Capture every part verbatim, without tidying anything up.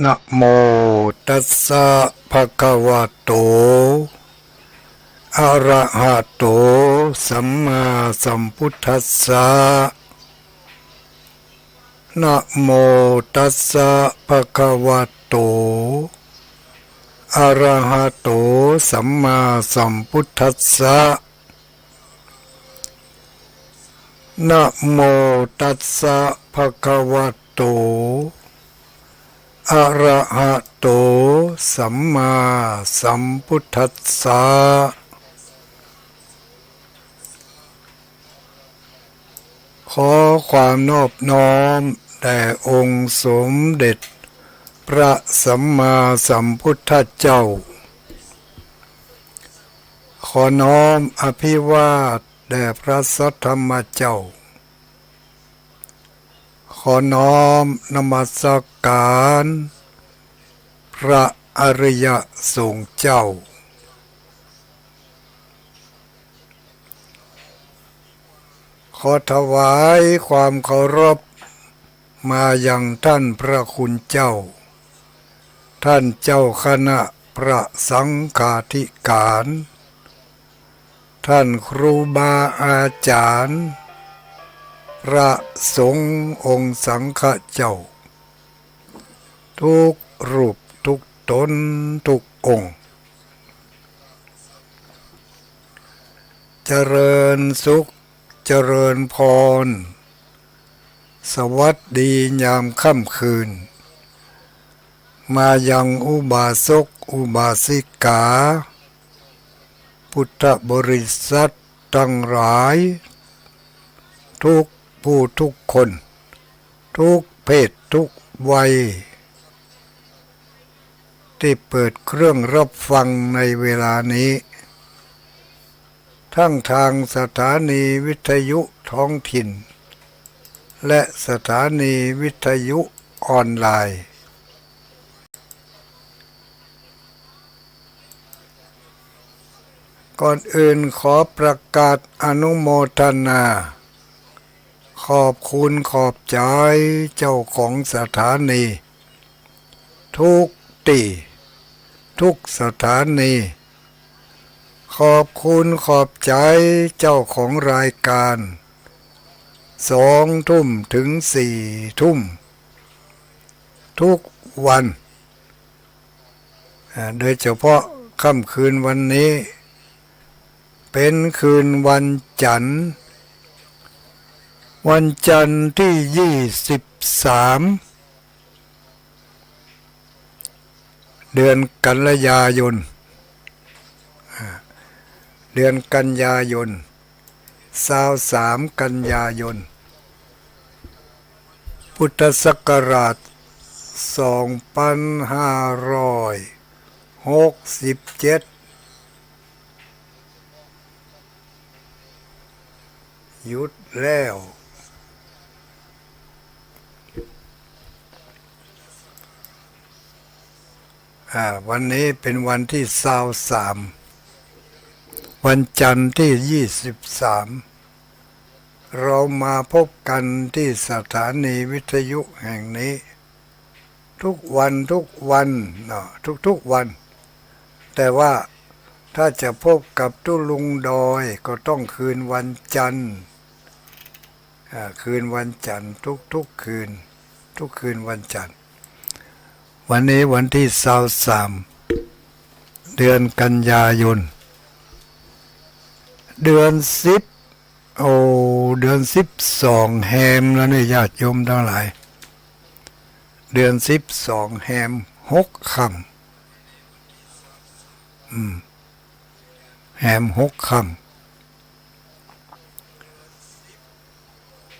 นะโมตัสสะ ภะคะวะโต อะระหะโต สัมมาสัมพุทธัสสะ นะโมตัสสะ ภะคะวะโต อะระหะโต สัมมาสัมพุทธัสสะ นะโมตัสสะ ภะคะวะโต อะระหะโต สัมมาสัมพุทธัสสะ ขอความนอบน้อมแด่องค์สมเด็จพระสัมมาสัมพุทธเจ้า ขอน้อมอภิวาทแด่พระสัทธรรมเจ้า ขอน้อมนมัสการพระอริยสงฆ์เจ้า ขอถวายความเคารพมายังท่านพระคุณเจ้า ท่านเจ้าคณะพระสังฆาธิการ ท่านครูบาอาจารย์ พระสงฆ์องค์สังฆะเจ้า ทุกรูปทุกตนทุกองค์ เจริญสุข เจริญพร สวัสดียามค่ำคืน มายังอุบาสกอุบาสิกา พุทธบริษัทตังหลาย ทุกผู้ทุกคน ทุกเพศทุกวัย ตี้เปิดเครื่องรับฟังในเวลานี้ ทั้งทางสถานีวิทยุท้องถิ่น และสถานีวิทยุออนไลน์ ก่อนอื่นขอประกาศอนุโมทนา ขอบคุณขอบใจ๋เจ้าของสถานี ทุกตี้ ทุกสถานี ขอบคุณขอบใจ๋เจ้าของรายการ สองทุ่มถึงสี่ทุ่ม ทุกวัน อ่า โดยเฉพาะค่ำคืนวันนี้ เป๋นคืนวันจันทร์ วันจันทร์ตี้ยี่สิบสาม เดือนกันยายน อ่า เดือนกันยายน ซาวสามกันยายน พุทธศักราชสองปันห้าร้อยหกสิบเจ็ด หยุดแล้ว อ่า วันนี้เป๋นวันตี้ซาวสาม วันจันทร์ตี้ยี่สิบสาม เรามาพบกั๋นตี้สถานีวิทยุแห่งนี้ ทุกวันทุกวันเนาะ ทุกๆ วัน แต่ว่าถ้าจะพบกับตุ๊ลุงดอยก็ต้องคืนวันจันทร์ อ่า คืนวันจันทร์ทุกๆ คืน ทุกคืนวันจันทร์ วันนี้วันตี้ซาวสาม เดือนกันยายน เดือนสิบ โอ้ เดือนสิบสองแฮมแล้วเนี่ย ญาติโยมตังหลาย เดือนสิบสองแฮมหกค่ำ อืม แฮมหกค่ำ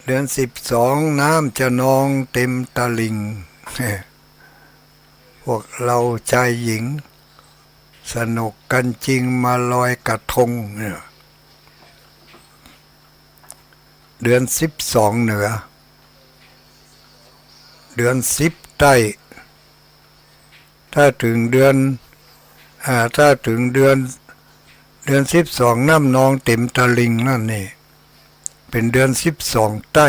เดือนสิบสองน้ำจะนองเต็มตลิ่ง พวกเราชายหญิง สนุกกั๋นจริงมาลอยกระทงเนี่ย เดือนสิบสองเหนือ เดือนสิบใต้ ถ้าเถิงเดือน อ่า ถ้าเถิงเดือน เดือนสิบสองน้ำนองเต็มตลิ่งนั่นนี่ เป๋นเดือนสิบสองใต้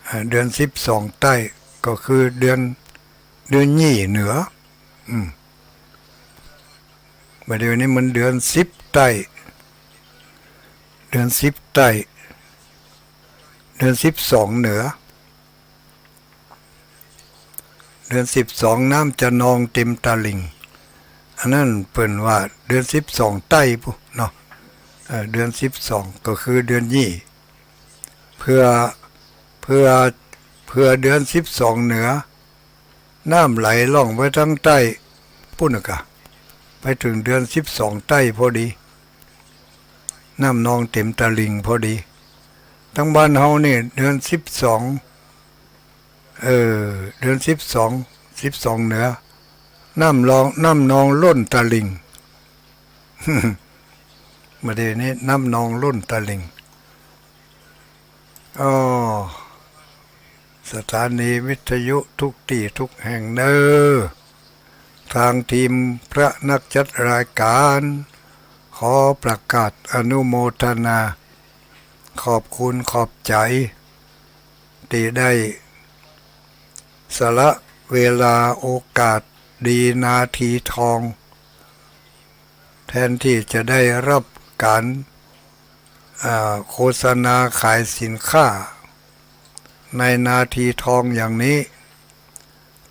อ่า เดือนสิบสองใต้ ก็คือเดือน เดือนยี่เหนือ อืม บ่าเดี่ยวนี้มันเดือนสิบใต้ เดือนสิบใต้ เดือนสิบสองเหนือ เดือนสิบสองน้ำจะนองเต็มตลิ่ง อันนั้นเปิ้นว่าเดือนสิบสองใต้ปุ้นเนาะ เออ เดือนสิบสองก็คือเดือนยี่ เผื่อ เผื่อ เผื่อเดือนสิบสองเหนือ น้ำไหลล่องไปตางใต้ปุ้นน่ะกะ ไปเถิงเดือนสิบสองใต้พอดี น้ำนองเต็มตลิ่งพอดี ตางบ้านเฮานี่เดือนสิบสอง เออ เดือนสิบสอง สิบสองเหนือ น้ำลอง น้ำนองล้นตลิ่ง บ่าเดี่ยวนี้น้ำนองล้นตลิ่ง อ้อ สถานีวิทยุทุกตี้ทุกแห่งเน่อ ตางทีมพระนักจัดรายก๋าน ขอประกาศอนุโมทนา ขอบคุณขอบใจ๋ ตี้ได้สละเวลาโอกาสดีนาทีทอง แทนตี้จะได้ฮับก๋าน อ่า โฆษณาขายสินค้า ในนาทีทองอย่างนี้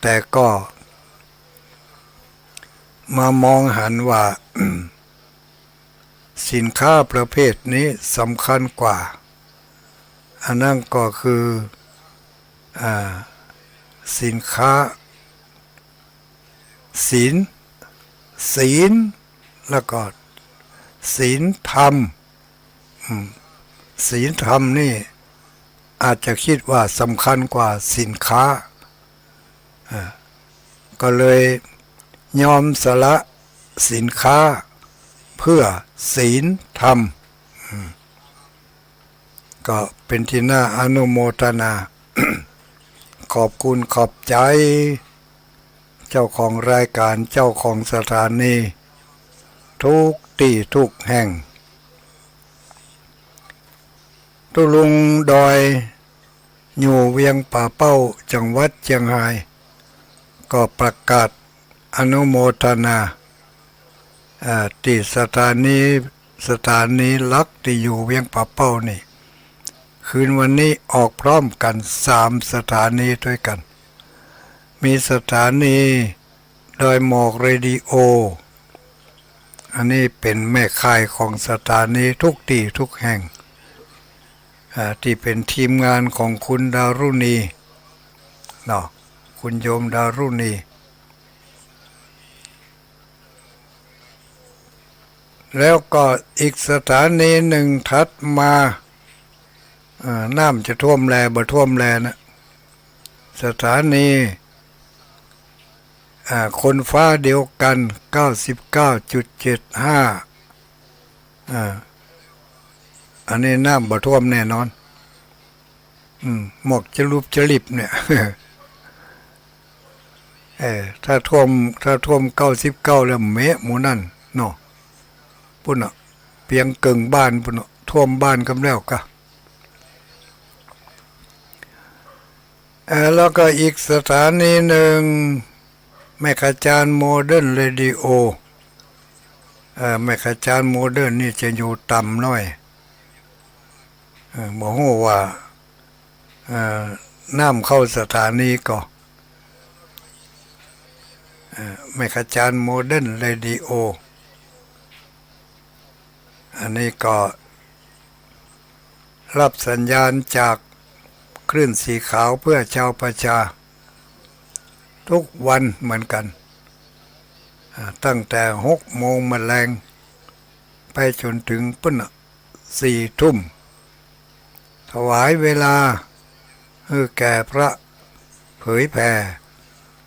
แต่ก็ มามองหันว่า สินค้าประเภทนี้สำคัญกว่า อันนั้นก็คือ อ่า สินค้า ศีล ศีล แล้วก็ ศีลธรรม อืม ศีลธรรมนี่ อาจจะกึ๊ดว่าสำคัญกว่าสินค้า อ่า ก็เลยยอมสละสินค้า เพื่อศีลธรรม อืม ก็เป๋นตี้น่าอนุโมทนา ขอบคุณขอบใจ๋ เจ้าของรายก๋าน เจ้าของสถานี ทุกตี้ทุกแห่ง ตุ๊ลุงดอย อยู่เวียงป่าเป้า จังหวัดเจียงฮาย ก็ประกาศอนุโมทนา อ่า ตี้สถานี สถานีหลักตี้อยู่เวียงป่าเป้านี่ คืนวันนี้ออกพร้อมกั๋นสามสถานีตวยกั๋น มีสถานีดอยหมอกเรดิโอ อันนี้เป๋นแม่ข่ายของสถานีทุกตี้ทุกแห่ง อ่า ตี้เป๋นทีมงานของคุณดารุณี เนาะ คุณโยมดารุณี แล้วก็อีกสถานีนึ่งถัดมา อ่า น้ำจะท่วมแลบ่ท่วมแลนะ สถานี อ่า คนฟ้าเดียวกั๋น เก้าสิบเก้าจุดเจ็ดห้า อ่า อันนี้น้ำบ่ท่วมแน่นอน อืม หมอกจะลุบจะลิบเนี่ย เออ ถ้าท่วม ถ้าท่วมเก้าสิบเก้าแล้วเมะหมู่นั้นเนาะ ปุ้นน่ะ เปียงเกิ่งบ้านปุ้นน่ะ ท่วมบ้านกำแล้วกะ เอ่อ แล้วก็อีกสถานีนึ่ง แม่ขจารย์โมเดิร์นเรดิโอ เอ่อ แม่ขจารย์โมเดิร์นนี่จะอยู่ต่ำหน้อย เอ่อ บ่ฮู้ว่า เอ่อ น้ำเข้าสถานีก่อ เอ่อ แม่ขจารย์โมเดิร์นเรดิโอ อันนี้ก็ฮับสัญญาณจากคลื่นสีขาวเพื่อชาวประชา ทุกวันเหมือนกั๋น อ่า ตั้งแต่หกโมงมะแลง ไปจ๋นเถิงปุ้นน่ะ สี่ทุ่ม ถวายเวลาหื้อแก่พระเผยแผ่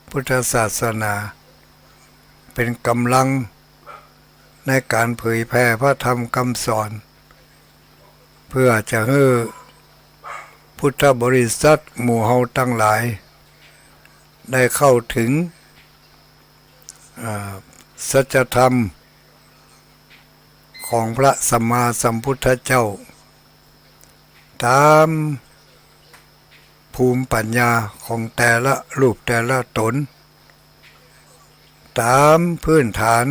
พุทธศาสนา เป๋นก๋ำลังในก๋านเผยแผ่พระธรรมกำสอน เปื้อจะหื้อพุทธบริษัทหมู่เฮาตังหลาย ได้เข้าเถิง อ่า สัจธรรมของพระสัมมาสัมพุทธเจ้า ต๋าม ภูมิปัญญาของแต่ละรูปแต่ละต๋น ต๋ามพื้นฐาน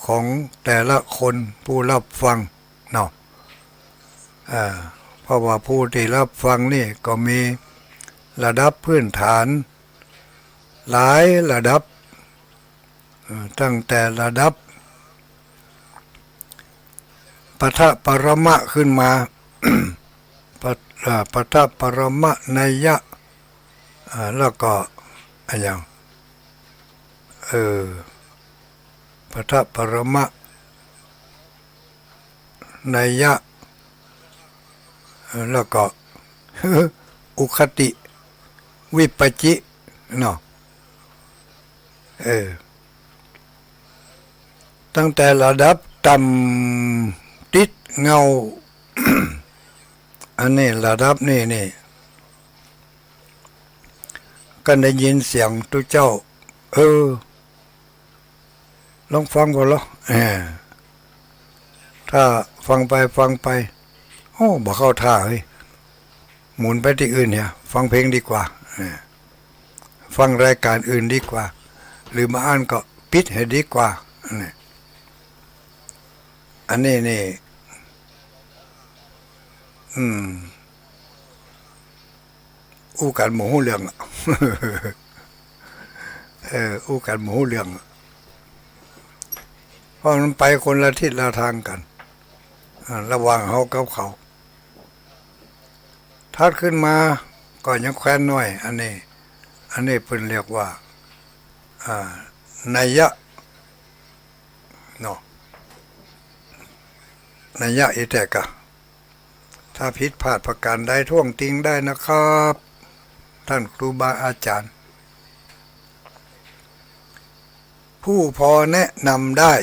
ของแต่ละคนผู้ฮับฟังเนาะ อ่า เพราะว่าผู้ตี้ฮับฟังนี่ก็มีระดับพื้นฐานหลายระดับ เอ่อ ตั้งแต่ระดับปฐะปรมะขึ้นมา ปะ เอ่อ ปฐะปรมะนัยยะ อ่า แล้วก็อะหยัง เออ ปฐะปรมะนัยยะ เออ แล้วก็ อุคติ วิปปะจิ เนาะ เออ ตั้งแต่ระดับต่ำติดเหง้า อันนี้ระดับนี้นี่ ก็ได้ยินเสียงตุ๊เจ้า เออ ลองฟังบ่ลอ เออ ถ้าฟังไปฟังไป โอ้ บ่เข้าท่าเฮ้ย หมุนไปตี้อื่นเหีย ฟังเพลงดีกว่า เออ ฟังรายก๋านอื่นดีกว่า หรือบางอันก็ปิดเหียดีกว่า อันนี้ อันนี้นี่ อืม อู้กั๋นบ่ฮู้เรื่องอะ เออ อู้กั๋นบ่ฮู้เรื่องอะ เพราะมันไปคนละทิศละตางกั๋น อ่า ระหว่างเฮากับเขา ถัดขึ้นมาก็ยังแคว้นน้อย อันนี้ อันนี้เปิ้นเรียกว่า อ่า นัยยะ เนาะ นัยยะอีแต๊กะ ถ้าผิดพลาดประการใดท้วงติงได้นะครับ ท่านครูบาอาจ๋ารย์ ผู้พอแนะนำได้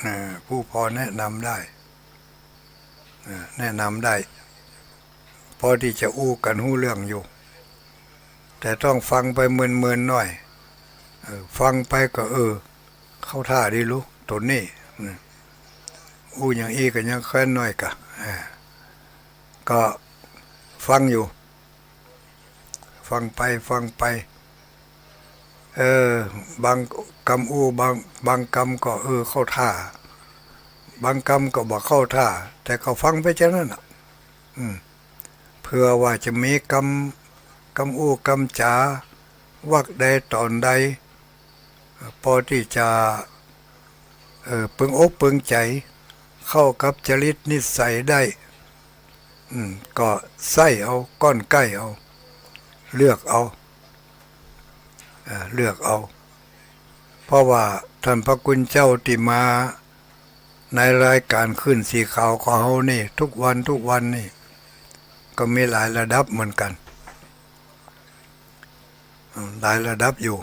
อ่า ผู้พอแนะนำได้ อ่า แนะนำได้ พอตี้จะอู้กั๋นฮู้เรื่องอยู่ แต่ต้องฟังไปเมินๆ หน้อย เออ ฟังไปก็ เออ เข้าท่าดีลุ ต๋นนี้ อืม อู้อย่างอี้ก็ยังแคว้นน้อยกะ อ่า ก็ฟังอยู่ ฟังไป ฟังไป เออ บางกำอู้ บาง บางกำก็ เออ เข้าท่า บางกำก็บ่เข้าท่า แต่ก็ฟังไปจานั้นน่ะ อืม เผื่อว่าจะมีกำ กำอู้กำจ๋า วรรคใดต๋อนใด ปอตี้จะ เอ่อ ปึงอกปึงใจ๋ เข้ากับจริตนิสัยได้ อืม ก็ใส้เอา ก้อนใก้เอา เลือกเอา อ่า เลือกเอา เพราะว่าต้านพระคุณเจ้าตี้มาในรายก๋านคลื่นสีขาวของเฮานี่ ทุกวันทุกวันนี่ ก็มีหลายระดับเหมือนกั๋น อืม หลายระดับอยู่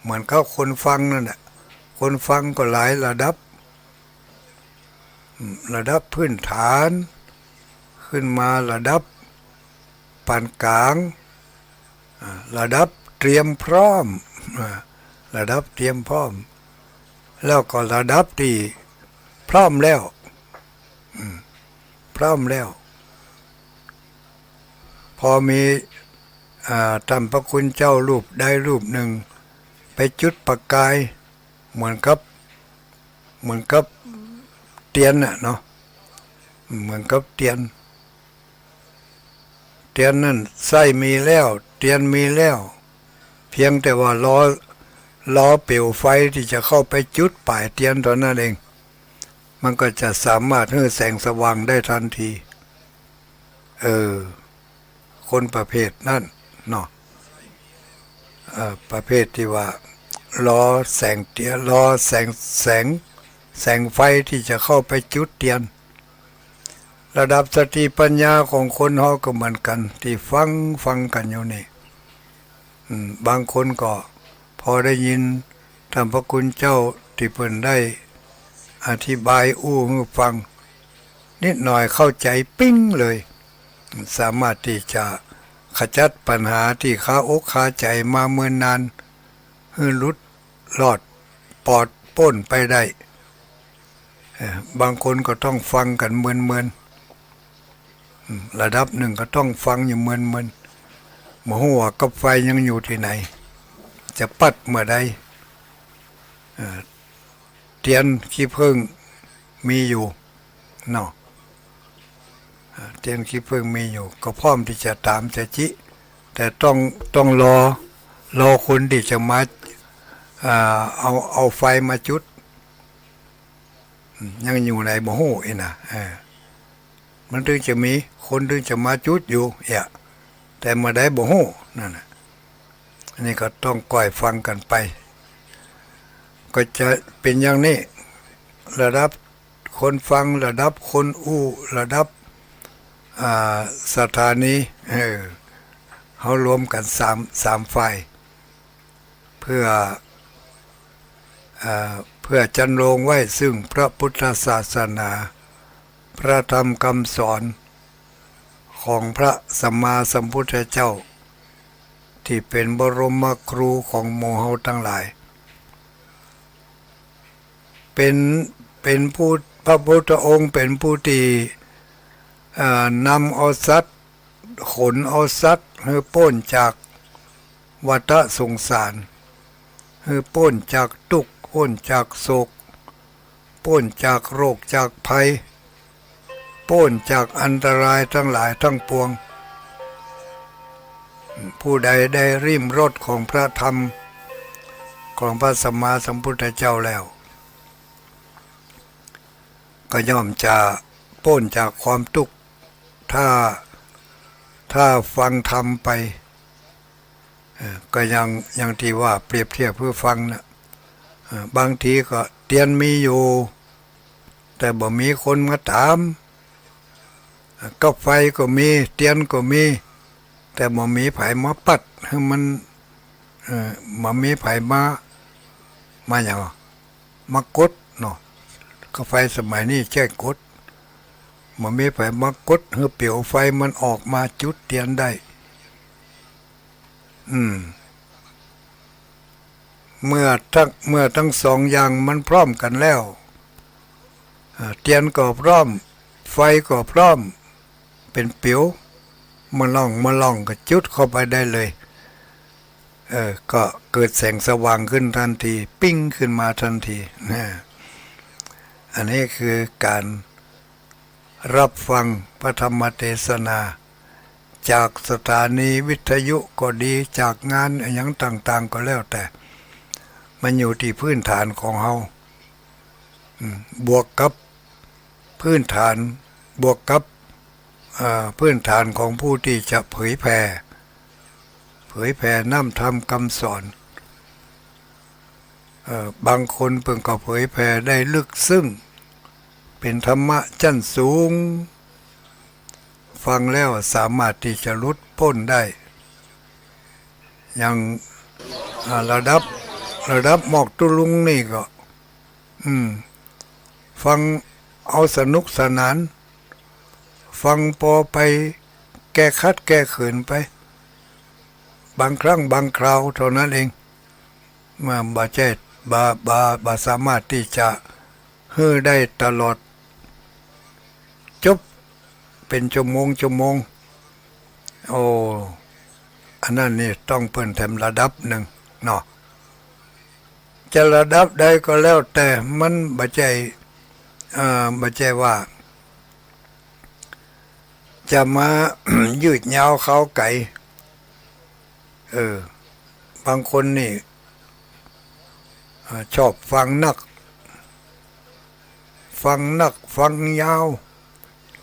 เหมือนกับคนฟังนั่นแหละ คนฟังก็หลายระดับ อืม ระดับพื้นฐาน ขึ้นมาระดับปานก๋าง อ่า ระดับเตรียมพร้อม อ่า ระดับเตรียมพร้อม แล้วก็ระดับตี้พร้อมแล้ว อืม พร้อมแล้ว พอมี อ่า ต้านพระคุณเจ้ารูปใดรูปนึ่ง ไปจุดประก๋าย เหมือนกับ เหมือนกับเตียนน่ะเนาะ เหมือนกับเตียน เตียนนั่นไส้มีแล้ว เตียนมีแล้ว เพียงแต่ว่ารอ รอเปลวไฟตี้จะเข้าไปจุดป๋ายเตียนเต้านั้นเอง มันก็จะสามารถหื้อแสงสว่างได้ทันที เออ คนประเภทนั้นเนาะ เอ่อ ประเภทตี้ว่ารอแสงเตียน รอแสง แสง แสงไฟตี้จะเข้าไปจุดเตียน ระดับสติปัญญาของคนเฮาก็เหมือนกั๋น ตี้ฟัง ฟังกั๋นอยู่นี่ อืม บางคนก็พอได้ยินต้านพระคุณเจ้าตี้เปิ้นได้อธิบายอู้หื้อฟังนิดหน่อย เข้าใจ๋ปิ๊งเลย สามารถตี้จะขจัดปัญหาตี้คาอกคาใจ๋มาเมินนาน หื้อหลุดรอดปลอดป๊นไปได้ เอ่อ บางคนก็ต้องฟังกั๋นเมินๆ อืม ระดับนึ่งก็ต้องฟังอยู่เมิน บ่ฮู้ว่ากับไฟยังอยู่ตี้ไหน จะปัดเมื่อใด เอ่อ เตียนขี้เผิ้งมีอยู่เนาะ เอ่อ เตียนขี้เผิ้งมีอยู่ ก็พร้อมตี้จะต๋ามจะจิ แต่ต้อง ต้องรอ รอคนตี้จะมา เอ่อ เอา เอาไฟมาจุด อืม ยังอยู่ไหนบ่ฮู้อี้นะ เออ มันตึงจะมี คนตึงจะมาจุดอยู่เอี้ย แต่เมื่อใดบ่ฮู้ นั่นน่ะ อันนี้ก็ต้องก้อยฟังกั๋นไป ก็จะเป๋นอย่างนี้ ระดับคนฟัง ระดับคนอู้ ระดับ อ่า สถานี เออ เฮารวมกั๋นสาม สามฝ่าย เพื่อ เอ่อ เพื่อจันโรงไว้ซึ่งพระพุทธศาสนา พระธรรมกำสอนของพระสัมมาสัมพุทธเจ้า ตี้เป๋นบรมครูของหมู่เฮาตังหลาย เป๋น เป๋นผู้ พระพุทธองค์เป๋นผู้ตี้ เอ่อ นำเอาสัตว์ ขนเอาสัตว์หื้อป๊นจากวัฏสงสาร หื้อป๊นจากตุ๊กข์ ป๊นจากโศก ป๊นจากโรคจากภัย ป๊นจากอันตรายตังหลายตังปวง ผู้ใดได้ลิ้มรสของพระธรรมของพระสัมมาสัมพุทธเจ้าแล้ว ก็ย่อมจะป๊นจากความตุ๊กข์ ถ้า ถ้าฟังธรรมไป เอ่อ ก็อย่าง อย่างตี้ว่าเปรียบเทียบหื้อฟังน่ะ เอ่อ บางทีก็เตียนมีอยู่ แต่บ่มีคนมาต๋าม เอ่อ กับไฟก็มี เตียนก็มี แต่บ่มีใผมาปัดหื้อมัน เอ่อ บ่มีใผมา มาหยัง มากดเนาะ กับไฟสมัยนี้ใจ๊กด บ่มีใผมากดหื้อเปลวไฟมันออกมาจุดเตียนได้ อืม เมื่อทั้ง เมื่อทั้งสองอย่างมันพร้อมกั๋นแล้ว อ่า เตียนก็พร้อม ไฟก็พร้อม เป๋นเปลว มะล่อง มะล่องก็จุดเข้าไปได้เลย เออ ก็เกิดแสงสว่างขึ้นทันที ปิ๊งขึ้นมาทันทีนะ อันนี้คือก๋านรับฟังพระธรรมเทศนา จากสถานีวิทยุก็ดี จากงานอะหยังต่างๆ ก็แล้วแต่ มันอยู่ตี้พื้นฐานของเฮา อืม บวกกับพื้นฐาน บวกกับ เอ่อ พื้นฐานของผู้ตี้จะเผยแผ่ เผยแผ่น้ำธรรมกำสอน เอ่อ บางคนเปิ้นก็เผยแผ่ได้ลึกซึ้ง เป๋นธรรมะจั้นสูง ฟังแล้วสามารถตี้จะหลุดป๊นได้ อย่าง อ่า ระดับ ระดับหมอกตุ๊ลุงนี่ก็ อืม ฟังเอาสนุกสนาน ฟังปอไปแก้ขัดแก้เขินไป บางครั้งบางคราวเท่านั้นเอง มันบ่ใจ้ บ่ บ่ บ่สามารถตี้จะหื้อได้ตลอด จบเป๋นชั่วโมงชั่วโมง โอ้ อันนั้นนี่ต้องเปิ้นแถมระดับนึ่งเนาะ จะระดับใดก็แล้วแต่ มันบ่ใจ้ เอ่อ บ่ใจ้ว่า จะมา ยืดยาวคาวไก๋ เออ บางคนนี่ เอ่อ ชอบฟังนัก ฟังนัก ฟังยาว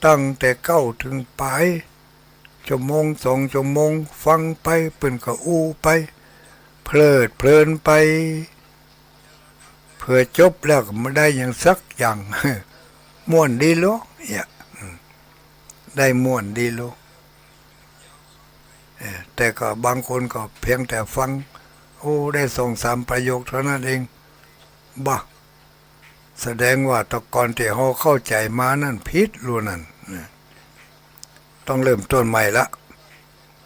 ตั้งแต่เก๊าเถิงป๋าย ชั่วโมงสองชั่วโมง ฟังไป เปิ้นก็อู้ไป เพลิดเพลินไป เผื่อจบแล้วก็บ่ได้หยังสักอย่าง ม่วนดีลอ เนี่ย อืม ได้ม่วนดีลอ เออ แต่ก็บางคนก็เพียงแต่ฟัง โอ้ ได้สองสามประโยคเท่านั้นเอง บ่า แสดงว่าแต่ก่อนตี้เฮาเข้าใจ๋มานั้นผิดลูกนั้น นะ ต้องเริ่มต้นใหม่ละ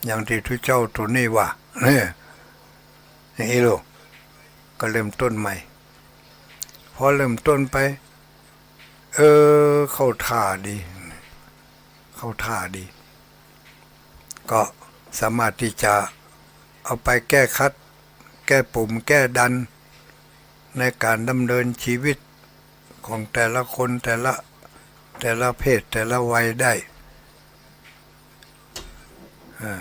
อย่างตี้ตุ๊เจ้าโตนี้ว่า เนี่ย อย่างนี้ลูก ก็เริ่มต้นใหม่ พอเริ่มต้นไป เออ เข้าท่าดี เข้าท่าดี ก็ สามารถตี้จะเอาไปแก้ขัด แก้ปุ่ม แก้ดัน ในก๋านดำเนินชีวิตของแต่ละคน แต่ละ แต่ละเพศ แต่ละวัยได้ อ่า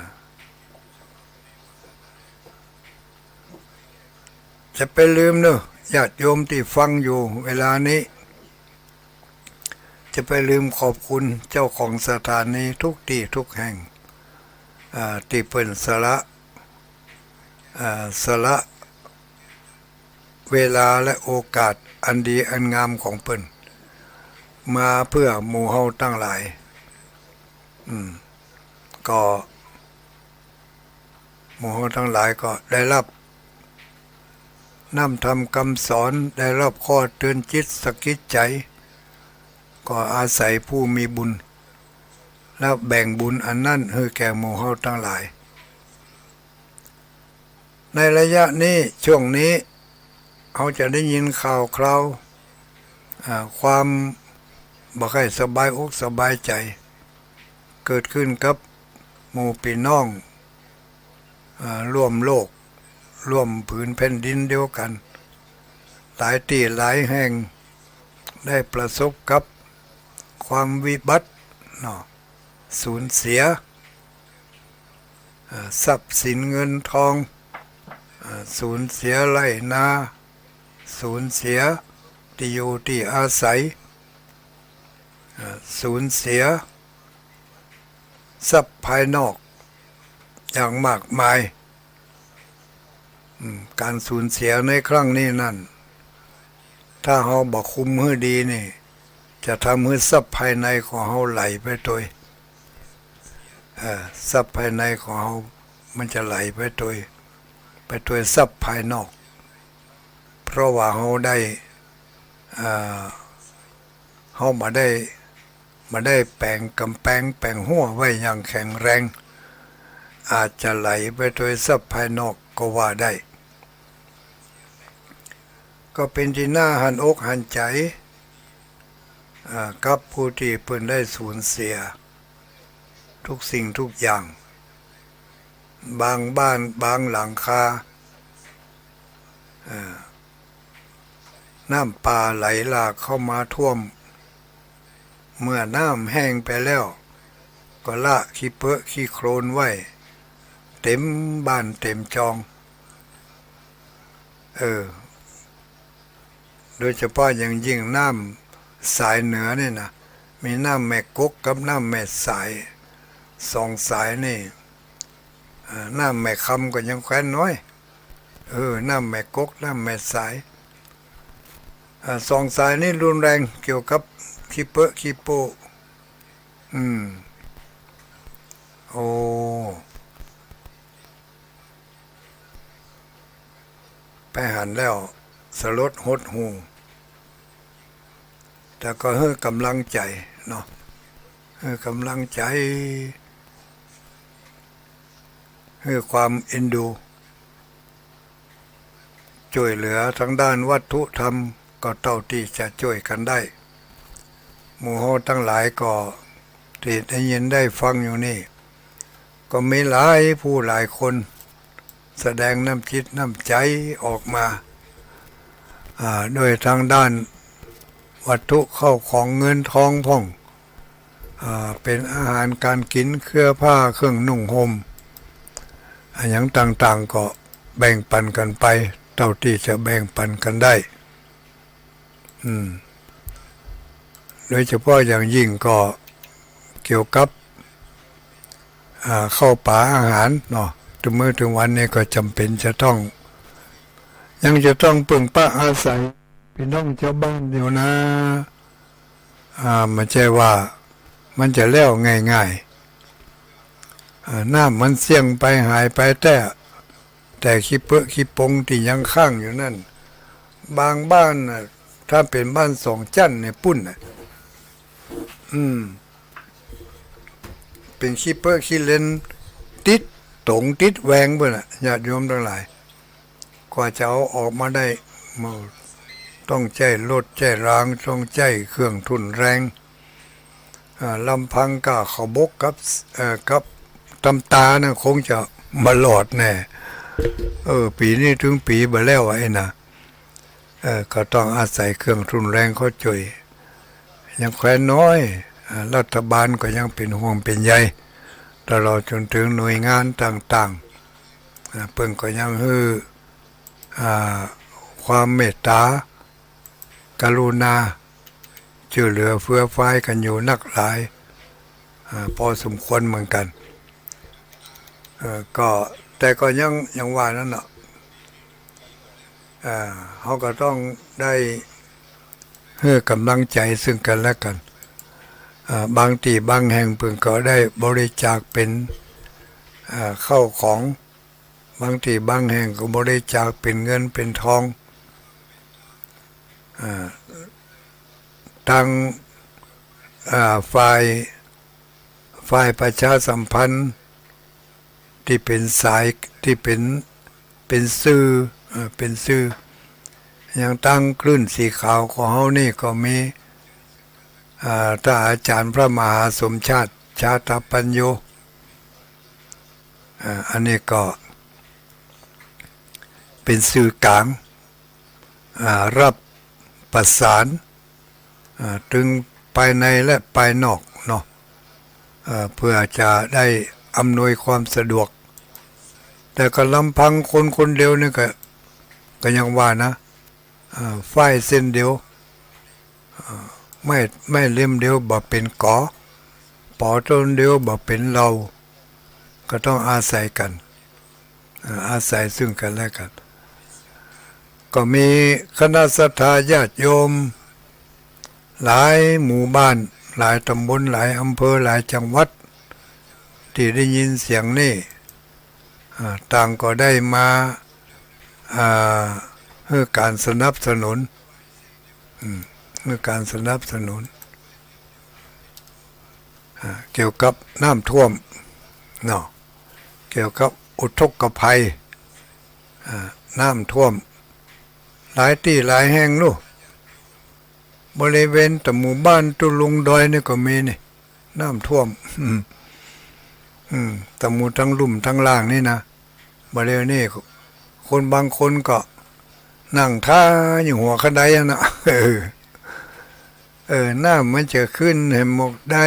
จะไปลืมเน่อ ญาติโยมตี้ฟังอยู่เวลานี้ จะไปลืมขอบคุณเจ้าของสถานีทุกตี้ทุกแห่ง อ่า ตี้เปิ้นสละ อ่า สละเวลาและโอกาสอันดีอันงามของเปิ้น มาเพื่อหมู่เฮาตังหลาย อืม ก็ หมู่เฮาตังหลายก็ได้ฮับน้ำธรรมกำสอน ได้ฮับข้อเตือนจิตสะกิดใจ๋ ก็อาศัยผู้มีบุญ แล้วแบ่งบุญอันนั้นหื้อแก่หมู่เฮาตังหลาย ในระยะนี้ ช่วงนี้ เฮาจะได้ยินข่าวคราว อ่า ความบ่ใค่สบายอกสบายใจ๋ เกิดขึ้นกับหมู่ปี้น้อง อ่า ร่วมโลก ร่วมผืนแผ่นดินเดียวกั๋น หลายตี้หลายแห่ง ได้ประสบกับความวิบัติเนาะ สูญเสีย อ่า ทรัพย์สินเงินทอง อ่า สูญเสียไร่นา สูญเสียตี้อยู่ตี้อาศัย อ่า สูญเสียทรัพย์ภายนอกอย่างมากมาย อืม ก๋านสูญเสียในครั้งนี้นั้น ถ้าเฮาบ่คุมหื้อดีนี่ จะทำหื้อทรัพย์ภายในของเฮาไหลไปโตย เอ่อ ทรัพย์ภายในของเฮามันจะไหลไปโตย ไปโตยทรัพย์ภายนอก เพราะว่าเฮาได้ เอ่อ เฮาบ่ได้ บ่ได้แป๋งก๋ำแปงแป๋งฮั้วไว้อย่างแข็งแรง อาจจะไหลไปโตยทรัพย์ภายนอกก็ว่าได้ ก็เป๋นตี้น่าหันอกหันใจ๋ อ่า กับผู้ตี้เปิ้นได้สูญเสียทุกสิ่งทุกอย่าง บางบ้านบางหลังคา อ่า น้ำป่าไหลหลากเข้ามาท่วม เมื่อน้ำแห้งไปแล้ว ก็ละขี้เปอะขี้โคลนไว้ เต็มบ้านเต็มจอง เออ โดยเฉพาะอย่างยิ่งน้ำสายเหนือนี่นะ มีน้ำแม่กกกับน้ำแม่สาย สองสายนี่ อ่า น้ำแม่คำก็ยังแควนน้อย เออ น้ำแม่กก น้ำแม่สาย อ่า สองสายนี่รุนแรงเกี่ยวกับขี้เปอะขี้โป๊ะ อืม โอ้ ไปหันแล้วสลดหดหู่ แต่ก็หื้อก๋ำลังใจ๋เนาะ หื้อก๋ำลังใจ๋ หื้อความเอ็นดู จ้วยเหลือตางด้านวัตถุธรรมก็เต้าตี้จะจ้วยกั๋นได้ หมู่เฮาตังหลายก็ตี้ได้ยินได้ฟังอยู่นี่ ก็มีหลายผู้หลายคน แสดงน้ำจิตน้ำใจ๋ออกมา อ่า โดยตางด้านวัตถุเข้าของเงินทองพ่อง อ่า เป๋นอาหารก๋านกิ๋น เสื้อผ้าเครื่องนุ่งห่ม อะหยังต่างๆ ก็แบ่งปั๋นกั๋นไป เต้าตี้จะแบ่งปั๋นกั๋นได้ อืม โดยเฉพาะอย่างยิ่งก็เกี่ยวกับ อ่า ข้าวป๋าอาหารเนาะ ตึงมื้อตึงวันนี้ก็จ๋ำเป๋นจะต้อง ยังจะต้องเปิ่งปะอาศัยปี้น้องจาวบ้านอยู่นะ อ่า บ่ใจ้ว่ามันจะแล้วง่ายๆ อ่า น้ำมันเสี้ยงไปหายไปแต๊ แต่ขี้เปอะขี้ปงตี้ยังค้างอยู่นั้น บางบ้านน่ะ ถ้าเป๋นบ้านสองจั๊นนี่ปู้นน่ะ อืม เป๋นขี้เปอะขี้เลน ติดตงติดแวงปู้นน่ะ ญาติโยมตังหลาย กว่าจะเอาออกมาได้ มันต้องใจ๊รถใจ๊ราง ต้องใจ๊เครื่องทุ่นแรง อ่า ลำพังก้าข้าวบกกับ เอ่อ กับ ต๋ำต๋านะ คงจะบ่รอดแน่ เออ ปี๋นี้ตึงปี๋บ่แล้วไอ้นะ เออ ก็ต้องอาศัยเครื่องทุนแรงเข้าจ้วย อย่างแควนน้อย อ่า รัฐบาลก็ยังเป๋นห่วงเป๋นใย ตลอดจ๋นเถิงหน่วยงานต่างๆ อ่า เปิ้นก็ยังหื้อ อ่า ความเมตต๋า กรุณา จ้วยเหลือเฟือฟายกั๋นอยู่นักหลาย อ่า ปอสมควรเหมือนกั๋น เอ่อ ก็ แต่ก็ยัง อย่างว่านั้นเนาะ อ่า เฮาก็ต้องได้หื้อก๋ำลังใจ๋ซึ่งกั๋นและกั๋น อ่า บางตี้บางแห่งเปิ้นก็ได้บริจาคเป๋น อ่า ข้าวของ บางตี้บางแห่งก็บริจาคเป๋นเงินเป๋นทอง อ่า ตัง อ่า ฝ่าย ฝ่ายประชาสัมพันธ์ตี้เป๋นสาย ตี้เป๋น เป๋นสื่อ เอ่อ เป๋นสื่อ อย่างตางคลื่นสีขาวของเฮานี่ก็มี อ่า ต้านอาจ๋ารย์พระมหาสมชาติ ชาตปัญโญ อ่า อันนี้ก็เป๋นสื่อกลาง อ่า รับประสาน อ่า ตึงภายในและภายนอกเนาะ เอ่อ เปื้อจะได้อำนวยความสะดวก แต่ก็ลำพังคนคนเดียวนี่ก็ ก็ยังว่านะ อ่า ฝ้ายเส้นเดียว อ่า ไม้ ไม้เล่มเดียวบ่เป๋นก๋อ ปอต้นเดียวบ่เป๋นเหล่า ก็ต้องอาศัยกั๋น อ่า อาศัยซึ่งกั๋นและกั๋น ก็มีคณะศรัทธาญาติโยม หลายหมู่บ้าน หลายต๋ำบล หลายอำเภอ หลายจังหวัด ตี้ได้ยินเสียงนี่ อ่า ต่างก็ได้มา อ่า หื้อก๋านสนับสนุน อืม หื้อก๋านสนับสนุน อ่า เกี่ยวกับน้ำท่วมเนาะ เกี่ยวกับอุทกภัย อ่า น้ำท่วม หลายตี้หลายแห่งลูก บริเวณต๋ามหมู่บ้านตุ๊ลุงดอยนี่ก็มีนี่ น้ำท่วม อืม อืม ต๋ามหมู่ตังลุ่มตังล่างนี่นะ บ่าเดี่ยวนี้คนบางคนก็นั่งท่าอยู่หัวคันไดหั้นนะ เออ เออ น้ำมันจะขึ้นแหมหมกใด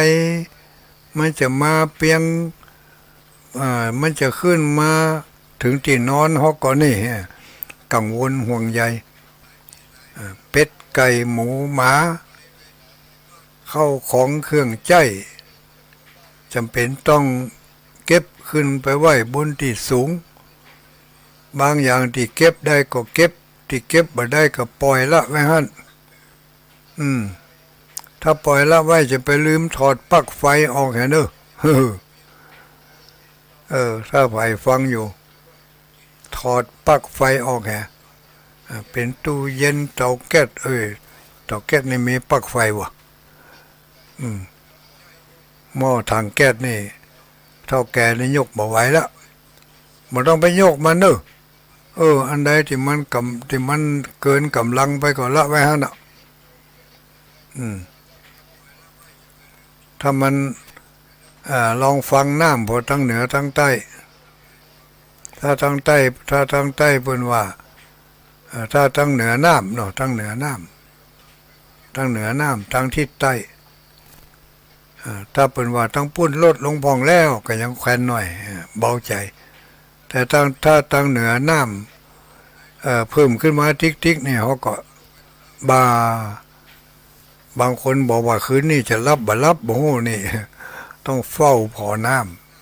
มันจะมาเปียง อ่า มันจะขึ้นมาเถิงตี้นอนเฮาก่อนี่ กังวลห่วงใย อ่า เป็ดไก่หมูหมา ข้าวของเครื่องใจ๊ จ๋ำเป๋นต้องเก็บขึ้นไปไว้บนตี้สูง บางอย่างตี้เก็บได้ก็เก็บ ตี้เก็บบ่ได้ก็ป่อยละไว้หั้น อืม ถ้าป่อยละไว้จะไปลืมถอดปลั๊กไฟออกแหมเน่อ เออ ถ้าใผฟังอยู่ ถอดปลั๊กไฟออกแหม อ่า เป๋นตู้เย็น เตาแก๊ส เอ้ย เตาแก๊สนี่มีปลั๊กไฟวะ อืม หม้อถังแก๊สนี่ เฒ่าแก่นี่ยกบ่ไหวละ บ่ต้องไปยกมันเน่อ เออ อันใดตี้มันกำ ตี้มันเกินก๋ำลังไปก็ละไว้หั้นน่ะ อืม ถ้ามัน อ่า ลองฟังน้ำ พอตังเหนือตังใต้ ถ้าตังใต้ ถ้าตังใต้เปิ้นว่า อ่า ถ้าตังเหนือน้ำเนาะ ตังเหนือน้ำ ตังเหนือน้ำ ตังทิศใต้ อ่า ถ้าเปิ้นว่าตังปุ้นลดลงพ่องแล้ว ก็ยังแควนน้อย อ่า เบาใจ๋ แต่ตัง ถ้าตังเหนือน้ำ เอ่อ เพิ่มขึ้นมาติ๊กๆ นี่ เฮาก็บ่า บางคนบอกว่าคืนนี้จะหลับบ่หลับบ่ฮู้นี่ ต้องเฝ้าผ่อน้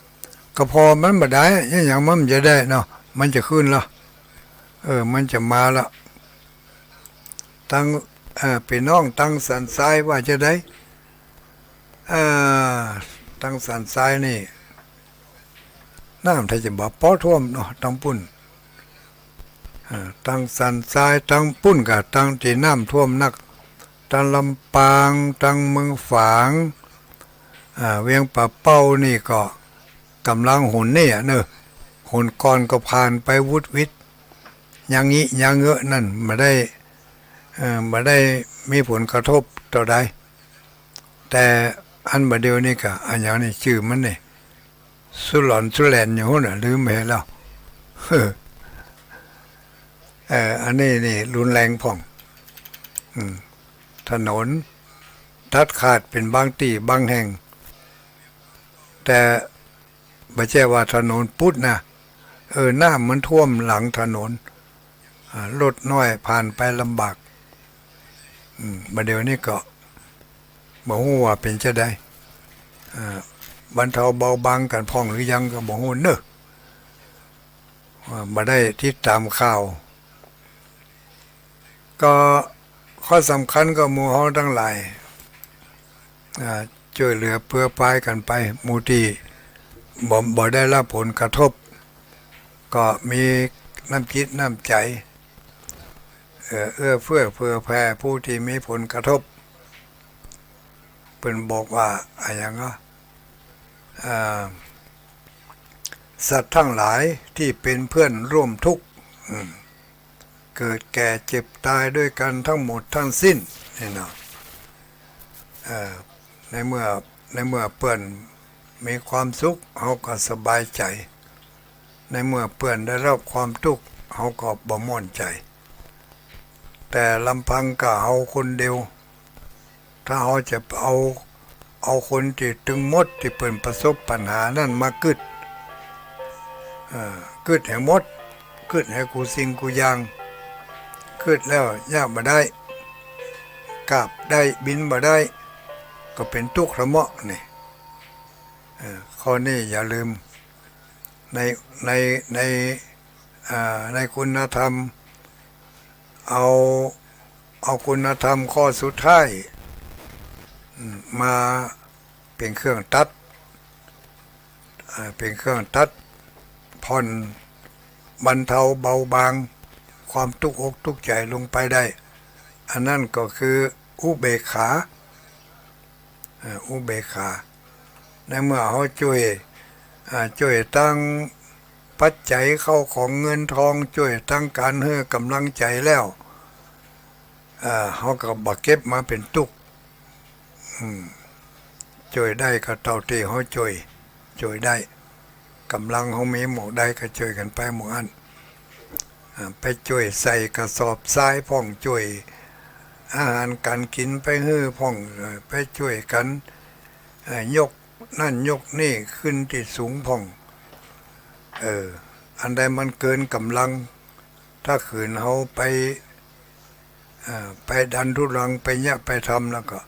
ำ ก็ผ่อมันบ่ได้ อะหยังมันจะได้เนาะ มันจะขึ้นละ เออ มันจะมาละ ตัง เอ่อ ปี้น้องตังสันทรายว่าจะใด เอ่อ ตังสันทรายนี่ น้ำถ้าจะบ่ปอท่วมเนาะ ตังปุ้น อ่า ตังสันทราย ตังปุ้นกะตังตี้น้ำท่วมนัก ตังลำปาง ตังเมืองฝาง อ่า เวียงป่าเป้านี่ก็ก๋ำลังหนนี่อะเนาะ หนก่อนก็ผ่านไปวุดวิด ยังงี้ยังเงอะนั่น บ่ได้ เอ่อ บ่ได้มีผลกระทบเต้าใด แต่อันบ่าเดี่ยวนี้กะ อะหยังนี่ จื้อมันนี่ สุหลอนสุแหลนอยู่หั้นน่ะ ลืมไปแล้ว เออ อันนี้นี่รุนแรงพ่อง อืม ถนนตัดขาดเป๋นบางตี้บางแห่ง แต่บ่ใจ้ว่าถนนปุดนะ เออ น้ำมันท่วมหลังถนน อ่า รถน้อยผ่านไปลำบาก อืม บ่าเดี่ยวนี้ก็บ่ฮู้ว่าเป๋นจาใด อ่า บรรเทาเบาบางกั๋นพ่องหรือยังก็บ่ฮู้เนาะ อ่า บ่ได้ติดต๋ามข่าว ก็ข้อสำคัญก็หมู่เฮาตังหลาย อ่า จ้วยเหลือเผื่อพายกั๋นไป หมู่ตี้บ่ บ่ได้ฮับผลกระทบ ก็มีน้ำจิตน้ำใจ๋ เอ่อ เอื้อเฟื้อเผื่อแผ่ผู้ตี้มีผลกระทบ เปิ้นบอกว่าอะหยังก็ อ่า สัตว์ทั้งหลายตี้เป๋นเพื่อนร่วมทุกข์ อืม เกิดแก่เจ็บตายด้วยกั๋นทั้งหมดทั้งสิ้น นี่เนาะ เอ่อ ในเมื่อ ในเมื่อเปิ้นมีความสุข เฮาก็สบายใจ๋ ในเมื่อเปิ้นได้ฮับความตุ๊กข์ เฮาก็บ่ม่วนใจ๋ แต่ลำพังก้าเฮาคนเดียว ถ้าเฮาจะเอา เอาคนตี้ตึงหมดตี้เปิ้นประสบปัญหานั้นมากึ๊ด เอ่อ กึ๊ดหื้อหมด กึ๊ดหื้อกู้สิ่งกู้อย่าง กึ๊ดแล้วย้ายบ่ได้ กาบได้ บินบ่ได้ ก็เป๋นตุ๊กข์ละเมาะนี่ เอ่อ ข้อนี้อย่าลืม ใน ใน ใน อ่า ในคุณธรรม เอา เอาคุณธรรมข้อสุดท้าย อืม มาเป๋นเครื่องตัด อ่า เป๋นเครื่องตัดผ่อน บรรเทาเบาบางความตุ๊กอกตุ๊กใจ๋ลงไปได้ อันนั้นก็คืออุเบกขา เอ่อ อุเบกขา ในเมื่อเฮาจ้วย อ่า จ้วยตังปัจจัยเข้าของเงินทอง จ้วยตังก๋านหื้อกำลังใจ๋แล้ว อ่า เฮาก็บ่เก็บมาเป๋นตุ๊กข์ อืม จ้วยได้ก็เต้าตี้เฮาจ้วย จ้วยได้ ก๋ำลังเฮามีหมู่ใดก็จ้วยกั๋นไปหมู่อั้น อ่า ไปจ้วยใส่กระสอบทรายพ่อง จ้วยอาหารก๋านกิ๋นไปหื้อพ่อง เอ่อ ไปจ้วยกั๋น เอ่อ ยกนั่นยกนี่ขึ้นตี้สูงพ่อง เออ อันใดมันเกินก๋ำลัง ถ้าขืนเฮาไป เอ่อ ไปดันทุรัง ไปเยียะไปทำแล้วก็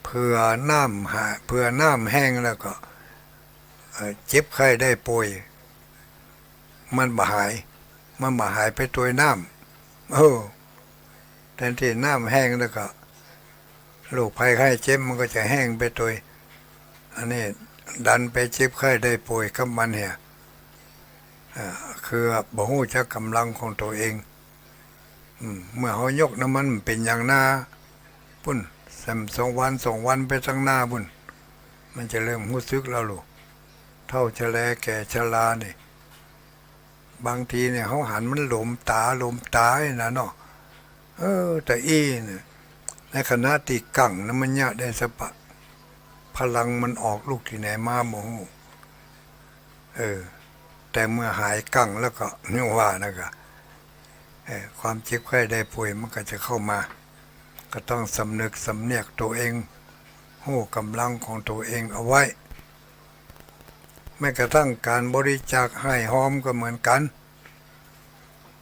เผื่อน้ำหา เผื่อน้ำแห้งแล้วก็ เอ่อ เจ็บไข้ได้ป่วย มันบ่หาย มันบ่หายไปตวยน้ำ เออ แทนตี้น้ำแห้งแล้วก็ โรคภัยไข้เจ็บมันก็จะแห้งไปตวย อันนี้ดันไปเจ็บไข้ได้ป่วยกับมันเหีย อ่า คือบ่ฮู้จักก๋ำลังของตั๋วเอง อืม เมื่อเฮายกน้ำมันเป๋นอย่างนา ปุ้น แซมสองวัน สองวันไปตังหน้าปุ้น มันจะเริ่มฮู้สึกแล้วลูก เฒ่าชะแลแก่ชรานี่ บางทีเนี่ยเฮาหันมันหลมต๋า หลมต๋านี่นะเนาะ เออ แต่อี้เนี่ย ในขณะตี้กั้งนะมันเยียะได้สะปะ พลังมันออกลูกตี้ไหนมาบ่ฮู้ เออ แต่เมื่อหายกั้งแล้วก็ นี่ว่านะก็ เอ่อ ความเจ็บไข้ได้ป่วยมันก็จะเข้ามา ก็ต้องสำนึกสำเนียกตั๋วเอง ฮู้ก๋ำลังของตั๋วเองเอาไว้ แม้กระทั่งก๋านบริจาคฮ้ายฮอมก็เหมือนกั๋น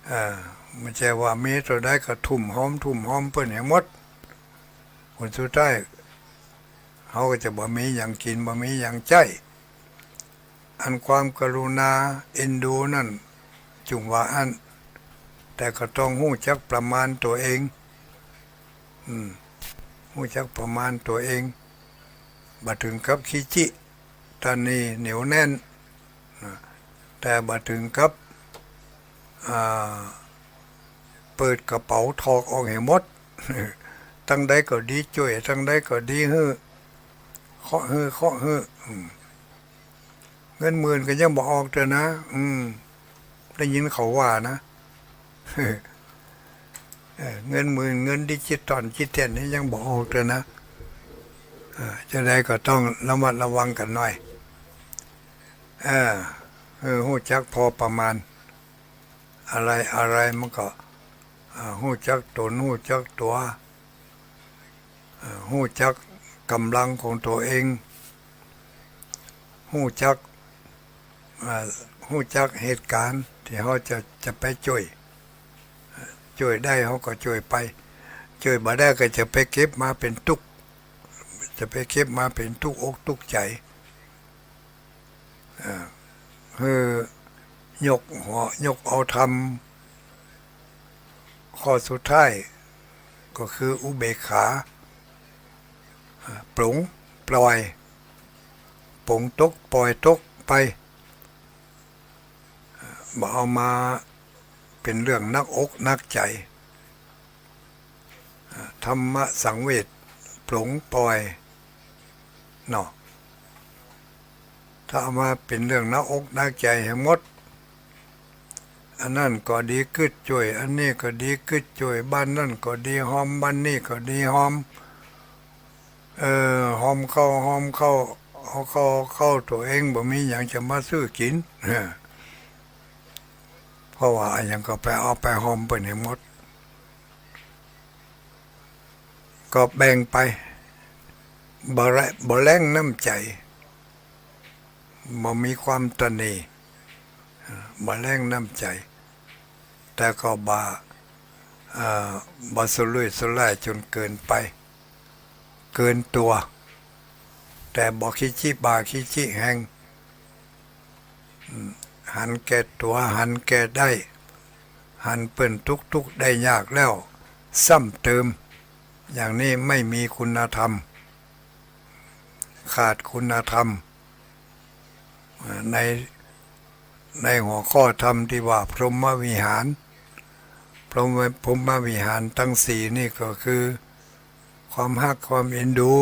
เอ่อ บ่ใจ้ว่ามีตั๋วใดก็ทุ่มฮอม ทุ่มฮอมเปิ้นหื้อหมด ผลสุดท้าย เฮาก็จะบ่มีหยังกิ๋น บ่มีหยังใจ๊ อันความกรุณาเอ็นดูนั่น จุ่งว่าอั้น แต่ก็ต้องฮู้จักประมาณตั๋วเอง อืม ฮู้จักประมาณตั๋วเอง บ่เถิงกับขี้จิ ตระหนี่เหนียวแน่น นะ แต่บ่เถิงกับ อ่า เปิดกระเป๋าถอกออกหื้อหมด ตังใดก็ดีจ้วย ตังใดก็ดีหื้อ เคาะหื้อ เคาะหื้อ อืม เงินหมื่นก็ยังบ่ออกเตื้อนะ อืม ได้ยินเขาว่านะ เออ เงินหมื่น เงินดิจิตอล จิตเต็นนี่ยังบ่ออกเตื้อนะ เออ จาใดก็ต้องระมัดระวังกั๋นหน่อย เออ คือฮู้จักพอประมาณ อะไรอะไรมันก็ อ่า ฮู้จักตน ฮู้จักตั๋ว อ่า ฮู้จักก๋ำลังของตั๋วเอง ฮู้จัก อ่า ฮู้จักเหตุก๋ารณ์ตี้เฮาจะ จะไปจ้วย จ้วยได้เฮาก็จ้วยไป จ้วยบ่ได้ก็จะไปเก็บมาเป๋นตุ๊กข์ จะไปเก็บมาเป๋นตุ๊กข์อกตุ๊กข์ใจ๋ อ่า คือยกหัว ยกเอาธรรมข้อสุดท้าย ก็คืออุเบกขา อ่า ปลงปล่อย ปลงตกปล่อยตกไป อ่า บ่เอามาเป๋นเรื่องหนักอกหนักใจ๋ อ่า ธรรมสังเวช ปลงปล่อย เนาะ ถ้าเอามาเป๋นเรื่องหนักอกหนักใจ๋หื้อหมด อันนั้นก็ดีกึ๊ดจ้วย อันนี้ก็ดีกึ๊ดจ้วย บ้านนั้นก็ดีฮอม บ้านนี้ก็ดีฮอม เออ ฮอมเข้า ฮอมเข้า เอาเข้า เข้าตั๋วเองบ่มีหยังจะมาซื้อกิ๋น เออ เพราะว่าอะหยังก็ไปเอาไปฮอมเปิ้นหื้อหมด ก็แบ่งไป บ่แล บ่แล้งน้ำใจ๋ บ่มีความตระหนี่ บ่แล้งน้ำใจ๋ แต่ก็บ่ เอ่อ บ่สุรุ่ยสุร่ายจ๋นเกินไป เกินตั๋ว แต่บ่ขี้จี้บ่าขี้จี้แฮง อืม หันแก่ตั๋ว หันแก่ได้ หันเปิ้นตุ๊กข์ได้ยากแล้ว ซ้ำเติม อย่างนี้ไม่มีคุณธรรม ขาดคุณธรรม อ่า ใน ในหัวข้อธรรมตี้ว่าพรหมวิหาร พรหม พรหมวิหารตังสี่นี่ก็คือ ความฮักความเอ็นดู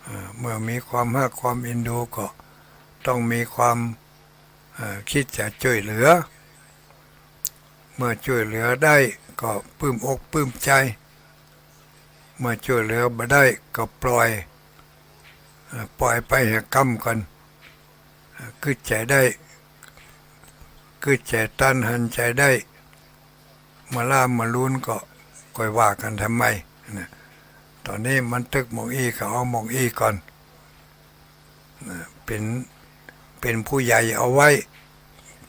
อ่า เมื่อมีความฮักความเอ็นดูก็ต้องมีความ อ่า คิดจะจ้วยเหลือ เมื่อจ้วยเหลือได้ก็ปลื้มอกปลื้มใจ๋ เมื่อจ้วยเหลือบ่ได้ก็ปล่อย อ่า ปล่อยไปหื้อก้ำก่อน อ่า กึ๊ดใจ๋ได้ กึ๊ดใจ๋ตัน หันใจ๋ได้ เมื่อล้าเมื่อลูนก็ค่อยว่ากั๋นใหม่นะ ต๋อนนี้มันตึกหม่องอี้ก็เอาหม่องอี้ก่อนนะ เป๋น เป๋นผู้ใหญ่เอาไว้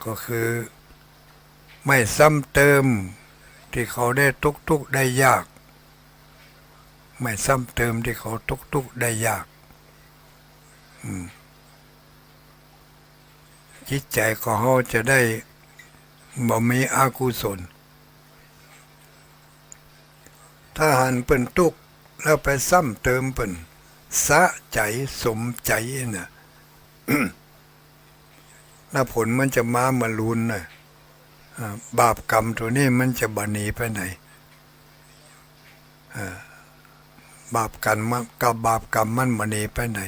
ก็คือ ไม่ซ้ำเติมตี้เขาได้ตุ๊กข์ได้ยาก ไม่ซ้ำเติมตี้เขาตุ๊กข์ได้ยาก อืม จิตใจ๋ของเฮาจะได้บ่มีอกุศล ถ้าหันเปิ้นตุ๊กข์แล้วไปซ้ำเติมเปิ้น สะใจ๋สมใจ๋น่ะ แล้วผลมันจะมาเมื่อลูนน่ะ อ่า บาปกรรมตั๋วนี้มันจะบ่หนีไปไหน อ่า บาปกรรมมัน กับบาปกรรมมันบ่หนีไปไหน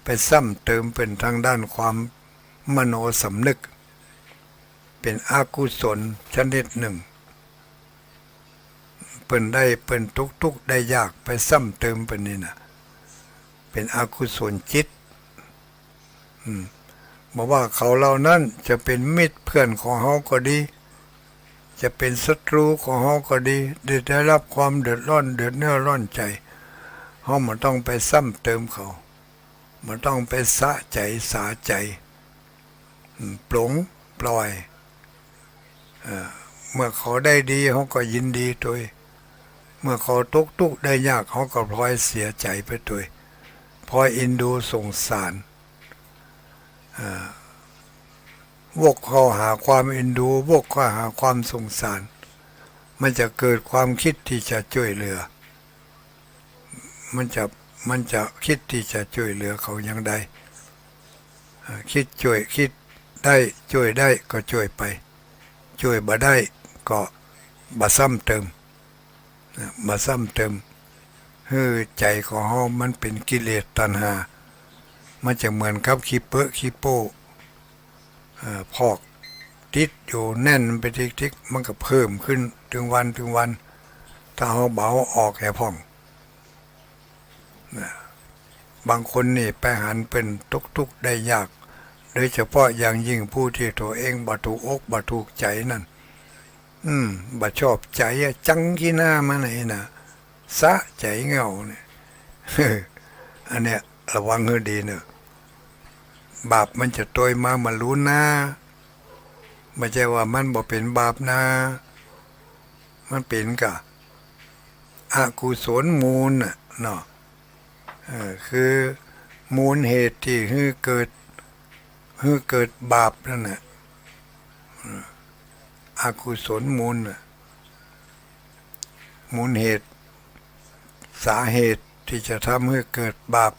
ไปซ้ำเติมเปิ้นทางด้านความมโนสำนึก เป๋นอกุศลชนิดนึ่ง เปิ้นได้ เปิ้นตุ๊กข์ได้ยากไปซ้ำเติมเปิ้นนี่น่ะ เป๋นอกุศลจิต อืม บ่ว่าเขาเหล่านั้นจะเป๋นมิตรเปื้อนของเฮาก็ดี จะเป๋นศัตรูของเฮาก็ดี ได้ ได้ฮับความเดือดร้อน เดือดเนื้อร้อนใจ๋ เฮาบ่ต้องไปซ้ำเติมเขา บ่ต้องไปสะใจ๋สาใจ๋ อืม ปลงปล่อย เอ่อ เมื่อเขาได้ดี เฮาก็ยินดีตวย เมื่อเขาตกตุ๊กข์ได้ยาก เฮาก็พลอยเสียใจ๋ไปตวย พลอยเอ็นดูสงสาร เอ่อ วกเข้าหาความเอ็นดู วกเข้าหาความสงสาร มันจะเกิดความคิดตี้จะจ้วยเหลือ มันจะ มันจะคิดตี้จะจ้วยเหลือเขาอย่างใด อ่า คิดจ้วย คิดได้ จ้วยได้ก็จ้วยไป จ้วยบ่ได้ก็บ่ซ้ำเติม นะ บ่ซ้ำเติม หื้อใจ๋ของเฮามันเป๋นกิเลสตัณหา มันจะเหมือนกับขี้เปอะขี้โป๊ะ เอ่อ พอกติดอยู่แน่นไปติ๊กๆ มันก็เพิ่มขึ้นตึงวันตึงวัน ถ้าเฮาบ่เอาออกแหพ่อง นะ บางคนนี่ไปหันเปิ้นตกตุ๊กข์ได้ยาก โดยเฉพาะอย่างยิ่งผู้ตี้ตั๋วเองบ่ถูกอกบ่ถูกใจ๋นั่น อืม บ่ชอบใจ๋อะ จังขี้หน้ามันไอ้น่ะ สะใจ๋เหง่าเนี่ย อันเนี้ยระวังหื้อดีเน่อ บาปมันจะตวยมาบ่ฮู้นา บ่ใจ้ว่ามันบ่เป๋นบาปนา มันเป๋นก่า อกุศลมูลน่ะเนาะ เออ คือมูลเหตุตี้หื้อเกิด หื้อเกิดบาปนั่นน่ะ อืม อกุศลมูลน่ะ มูลเหตุ สาเหตุตี้จะทำหื้อเกิดบาป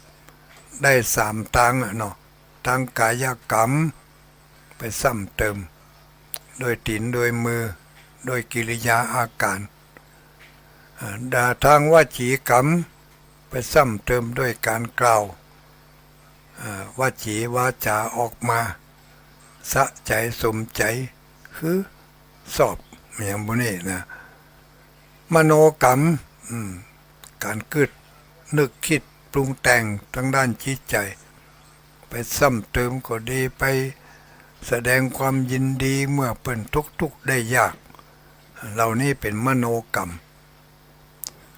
ได้สามตางอะเนาะ ตางก๋ายกรรม ไปซ้ำเติม โดยตี๋น โดยมือ โดยกิริยาอาก๋าน อ่า ด่าตางวจีกรรม ไปซ้ำเติมโดยก๋านกล่าว อ่า วจีวาจ๋าออกมา สะใจ๋ สมใจ๋ คือ ชอบ อะหยังหมู่นี้นะ มโนกรรม อืม ก๋านกึ๊ด นึกกึ๊ด ปรุงแต่งตางด้านจิตใจ๋ ไปซ้ำเติมก็ดี ไปแสดงความยินดีเมื่อเปิ้นตกทุกข์ได้ยาก เหล่านี้เป๋นมโนกรรม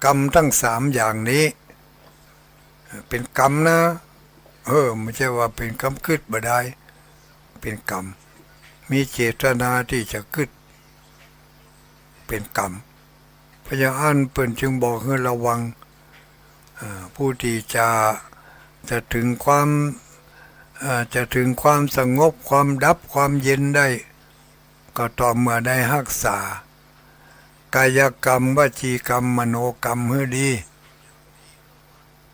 กรรมตึงสามอย่างนี้ เป๋นกรรมนะ เออ บ่ใจ้ว่าเป๋นกำกึ๊ดบ่ดาย เป๋นกรรม มีเจตนาตี้จะกึ๊ด เป๋นกรรม เพราะอย่างอั้นเปิ้นจึงบอกหื้อระวัง อ่า ผู้ตี้จะ จะเถิงความ อ่า จะเถิงความสงบ ความดับ ความเย็นได้ ก็ต่อเมื่อได้ฮักษา ก๋ายกรรม วจีกรรม มโนกรรมหื้อดี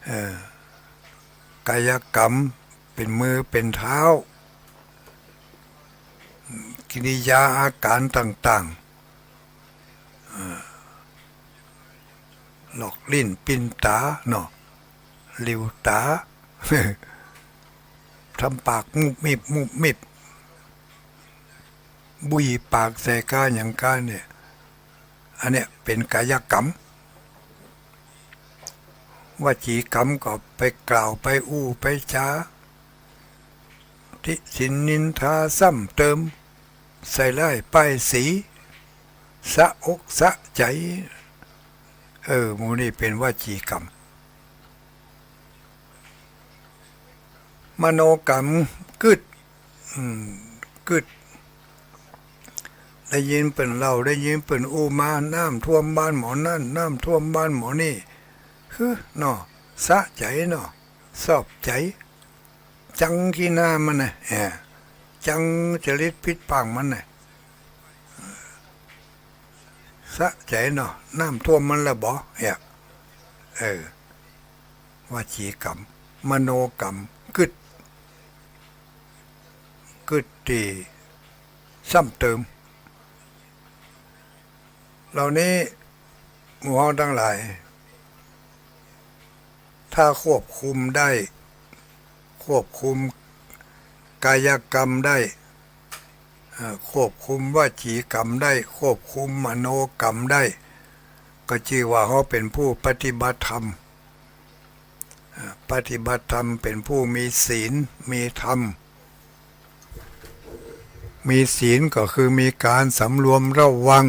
เออ ก๋ายกรรม เป๋นมือ เป๋นเท้า กิริยาอาก๋านต่างๆ เออ หลอกลิ้นปิ้นต๋าเนาะ หลิ้วต๋า ทำปากมุบมิบ มุบมิบ บุยปากใส่ก้าหยังก้าเนี่ย อันเนี้ยเป๋นก๋ายกรรม วจีกรรมก็ไปกล่าว ไปอู้ ไปจ๋า ติฉินนินทาซ้ำเติม ใส่ร้ายป้ายสี สะอกสะใจ๋ เออ หมู่นี้เป๋นวจีกรรม มโนกรรม กึ๊ด อืม กึ๊ด ได้ยินเปิ้นเล่า ได้ยินเปิ้นอู้มา น้ำท่วมบ้านหมอนั่น น้ำท่วมบ้านหมอนี่ คือเนาะ สะใจ๋เนาะ ชอบใจ๋ จังขี้หน้ามันน่ะ เออ จังจริตผิดปากมันน่ะ สะใจ๋เนาะ น้ำท่วมมันละบ่ เออ เออ วจีกรรม มโนกรรม กึ๊ด กึ๊ดตี้ซ้ำเติม เหล่านี้หมู่เฮาตังหลาย ถ้าควบคุมได้ ควบคุมก๋ายกรรมได้ เอ่อ ควบคุมวจีกรรมได้ ควบคุมมโนกรรมได้ ก็จื้อว่าเฮาเป๋นผู้ปฏิบัติธรรม อ่า ปฏิบัติธรรม เป๋นผู้มีศีล มีธรรม มีศีลก็คือมีก๋านสำรวมระวัง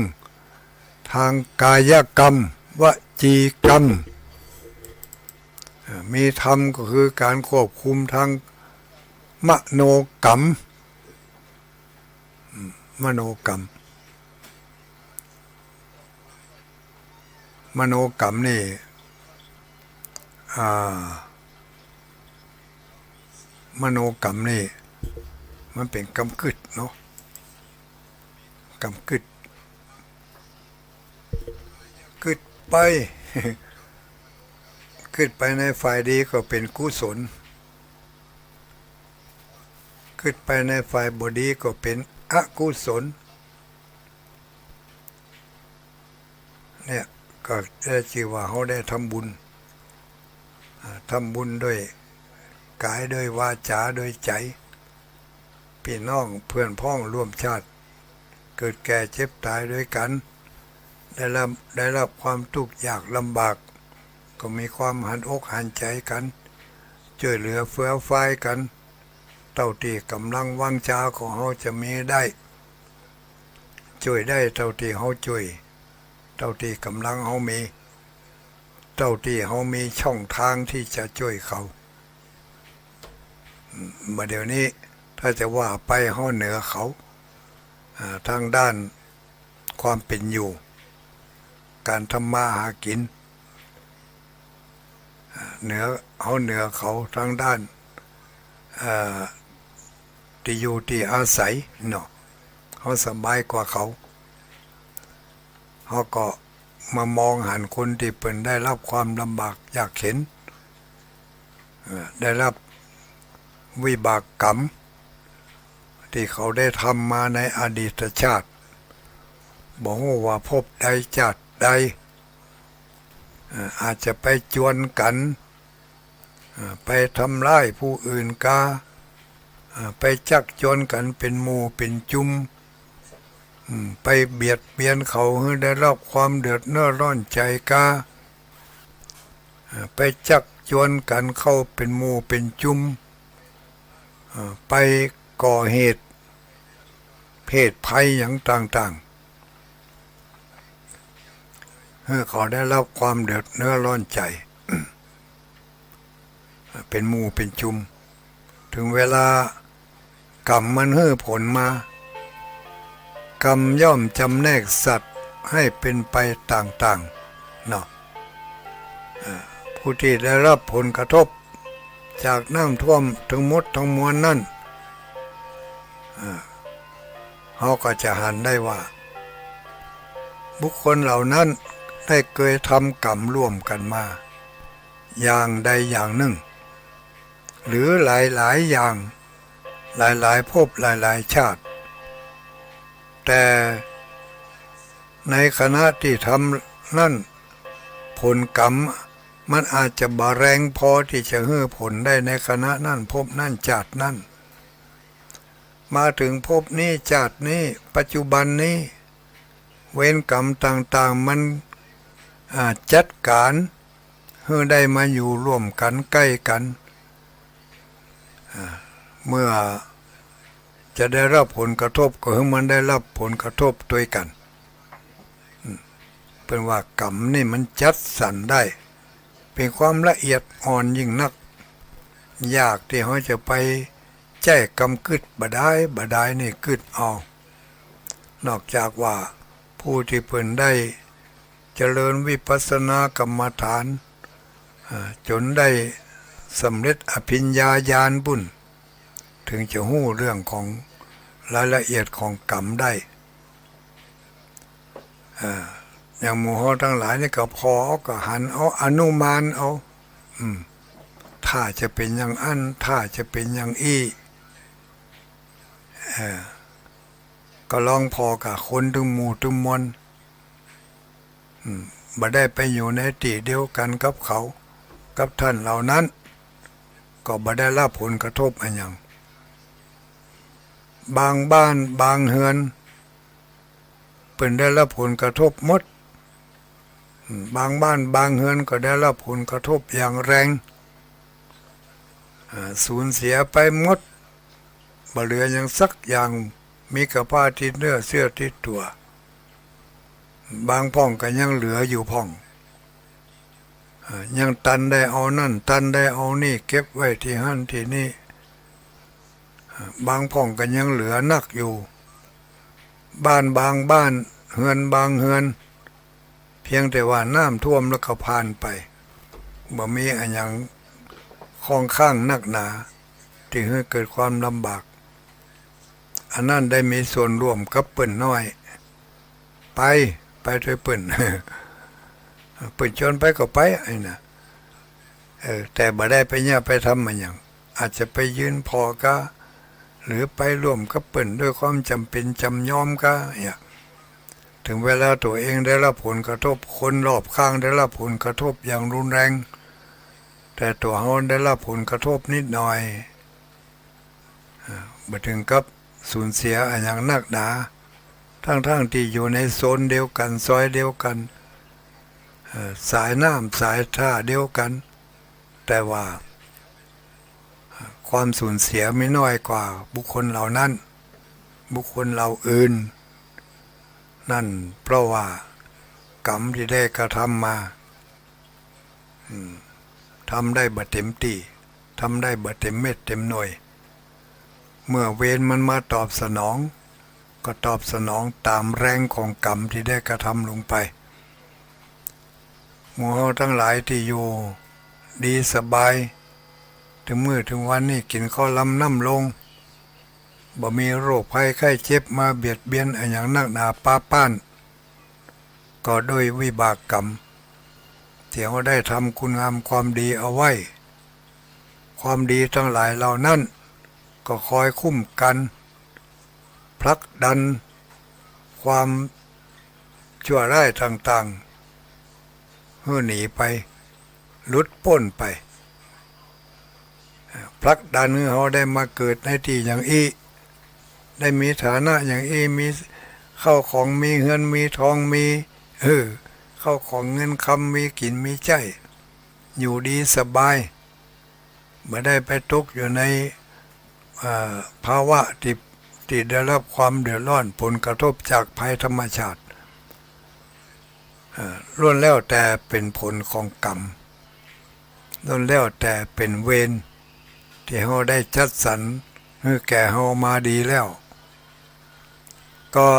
ตางก๋ายกรรม วจีกรรม อ่า มีธรรมก็คือก๋านควบคุมตางมโนกรรม อืม มโนกรรม มโนกรรมนี่ อ่า มโนกรรมนี่ มันเป๋นกำกึ๊ดเนาะ กำกึ๊ด กึ๊ดไป กึ๊ดไปในฝ่ายดีก็เป๋นกุศล กึ๊ดไปในฝ่ายบ่ดีก็เป๋นอกุศล เนี่ย ก็ได้จื้อว่าเฮาได้ทำบุญ อ่า ทำบุญด้วยก๋าย ด้วยวาจ๋า ด้วยใจ๋ ปี้น้องเปื้อนพ้องร่วมชาติ เกิดแก่เจ็บต๋ายด้วยกั๋น ได้รับ ได้รับความตุ๊กข์ยากลำบาก ก็มีความหันอกหันใจ๋กั๋น จ้วยเหลือเฟือฟายกั๋น เต้าตี้ก๋ำลังวังจาของเฮาจะมีได้ จ้วยได้เต้าตี้เฮาจ้วย เต้าตี้ก๋ำลังเฮามี เต้าตี้เฮามีช่องตางตี้จะจ้วยเขา บ่าเดี่ยวนี้ถ้าจะว่าไปเฮาเหนือเขา อ่า ตางด้านความเป๋นอยู่ ก๋านทำมาหากิ๋น อ่า เหนือ เฮาเหนือเขาตางด้าน อ่า ตี้อยู่ตี้อาศัยเนาะ เฮาสบายกว่าเขา เฮาก็มามองหันคนตี้เปิ้นได้ฮับความลำบากยากเข็ญ เอ่อ ได้ฮับวิบากกรรมตี้เขาได้ทำมาในอดีตชาติ บ่ฮู้ว่าภพใดจาติใด เอ่อ อาจจะไปจวนกั๋น อ่า ไปทำร้ายผู้อื่นกา อ่า ไปจักจวนกั๋นเป๋นหมู่เป๋นจุม อืม ไปเบียดเบียนเขาหื้อได้ฮับความเดือดเนื้อร้อนใจ๋กา อ่า ไปจักจวนกั๋นเข้าเป๋นหมู่เป๋นจุม อ่า ไปก่อเหตุเพศภัยหยังต่างๆ หื้อเขาได้ฮับความเดือดเนื้อร้อนใจ๋ เป๋นหมู่เป๋นจุม เถิงเวลากรรมมันหื้อผลมา กรรมย่อมจำแนกสัตว์หื้อเป๋นไปต่างๆ เนาะ เอ่อ ผู้ตี้ได้ฮับผลกระทบจากน้ำท่วมตึงหมดตึงมวลนั้น เอ่อ เฮาก็จะหันได้ว่า บุคคลเหล่านั้นได้เกยทำกรรมร่วมกั๋นมา อย่างใดอย่างนึ่ง หรือหลายๆ อย่าง หลายๆ ภพหลายๆ ชาติ แต่ในขณะตี้ทำนั้น ผลกรรมมันอาจจะบ่แรงพอตี้จะหื้อผลได้ในขณะนั้น ภพนั้น ชาตินั้น มาเถิงภพนี้ ชาตินี้ ปัจจุบันนี้ เวรกรรมต่างๆ มัน อ่า จัดก๋านหื้อได้มาอยู่ร่วมกั๋นใก้กั๋น อ่า เมื่อจะได้ฮับผลกระทบก็หื้อมันได้ฮับผลกระทบตวยกั๋น อืม เปิ้นว่ากรรมนี่มันจัดสรรได้ เป๋นความละเอียดอ่อนยิ่งนัก ยากตี้เฮาจะไปแจ้กำกึ๊ดบ่ดาย บ่ดายนี่กึ๊ดเอา นอกจากว่าผู้ตี้เปิ้นได้เจริญวิปัสสนากรรมฐาน อ่า จ๋นได้สำเร็จอภิญญาญาณปุ้น เถิงจะฮู้เรื่องของรายละเอียดของกรรมได้ อ่า อย่างหมู่เฮาตังหลายนี่ก็ผ่อเอา ก็หันเอา อนุมานเอา อืม ถ้าจะเป๋นอย่างอั้น ถ้าจะเป๋นอย่างอี้ เอ่อ ก็ลองผ่อกับคนตึงหมู่ตึงมวล อืม บ่ได้ไปอยู่ในตี้เดียวกั๋นกับเขา กับต้านเหล่านั้น ก็บ่ได้ฮับผลกระทบอะหยัง บางบ้านบางเฮือน เปิ้นได้ฮับผลกระทบหมด อืม บางบ้านบางเฮือนก็ได้ฮับผลกระทบอย่างแรง อ่า สูญเสียไปหมด บ่เหลือหยังสักอย่าง มีก้าผ้าติดเนื้อเสื้อติดตั๋ว บางพ่องก็ยังเหลืออยู่พ่อง อ่า ยังตันได้เอานั่น ตันได้เอานี่ เก็บไว้ตี้หั้นตี้นี่ อ่า บางพ่องก็ยังเหลือนักอยู่ บ้านบางบ้าน เฮือนบางเฮือน เพียงแต่ว่าน้ำท่วมแล้วก็ผ่านไป บ่มีอะหยังค้างค้างนักหนา ตี้หื้อเกิดความลำบาก อันนั้นได้มีส่วนร่วมกับเปิ้นน้อย ไป ไปตวยเปิ้น เปิ้นจวนไปก็ไป อันนี้นะ เออ แต่บ่ได้ไปเยียะไปทำอะหยัง อาจจะไปยืนผ่อกา หรือไปร่วมกับเปิ้นด้วยความจ๋ำเป๋นจ๋ำยอมกา เนี่ย เถิงเวลาตั๋วเองได้ฮับผลกระทบ คนรอบข้างได้ฮับผลกระทบอย่างรุนแรง แต่ตั๋วเฮาได้ฮับผลกระทบนิดหน่อย อ่า บ่เถิงกับสูญเสียอะหยังนักหนา ตังๆ ตี้อยู่ในโซนเดียวกั๋น ซอยเดียวกั๋น เอ่อ สายน้ำสายต้าเดียวกั๋น แต่ว่า ความสูญเสียมีน้อยกว่าบุคคลเหล่านั้น บุคคลเหล่าอื่น นั่นเพราะว่า กรรมตี้ได้กระทำมา อืม ทำได้บ่เต็มตี้ ทำได้บ่เต็มเม็ดเต็มหน่วย เมื่อเวรมันมาตอบสนอง ก็ตอบสนองต๋ามแฮงของกรรมตี้ได้กระทำลงไป หมู่เฮาตังหลายตี้อยู่ดีสบาย เถิงมื้อเถิงวันนี้กิ๋นข้าวลำน้ำลง บ่มีโรคภัยไข้เจ็บมาเบียดเบียนอะหยังนักหนาป๊าป๊าน ก็ด้วยวิบากกรรม ตี้เฮาได้ทำคุณงามความดีเอาไว้ ความดีตังหลายเหล่านั้น ก็คอยคุ้มกั๋น ผลักดัน ความชั่วร้ายต่างๆ หื้อหนีไป หลุดป๊นไป ผลักดันหื้อเฮาได้มาเกิดในตี้อย่างอี้ ได้มีฐานะอย่างอี้ มีข้าวของ มีเฮือน มีทอง มี เออ ข้าวของเงินคำ มีกิ๋น มีใจ๊ อยู่ดีสบาย บ่ได้ไปตกอยู่ใน เอ่อ ภาวะตี้ ตี้ได้ฮับความเดือดร้อน ผลกระทบจากภัยธรรมชาติ เอ่อ ล้วนแล้วแต่เป๋นผลของกรรม ล้วนแล้วแต่เป๋นเวร ตี้เฮาได้จัดสรรหื้อแก่เฮามาดีแล้ว ก็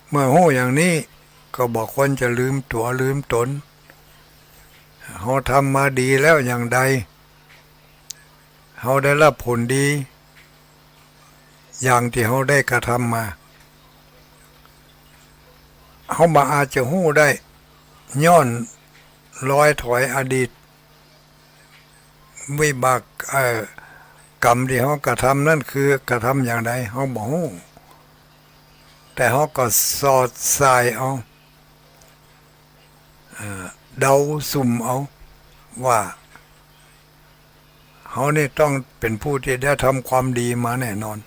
เมื่อฮู้อย่างนี้ ก็บ่ควรจะลืมตั๋วลืมต๋น เฮาทำมาดีแล้วอย่างใด เฮาได้ฮับผลดี อย่างตี้เฮาได้กระทำมา เฮาบ่อาจจะฮู้ได้ ย้อนรอยถอยอดีต วิบาก เอ่อ กรรมตี้เฮากระทำนั้นคือกระทำอย่างใด เฮาบ่ฮู้ แต่เฮาก็สอดส่ายเอา เอ่อ เดาสุมเอา ว่า เฮานี่ต้องเป๋นผู้ตี้ได้ทำความดีมาแน่นอน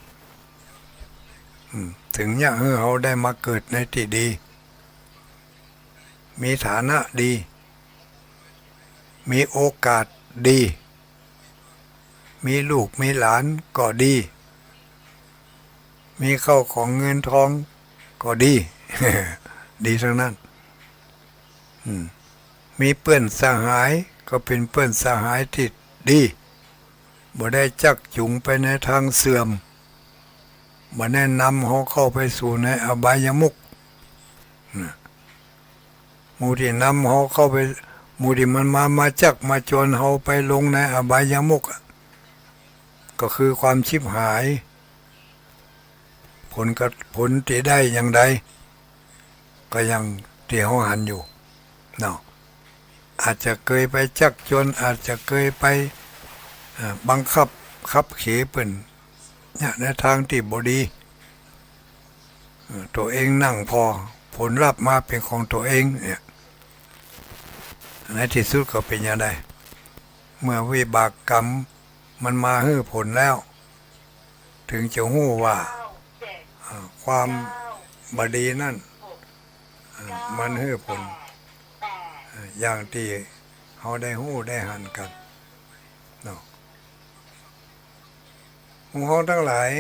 อืม เถิงเยียะหื้อเฮาได้มาเกิดในตี้ดี มีฐานะดี มีโอกาสดี มีลูกมีหลานก็ดี มีข้าวของเงินทองก็ดี ดีตังนั้น อืม มีเปื้อนสหายก็เป๋นเปื้อนสหายตี้ดี บ่ได้จักจูงไปในตางเสื่อม บ่ได้นำเฮาเข้าไปสู่ในอบายมุข นะ หมู่ตี้นำเฮาเข้าไป หมู่ตี้มันมา มาจักมาจวนเฮาไปลงในอบายมุขอะ ก็คือความฉิบหาย ผลกระ ผลตี้ได้อย่างใด ก็อย่างตี้เฮาหันอยู่ เนาะ อาจจะเกยไปจักจวน อาจจะเกยไป เอ่อ บังคับขับเขเปิ้น เนี่ย ในตางตี้บ่ดี เอ่อ ตั๋วเองนั่งผ่อ ผลลัพธ์มาเป๋นของตั๋วเอง เนี่ย ในตี้สุดก็เป๋นอย่างใด เมื่อวิบากกรรมมันมาหื้อผลแล้ว เถิงจะฮู้ว่า เอ่อ ความบ่ดีนั้น เอ่อ มันหื้อผล เอ่อ อย่างตี้เฮาได้ฮู้ได้หันกั๋น เนาะ หมู่เฮาตังหลาย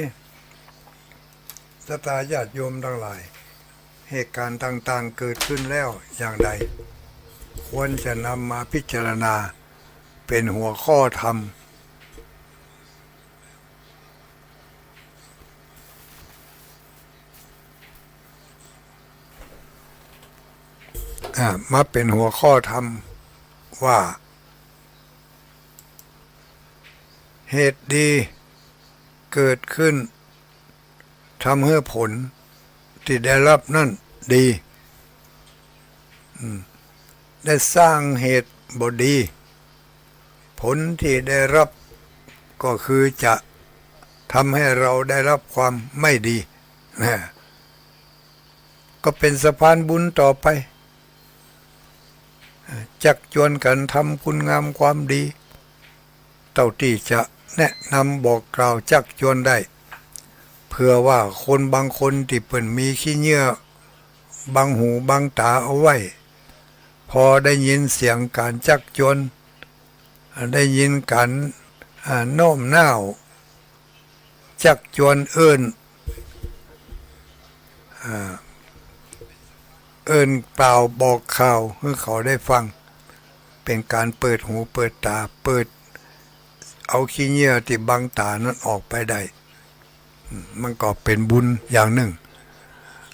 ศรัทธาญาติโยมตังหลาย เหตุก๋ารณ์ต่างๆ เกิดขึ้นแล้วอย่างใด ควรจะนำมาพิจารณาเป๋นหัวข้อธรรม อ่า มาเป๋นหัวข้อธรรมว่า เหตุดีเกิดขึ้น ทำหื้อผลตี้ได้ฮับนั้นดี อืม ได้สร้างเหตุบ่ดี ผลตี้ได้ฮับก็คือจะทำหื้อเฮาได้ฮับความไม่ดี นะ ก็เป๋นสะพานบุญต่อไป จักจวนกั๋นทำคุณงามความดี เต้าตี้จะแนะนำบอกกล่าวจักจวนได้ เผื่อว่าคนบางคนตี้เปิ้นมีขี้เยื่อบังหูบังต๋าเอาไว้ พอได้ยินเสียงก๋านจักจวน ได้ยินก๋าน อ่า โน้มน้าว จักจวน เอิ้น อ่า เอิ้นกล่าวบอกข่าวหื้อเขาได้ฟัง เป๋นก๋านเปิดหูเปิดต๋า เปิดเอาขี้เหยื่อตี้บังต๋านั้นออกไปได้ อืม มันก็เป๋นบุญอย่างนึ่ง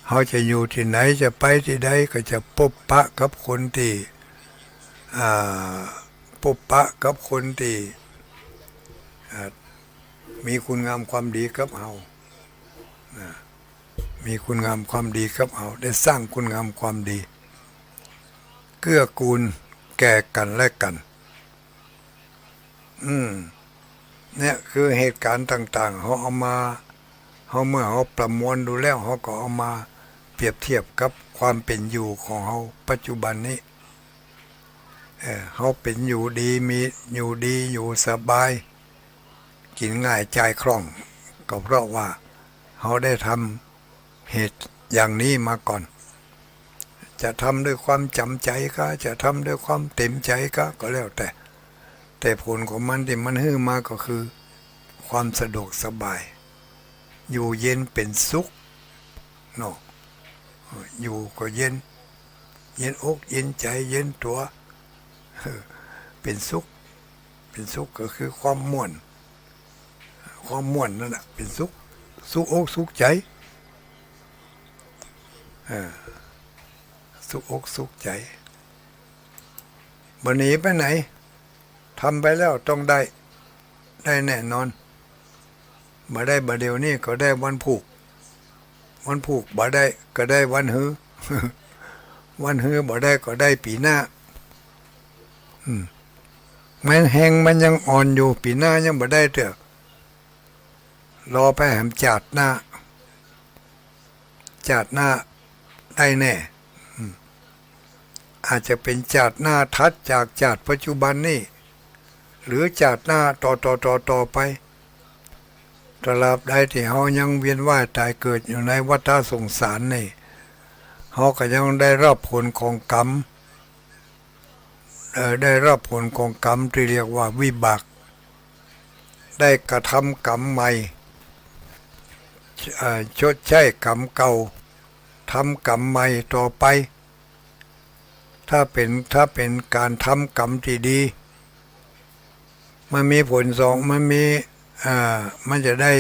เฮาจะอยู่ตี้ไหน จะไปตี้ใด ก็จะปบปะกับคนตี้ อ่า ปบปะกับคนตี้ อ่า มีคุณงามความดีกับเฮา นะ มีคุณงามความดีกับเฮา ได้สร้างคุณงามความดี เกื้อกูลแก่กั๋นและกั๋น อืม เนี่ยคือเหตุก๋ารณ์ต่างๆ เฮาเอามา เฮา เมื่อเฮาประมวลดูแล้ว เฮาก็เอามาเปรียบเทียบกับความเป๋นอยู่ของเฮาปัจจุบันนี้ เออ เฮาเป๋นอยู่ดี มี อยู่ดี อยู่สบาย กิ๋นง่าย จ่ายคล่อง ก็เพราะว่าเฮาได้ทำเหตุอย่างนี้มาก่อน จะทำด้วยความจ๋ำใจ๋ก็ จะทำด้วยความเต๋มใจ๋ก็ ก็แล้วแต่ แต่ผลของมันตี้มันหื้อมาก็คือความสะดวกสบาย อยู่เย็นเป๋นสุข เนาะ อยู่ก็เย็น เย็นอกเย็นใจ๋ เย็นตั๋ว เป๋นสุข เป๋นสุขก็คือความม่วน ความม่วนนั่นแหละเป๋นสุข สุขอกสุขใจ๋ เออ สุขอกสุขใจ๋ บ่หนีไปไหน ทำไปแล้วต้องได้ ได้แน่นอน บ่ได้บ่าเดี่ยวนี้ก็ได้วันพูก วันพูกบ่ได้ก็ได้วันฮือ วันฮือบ่ได้ก็ได้ปี๋หน้า อืม มันแฮงมันยังอ่อนอยู่ ปี๋หน้ายังบ่ได้เตื้อ รอไปแหมจาติหน้า จาติหน้าได้แน่ อืม อาจจะเป๋นจาติหน้าถัดจากจาติปัจจุบันนี้ หรือจาติหน้าต่อๆๆๆ ไป ตราบใดตี้เฮายังเวียนว่ายต๋ายเกิดอยู่ในวัฏฏะสงสารนี่ เฮาก็ยังได้รับผลของกรรม เอ่อ ได้รับผลของกรรมตี้เรียกว่าวิบาก ได้กระทำกรรมใหม่ เอ่อ ชดใช้กรรมเก่า ทำกรรมใหม่ต่อไป ถ้าเป๋น ถ้าเป๋นก๋านทำกรรมตี้ดี มันมีผลสอง มันมี อ่า มันจะได้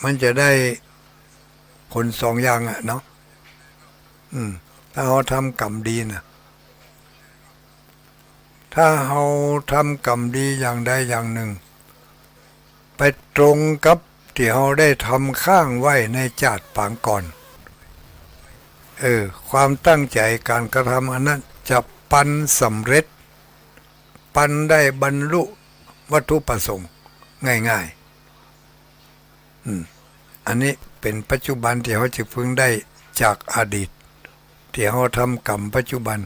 มันจะได้ผลสองอย่างอะเนาะ อืม ถ้าเฮาทำกรรมดีนะ ถ้าเฮาทำกรรมดีอย่างใดอย่างนึ่ง ไปตรงกับตี้เฮาได้ทำค้างไว้ในจาติปางก่อน เออ ความตั้งใจ๋ก๋านกระทำอันนั้นจะปันสำเร็จ ปันได้บรรลุวัตถุประสงค์ง่ายๆ อืม อันนี้เป๋นปัจจุบันตี้เฮาจะพึงได้จากอดีต ตี้เฮาทำกรรมปัจจุบัน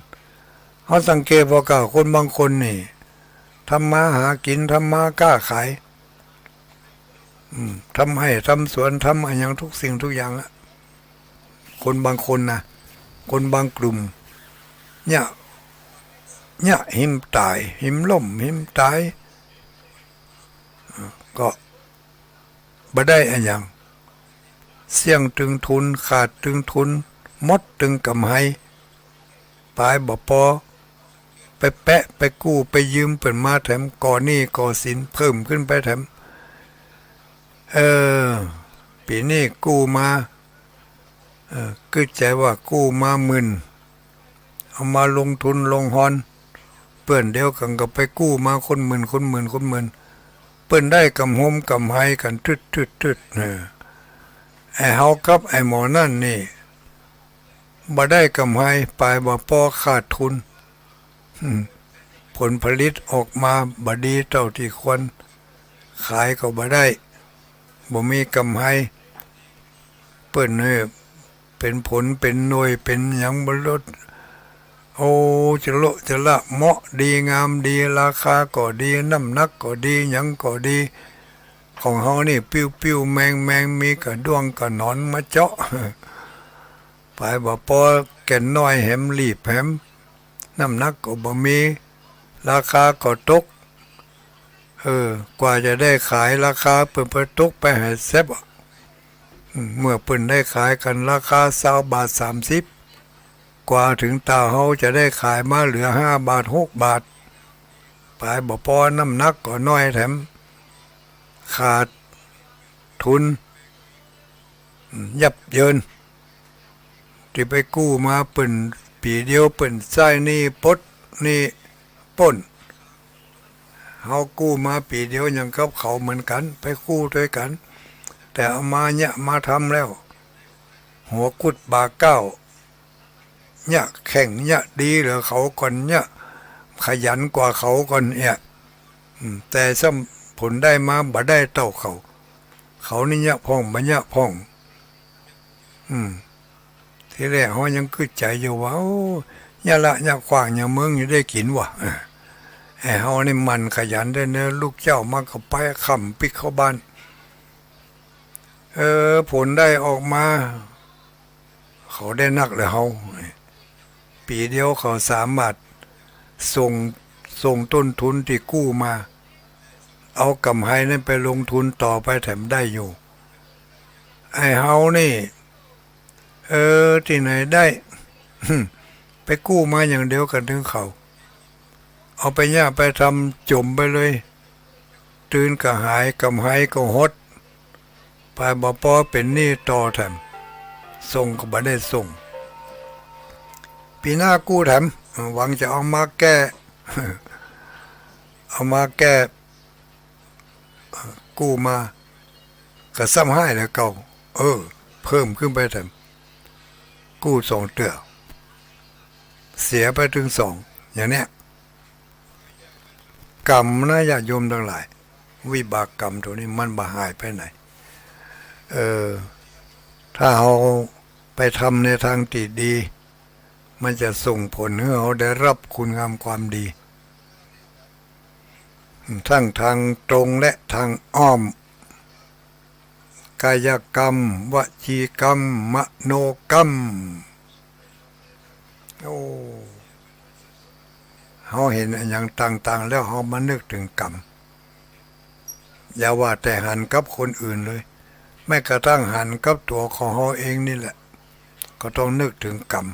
เฮาสังเกตบ่า คนบางคนนี่ ทำมาหากิ๋น ทำมาค้าขาย อืม ทำไฮ่ทำสวน ทำอะหยังทุกสิ่งทุกอย่างอะ คนบางคนนะ คนบางกลุ่ม เนี่ย เนี่ย หิมต๋าย หิมล้ม หิมต๋าย ก็ บ่ได้อะหยัง เสี้ยงตึงทุน ขาดตึงทุน หมดตึงก๋ำไร ป๋ายบ่ปอ ไปแปะ ไปกู้ ไปยืมเปิ้นมาแถม ก่อหนี้ก่อสินเพิ่มขึ้นไปแถม เออ ปี๋นี้กู้มา เออ กึ๊ดใจ๋ว่ากู้มาหมื่น เอามาลงทุนลงฮอน เปื้อนเดียวกั๋นก็ไปกู้มาคนหมื่น คนหมื่น คนหมื่น เปิ้นได้ก๋ำโฮมก๋ำไรกั๋นตึ๊ดตึ๊ดตึ๊ด เออ ไอ้เฮากับไอ้หมอนั่นนี่ บ่ได้ก๋ำไร ป๋ายบ่ปอ ขาดทุน อืม ผลผลิตออกมาบ่ดีเต้าตี้ควร ขายก็บ่ได้ บ่มีก๋ำไร เปิ้นนี่ เป๋นผล เป๋นหน่วย เป๋นหยังบ่ลด โอ้ จะโละจะละ เหมาะดี งามดี ราคาก็ดี น้ำหนักก็ดี หยังก็ดี ของเฮานี่ปิ้วๆ แมงๆ มีก้าด้วงก้าหนอนมาเจาะ ป๋ายบ่ปอ แก่นน้อยแหม ลีบแหม น้ำหนักก็บ่มี ราคาก็ตก เออ กว่าจะได้ขายราคาเปิ้นไปตกไปหาแซบอะ อืม เมื่อเปิ้นได้ขายกั๋นราคาซาวบาทสามสิบ กว่าเถิงตาเฮาจะได้ขายมาเหลือห้าบาทหกบาท ป๋ายบ่ปอ น้ำหนักก็น้อยแถม ขาดทุน อืม ยับเยิน ตี้ไปกู้มาเปิ้น ปี๋เดียวเปิ้นใจ๊หนี้ปลดหนี้ป๊น เฮากู้มาปี๋เดียวอย่างกับเขาเหมือนกั๋น ไปกู้ตวยกั๋น แต่เอามาเยียะมาทำแล้ว หัวกุดบ่าเก๊า เยียะแข่งเยียะดีเหลือเขาก่อน เยียะขยันกว่าเขาก่อนเนี่ย อืม แต่ซ้ำผลได้มาบ่ได้เต้าเขา เขานี่เยียะพ่องบ่เยียะพ่อง อืม ทีแรกเฮายังกึ๊ดใจ๋อยู่ว่า โอ้ เยียะละเยียะกว้างเยียะเมิงยังได้กิ๋นว่ะ เออ ไอ้เฮานี่หมั่นขยันแต๊เนอะ ลุกเจ๊ามาก็ไป ค่ำปิ๊กเข้าบ้าน เออ ผลได้ออกมา เขาได้นักเหลือเฮา ปี๋เดียวเขาสามารถส่ง ส่งต้นทุนตี้กู้มา เอาก๋ำไรนั้นไปลงทุนต่อไปแถมได้อยู่ ไอ้เฮานี่ เออ ตี้ไหนได้ ไปกู้มาอย่างเดียวกั๋นเถิงเขา เอาไปเยียะไปทำจ๋มไปเลย ตื่นก็หาย ก๋ำไรก็หด ป๋ายบ่ปอเป๋นหนี้ต่อแถม ส่งก็บ่ได้ส่ง ปี๋หน้ากู้แถม หวังจะเอามาแก้ เอามาแก้ กู้มา ก็ซ้ำฮ้ายเหลือเก่า เออ เพิ่มขึ้นไปแถม กู้สองเตื้อ เสียไปเถิงสอง อย่างเนี้ย กรรมนะญาติโยมตังหลาย วิบากกรรมตั๋วนี้มันบ่หายไปไหน เออ ถ้าเฮาไปทำในตางตี้ดี มันจะส่งผลหื้อเฮาได้ฮับคุณงามความดี ทั้งตางตรงและตางอ้อม กายกรรม วจีกรรม มโนกรรม โอ้ เฮาหันอะหยังต่างๆ แล้วเฮามานึกเถิงกรรม อย่าว่าแต่หันกับคนอื่นเลย แม้กระทั่งหันกับตั๋วของเฮาเองนี่แหละ ก็ต้องนึกเถิงกรรม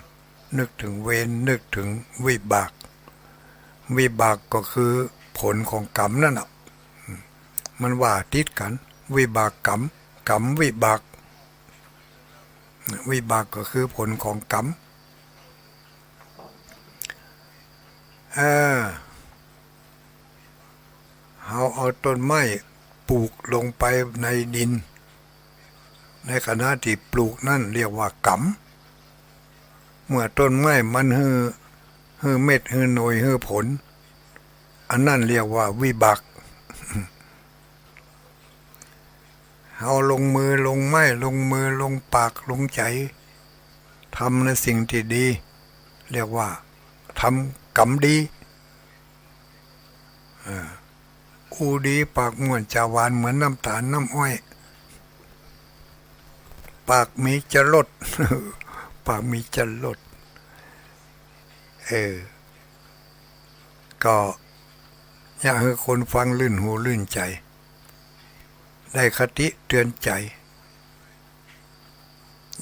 นึกเถิงเวร นึกเถิงวิบาก วิบากก็คือผลของกรรมนั่นน่ะ มันว่าติดกั๋น วิบากกรรม กรรมวิบาก วิบากก็คือผลของกรรม เออ เฮาเอาต้นไม้ปลูกลงไปในดิน ในขณะตี้ปลูกนั้นเรียกว่ากรรม เมื่อต้นไม้มันหื้อ หื้อเม็ด หื้อหน่วย หื้อผล อันนั้นเรียกว่าวิบาก เฮาลงมือลงไม้ ลงมือลงปากลงใจ๋ ทำในสิ่งตี้ดี เรียกว่าทำกรรมดี เออ อู้ดี ปากม่วนจ๋าหวานเหมือนน้ำต๋าลน้ำอ้อย ปากมีจรส ปากมีจรส เออ ก็อยากหื้อคนฟังลื่นหูลื่นใจ๋ ได้คติเตือนใจ๋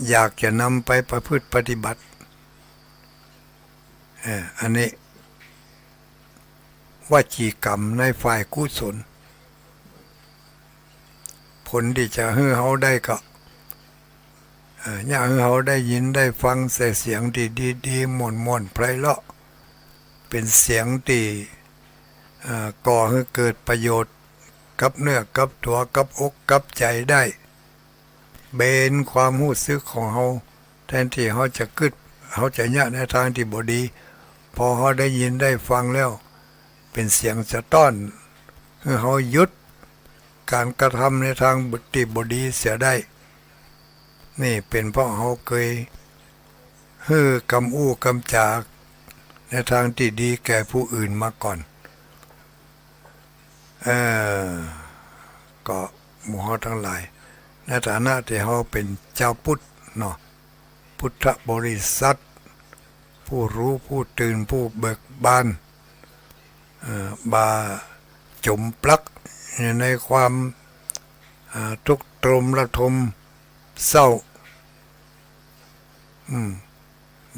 อยากจะนำไปประพฤติปฏิบัติ เออ อันนี้ วจีกรรมในฝ่ายกุศล ผลตี้จะหื้อเฮาได้ก็ เอ่อ อยากหื้อเฮาได้ยินได้ฟังแต่เสียงตี้ดีๆ ม่วนๆ ไพเราะ เป๋นเสียงตี้ เอ่อ ก่อหื้อเกิดประโยชน์กับเนื้อกับตั๋ว กับอกกับใจ๋ได้ เบนความฮู้สึกของเฮา แทนตี้เฮาจะกึ๊ด เฮาจะเยียะในตางตี้บ่ดี พอเฮาได้ยินได้ฟังแล้ว เป๋นเสียงสะต๊อน หื้อเฮาหยุดก๋านกระทำในตางตี้บ่ดีเสียได้ นี่เป๋นเพราะเฮาเกยหื้อกำอู้กำจ๋าในตางตี้ดีแก่ผู้อื่นมาก่อน เออ ก็หมู่เฮาตังหลาย ในฐานะตี้เฮาเป๋นจาวพุทธเนาะ พุทธบริษัท ผู้ฮู้ ผู้ตื่น ผู้เบิกบาน เอ่อ บ่จ๋มปลั๊ก อยู่ในความ อ่า ทุกข์โทมระทมเศร้า อืม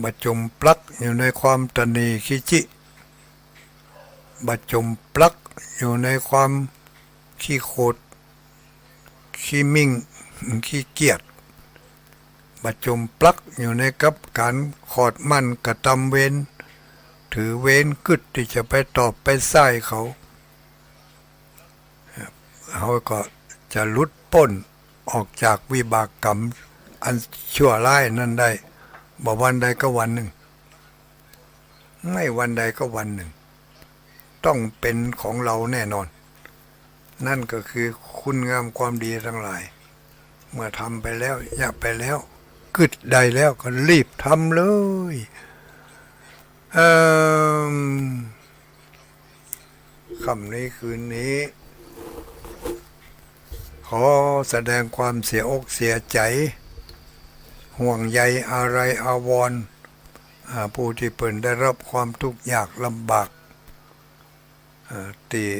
บ่จมปลักอยู่ในความตะหนี่ขี้จิ บ่จมปลักอยู่ในความขี้โขด ขี้มิ่ง ขี้เกียจ บ่จมปลักอยู่ในกับก๋านขอดมั่นกระตำเวร ถือเวรกึ๊ดตี้จะไปตอบไปใส้เขา เฮาก็จะหลุดป๊นออกจากวิบากกรรมอันชั่วร้ายนั้นได้ บ่วันใดก็วันนึ่ง ไม่วันใดก็วันนึ่ง ต้องเป๋นของเฮาแน่นอน นั่นก็คือคุณงามความดีตังหลาย เมื่อทำไปแล้ว เยียะไปแล้ว กึ๊ดได้แล้วก็รีบทำเลย เอิ่ม ค่ำนี้คืนนี้ ขอแสดงความเสียอกเสียใจ๋ ห่วงใยอาลัยอาวรณ์ อ่า ผู้ตี้เปิ้นได้รับความทุกข์ยากลำบาก อ่า ตี้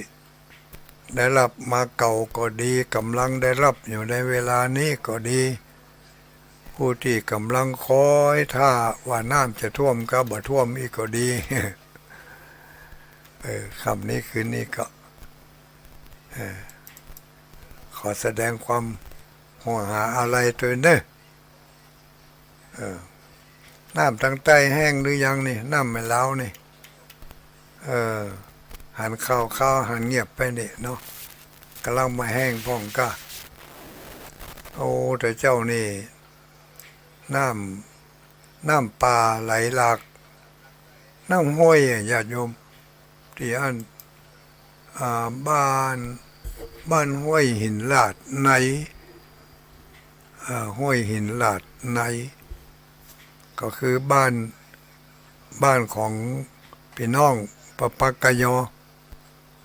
ได้รับมาเก่าก็ดี ก่ำลังได้รับอยู่ในเวลานี้ก็ดี ผู้ตี้ก่ำลังคอยท่าว่าน้ำจะท่วมก็บ่ท่วมอีกก็ดี เออ ค่ำนี้คืนนี้ก็ เออ ขอแสดงความห่วงหาอาลัยตวยเน่อ เออ น้ำตางใต้แห้งหรือยังนี่ น้ำแม่ลาวนี่ เออ หันข่าวๆ หันเงียบไปนี่เนาะ ก่ำลังมาแห้งพ่องก้า โอ้ แต่เจ้านี่ น้ำ น้ำป่าไหลหลาก น้ำห้วยอะ ญาติโยม ตี้อั้น อ่า บ้าน บ้านห้วยหินลาดใน อ่า ห้วยหินลาดใน ก็คือบ้าน บ้านของปี้น้องปะปักกะยอ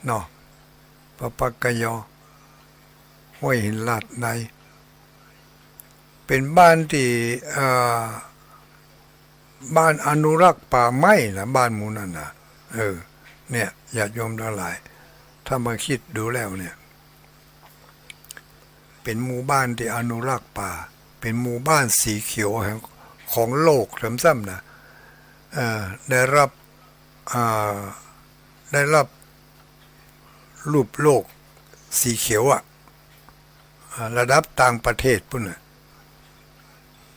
เนาะ ปะปักกะยอ ห้วยหินลาดใน เป๋นบ้านตี้ อ่า บ้านอนุรักษ์ป่าไม้นะ บ้านหมู่นั้นนะ เออ เนี่ย ญาติโยมตังหลาย ถ้ามาคิดดูแล้วเนี่ย เป๋นหมู่บ้านตี้อนุรักษ์ป่า เป๋นหมู่บ้านสีเขียวแห่ง ของโลกซ้ำๆ นะ เอ่อ ได้รับ อ่า ได้รับรูปโลกสีเขียวอะ อ่า ระดับต่างประเทศปู้นน่ะ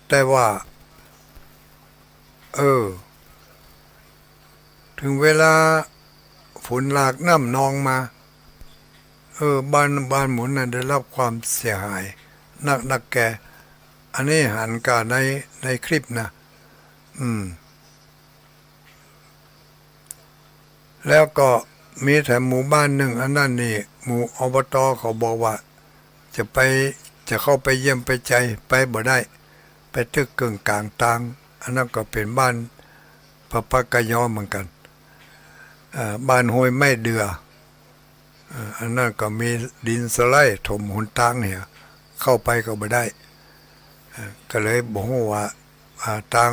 แต่ว่า เออ เถิงเวลาฝนหลากน้ำนองมา เออ บ้าน บ้านหมู่นั้นได้รับความเสียหายนักนักแก อันนี้หันก้าใน ในคลิปนะ อืม แล้วก็มีแถมหมู่บ้านนึ่ง อันนั้นนี่ หมู่ อบต เขาบอกว่า จะไป จะเข้าไปเยี่ยมไปใจ ไปบ่ได้ ไปตึ๊กเกิ่งก๋างตาง อันนั้นก็เป๋นบ้านปะปักกะยอเหมือนกั๋น อ่า บ้านห้วยไม้เดือ อ่า อันนั้นก็มีดินสไลด์ถมหนตางเหีย เข้าไปก็บ่ได้ อ่า ก็เลยบ่ฮู้ว่า อ่า ตาง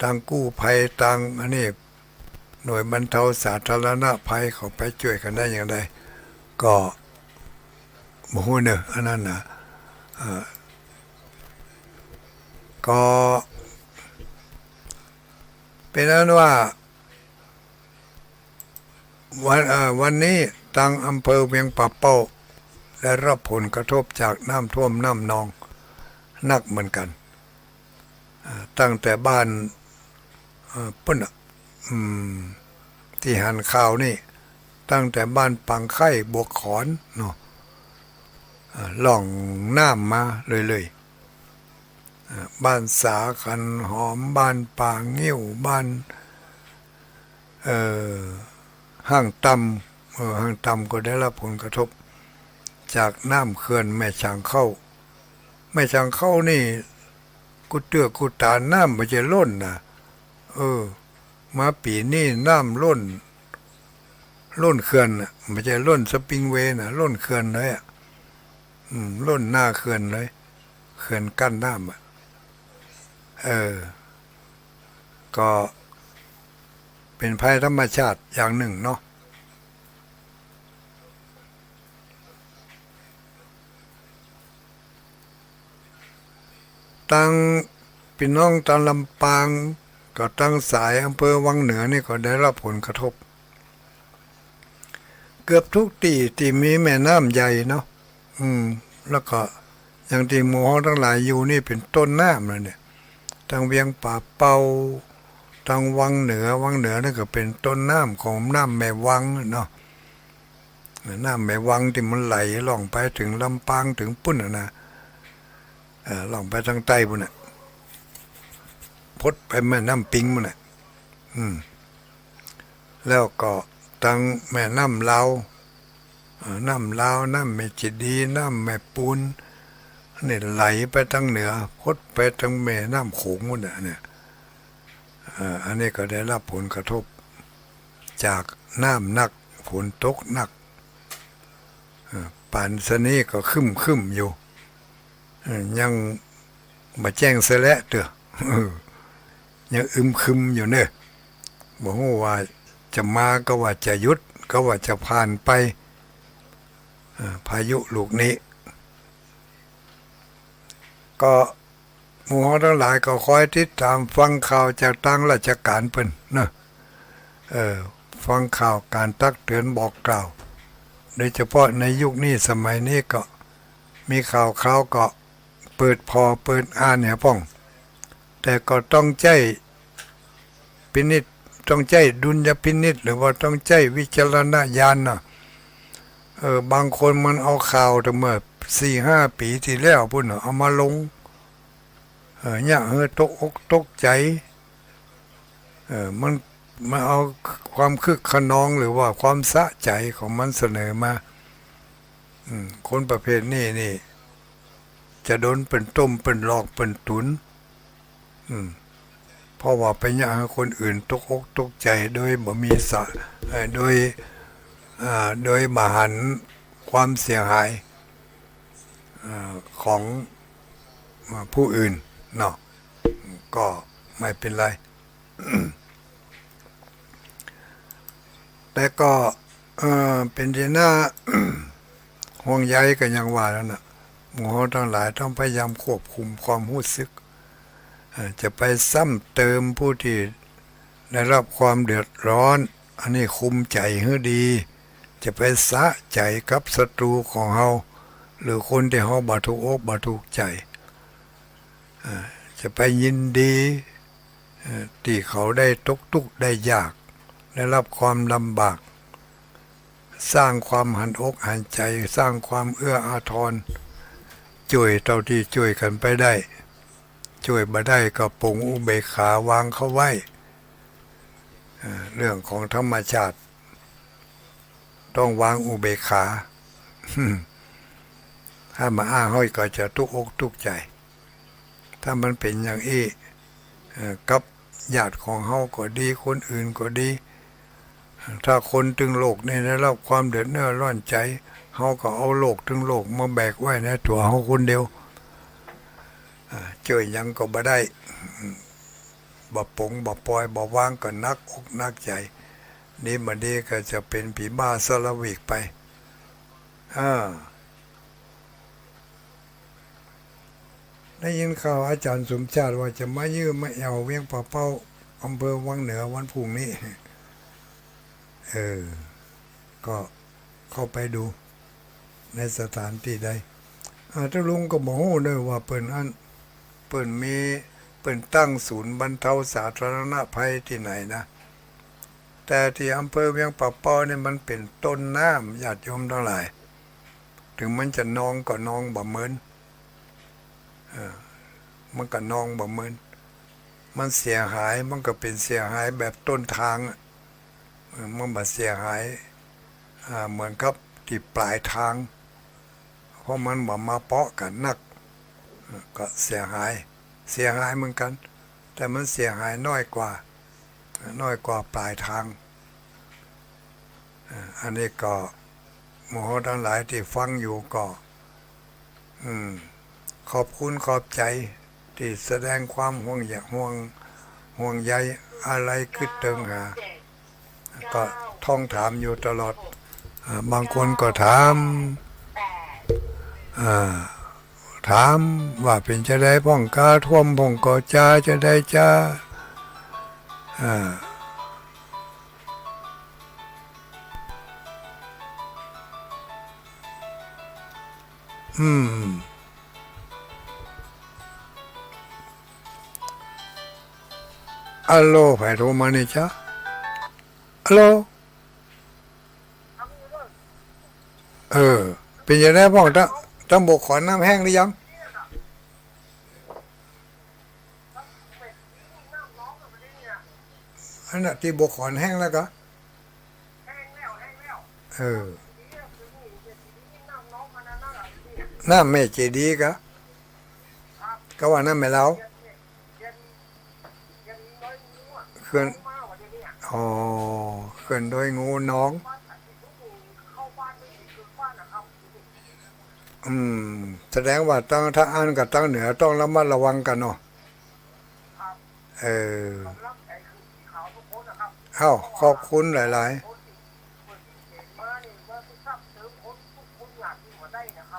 ตางกู้ภัย ตางอันนี้ หน่วยบรรเทาสาธารณภัยเขาไปจ้วยกั๋นได้อย่างใด ก็บ่ฮู้เน่อ อันนั้นนะ อ่า ก็เป๋นอันว่า วัน เอ่อ วันนี้ตางอำเภอเวียงป่าเป้าได้รับผลกระทบจากน้ำท่วมน้ำนองนักเหมือนกั๋น อ่า ตั้งแต่บ้าน เอ่อ ปู้นน่ะ อืม ตี้หันข่าวนี่ ตั้งแต่บ้านปางไข้ บวกขอน เนาะ อ่า ล่องน้ำมาเรื่อยๆ อ่า บ้านสาขันหอม บ้านป่างิ้ว บ้าน เอ่อ ห้างต่ำ เอ่อ ห้างต่ำก็ได้รับผลกระทบจากน้ำเขื่อนแม่ฉางเข้า แม่ฉางเข้านี่ กู้เตื้อกู้ตาน้ำบ่ใจ้ล้นนะ เออ มาปี๋นี้น้ำล้น ล้นเขื่อนน่ะ บ่ใจ้ล้นสปริงเวย์นะ ล้นเขื่อนเลยอะ อืม ล้นหน้าเขื่อนเลย เขื่อนกั้นน้ำอะ เออ ก็เป๋นภัยธรรมชาติอย่างนึ่งเนาะ าง ปี้น้องตางลำปาง ก็ตางสายอำเภอวังเหนือนี่ก็ได้รับผลกระทบ เกือบทุกตี้ตี้มีแม่น้ำใหญ่เนาะ อืม แล้วก็อย่างตี้หมู่เฮาตังหลายอยู่นี่เป๋นต้นน้ำเลยเนี่ย ตางเวียงป่าเป้า ตางวังเหนือ วังเหนือนี่ก็เป๋นต้นน้ำของน้ำแม่วังเนาะ น้ำแม่วังตี้มันไหลล่องไปเถิงลำปางเถิงปู๊นน่ะนะ เอ่อ ล่องไปตางใต้ปู๊นน่ะ พดไปแม่น้ำปิงปู๊นน่ะ อืม แล้วก็ตางแม่น้ำลาว เอ่อ น้ำลาว น้ำแม่เจดีย์ น้ำแม่ปูน นี่ไหลไปตางเหนือ พดไปตางแม่น้ำโขงปู๊นน่ะเนี่ย เอ่อ อันนี้ก็ได้รับผลกระทบจากน้ำหนัก ฝนตกหนัก เอ่อ ป่านซะนี้ก็ครึ้มๆ อยู่ เอ่อ ยังบ่แจ้งเสียแหละเตื้อ เออ ยังอึมครึมอยู่เน่อ บ่ฮู้ว่าจะมาก็ว่าจะหยุด ก็ว่าจะผ่านไป เอ่อ พายุลูกนี้ ก็หมู่เฮาตังหลายก็คอยติดตามฟังข่าวจากตางราชการเปิ้นเนาะ เออ ฟังข่าวก๋านตักเตือนบอกกล่าว โดยเฉพาะในยุคนี้สมัยนี้ก็มีข่าวคราวก็เปิดผ่อเปิดอ่านเหียพ่อง แต่ก็ต้องใจ๊พินิจ ต้องใจ๊ดุลยพินิจ หรือว่าต้องใจ๊วิจารณญาณน่ะ เออ บางคนมันเอาข่าวแต่เมื่อสี่ห้าปี๋ตี้แล้วปู๊นน่ะ เอามาลง เออ เยียะหื้อตกอกตกใจ๋ เออ มัน มันเอาความคึกคะนองหรือว่าความสะใจ๋ของมันเสนอมา อืม คนประเภทนี้นี่ จะโดนเปิ้นต้ม เปิ้นหลอก เปิ้นตุน อืม เพราะว่าไปเยียะหื้อคนอื่นตกอกตกใจ๋โดยบ่มีสะ เอ่อ โดย อ่า โดยบ่หันความเสียหาย อ่า ของ อ่า ผู้อื่นเนาะ ก็ไม่เป็นไร แต่ก็ เอ่อ เป๋นตี้น่า ห่วงใยก็อย่างว่านั่นน่ะ หมู่เฮาตังหลายต้องพยายามควบคุมความฮู้สึก เอ่อ จะไปซ้ำเติมผู้ตี้ได้รับความเดือดร้อน อันนี้คุมใจ๋หื้อดี จะไปสะใจ๋กับศัตรูของเฮา หรือคนตี้เฮาบ่ถูกอกบ่ถูกใจ๋ เอ่อ จะไปยินดี เอ่อ ตี้เขาได้ตกตุ๊กข์ได้ยาก ได้รับความลำบาก สร้างความหันอกหันใจ๋ สร้างความเอื้ออาทร จ้วยเต้าตี้จ้วยกั๋นไปได้ จ้วยบ่ได้ก็ปลงอุเบกขาวางเขาไว้ เอ่อ เรื่องของธรรมชาติ ต้องวางอุเบกขา ถ้ามาอ้างเฮาก็จะตกอกตกใจ๋ ถ้ามันเป๋นอย่างอี้ เอ่อ กับญาติของเฮาก็ดี คนอื่นก็ดี ถ้าคนตึงโลกนี่ได้รับความเดือดเนื้อร้อนใจ๋ เฮาก็เอาโลกตึงโลกมาแบกไว้ในตั๋วเฮาคนเดียว อ่า จ้วยหยังก็บ่ได้ บ่ปลงบ่ปล่อยบ่วางก็หนักอกหนักใจ๋ ดีบ่ดีก็จะเป๋นผีบ้าสลาวิกไป อ่า ได้ยินข่าวอาจ๋ารย์สมชาติว่าจะมาเยียะมาแอ่วเวียงป่าเป้า อำเภอวังเหนือวันพรุ่งนี้ เออ ก็เข้าไปดูในสถานตี้ใด อ่า แต่ลุงก็บ่ฮู้เน่อว่าเปิ้นอั้น เปิ้นมี เปิ้นตั้งศูนย์บรรเทาสาธารณภัยตี้ไหนนะ แต่ตี้อำเภอเวียงป่าเป้านี่มันเป๋นต้นน้ำ ญาติโยมตังหลาย เถิงมันจะนองก็นองบ่เหมิน เออ มันก็นองบ่เหมิน มันเสียหาย มันก็เป๋นเสียหายแบบต้นทางอะ เออ มันบ่เสียหาย อ่า เหมือนกับตี้ป๋ายทาง เพราะมันบ่มาเปาะกั๋นนัก ก็เสียหาย เสียหายเหมือนกั๋น แต่มันเสียหายน้อยกว่า น้อยกว่าป๋ายทาง อ่า อันนี้ก็หมู่เฮาตังหลายตี้ฟังอยู่ก็ อืม ขอบคุณขอบใจ๋ตี้แสดงความห่วงใย ห่วง ห่วงใยอาลัยกึ๊ดเติงหา ก็ท้วงถามอยู่ตลอด อ่า บางคนก็ถาม อ่า ถามว่าเป๋นจาใดพ่องกา ท่วมพ่องก่อ จาจาใดจา อ่า อืม อะโล ใผโทรมาเนี่ยจ๊ะ อะโล เออ เป๋นจาใดพ่อง ตัง ตังบวกขอนน้ำแห้งหรือยัง อันน่ะ ตี้บวกขอนแห้งแล้วกา เออ น้ำแม่เจดีย์กา กาว่าน้ำแม่ลาว เขื่อน อ๋อ เขื่อนดอยงู หนอง อืม แสดงว่าตัง ถ้าอั้นกาตังเหนือต้องระมัดระวังกั๋นเนาะ เออ เอ้า ขอบคุณหลายๆ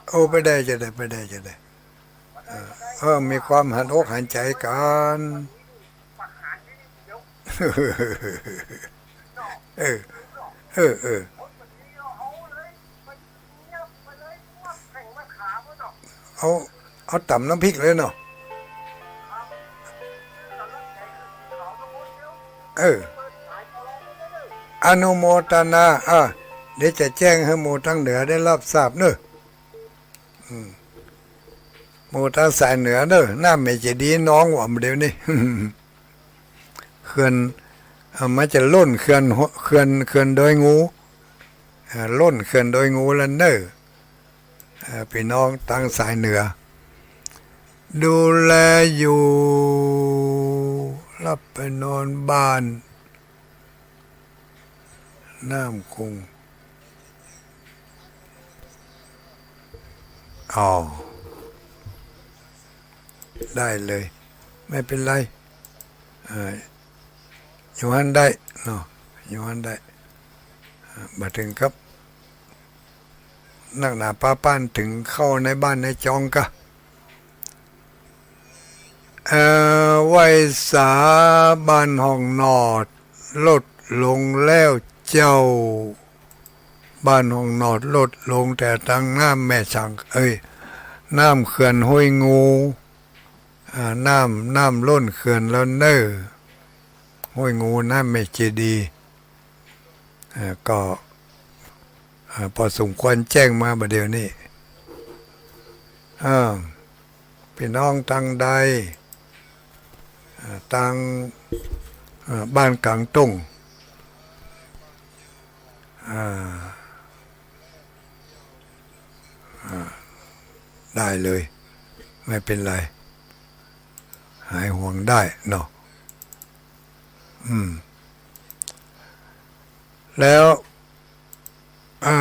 โอ้ ไปได้จาใด ไปได้จาใด เออ เออ มีความหันอกหันใจ๋กั๋น เออ เออ เออ เอา เอาต๋ำน้ำพริกเลยเนาะ เออ อนุโมทนา อ่ะ เดี๋ยวจะแจ้งหื้อหมู่ตังเหนือได้รับทราบเนาะ อืม หมู่ตังสายเหนือเนาะ น้ำแม่เจดีย์หนอง ว่าเดี๋ยวนี้ เขื่อน เอ่อ มันจะล้นเขื่อน เขื่อน เขื่อนดอยงู เอ่อ ล้นเขื่อนดอยงูแล้วเนาะ เอ่อ ปี้น้องตังสายเหนือ ดูแลอยู่ รับไปนอนบ้าน น้ำคง อ๋อ ได้เลย ไม่เป็นไร เอ่อ อยู่หั้นได้เนาะ อยู่หั้นได้ เอ่อ บ่เถิงกับ นักหนาปาป้าน เถิงเข้าในบ้านในจองกา เอ่อ ไหว้สา บ้านห้องหนอด ลดลงแล้วเจ้า บ้านห้องหนอดลดลง แต่ตังน้ำแม่สัง เอ้ย น้ำเขื่อนห้วยงู อ่า น้ำ น้ำล้นเขื่อนแล้วเนาะ ห้วยงู น้ำแม่เจดีย์ อ่า ก็ อ่า พอสมควรแจ้งมาบ่าเดี่ยวนี้ อ่า ปี้น้องตังใด อ่า ตัง อ่า บ้านก๋างตุ้ง อ่า อ่า ได้เลย ไม่เป็นไร หายห่วงได้เนาะ อืม แล้ว อ่า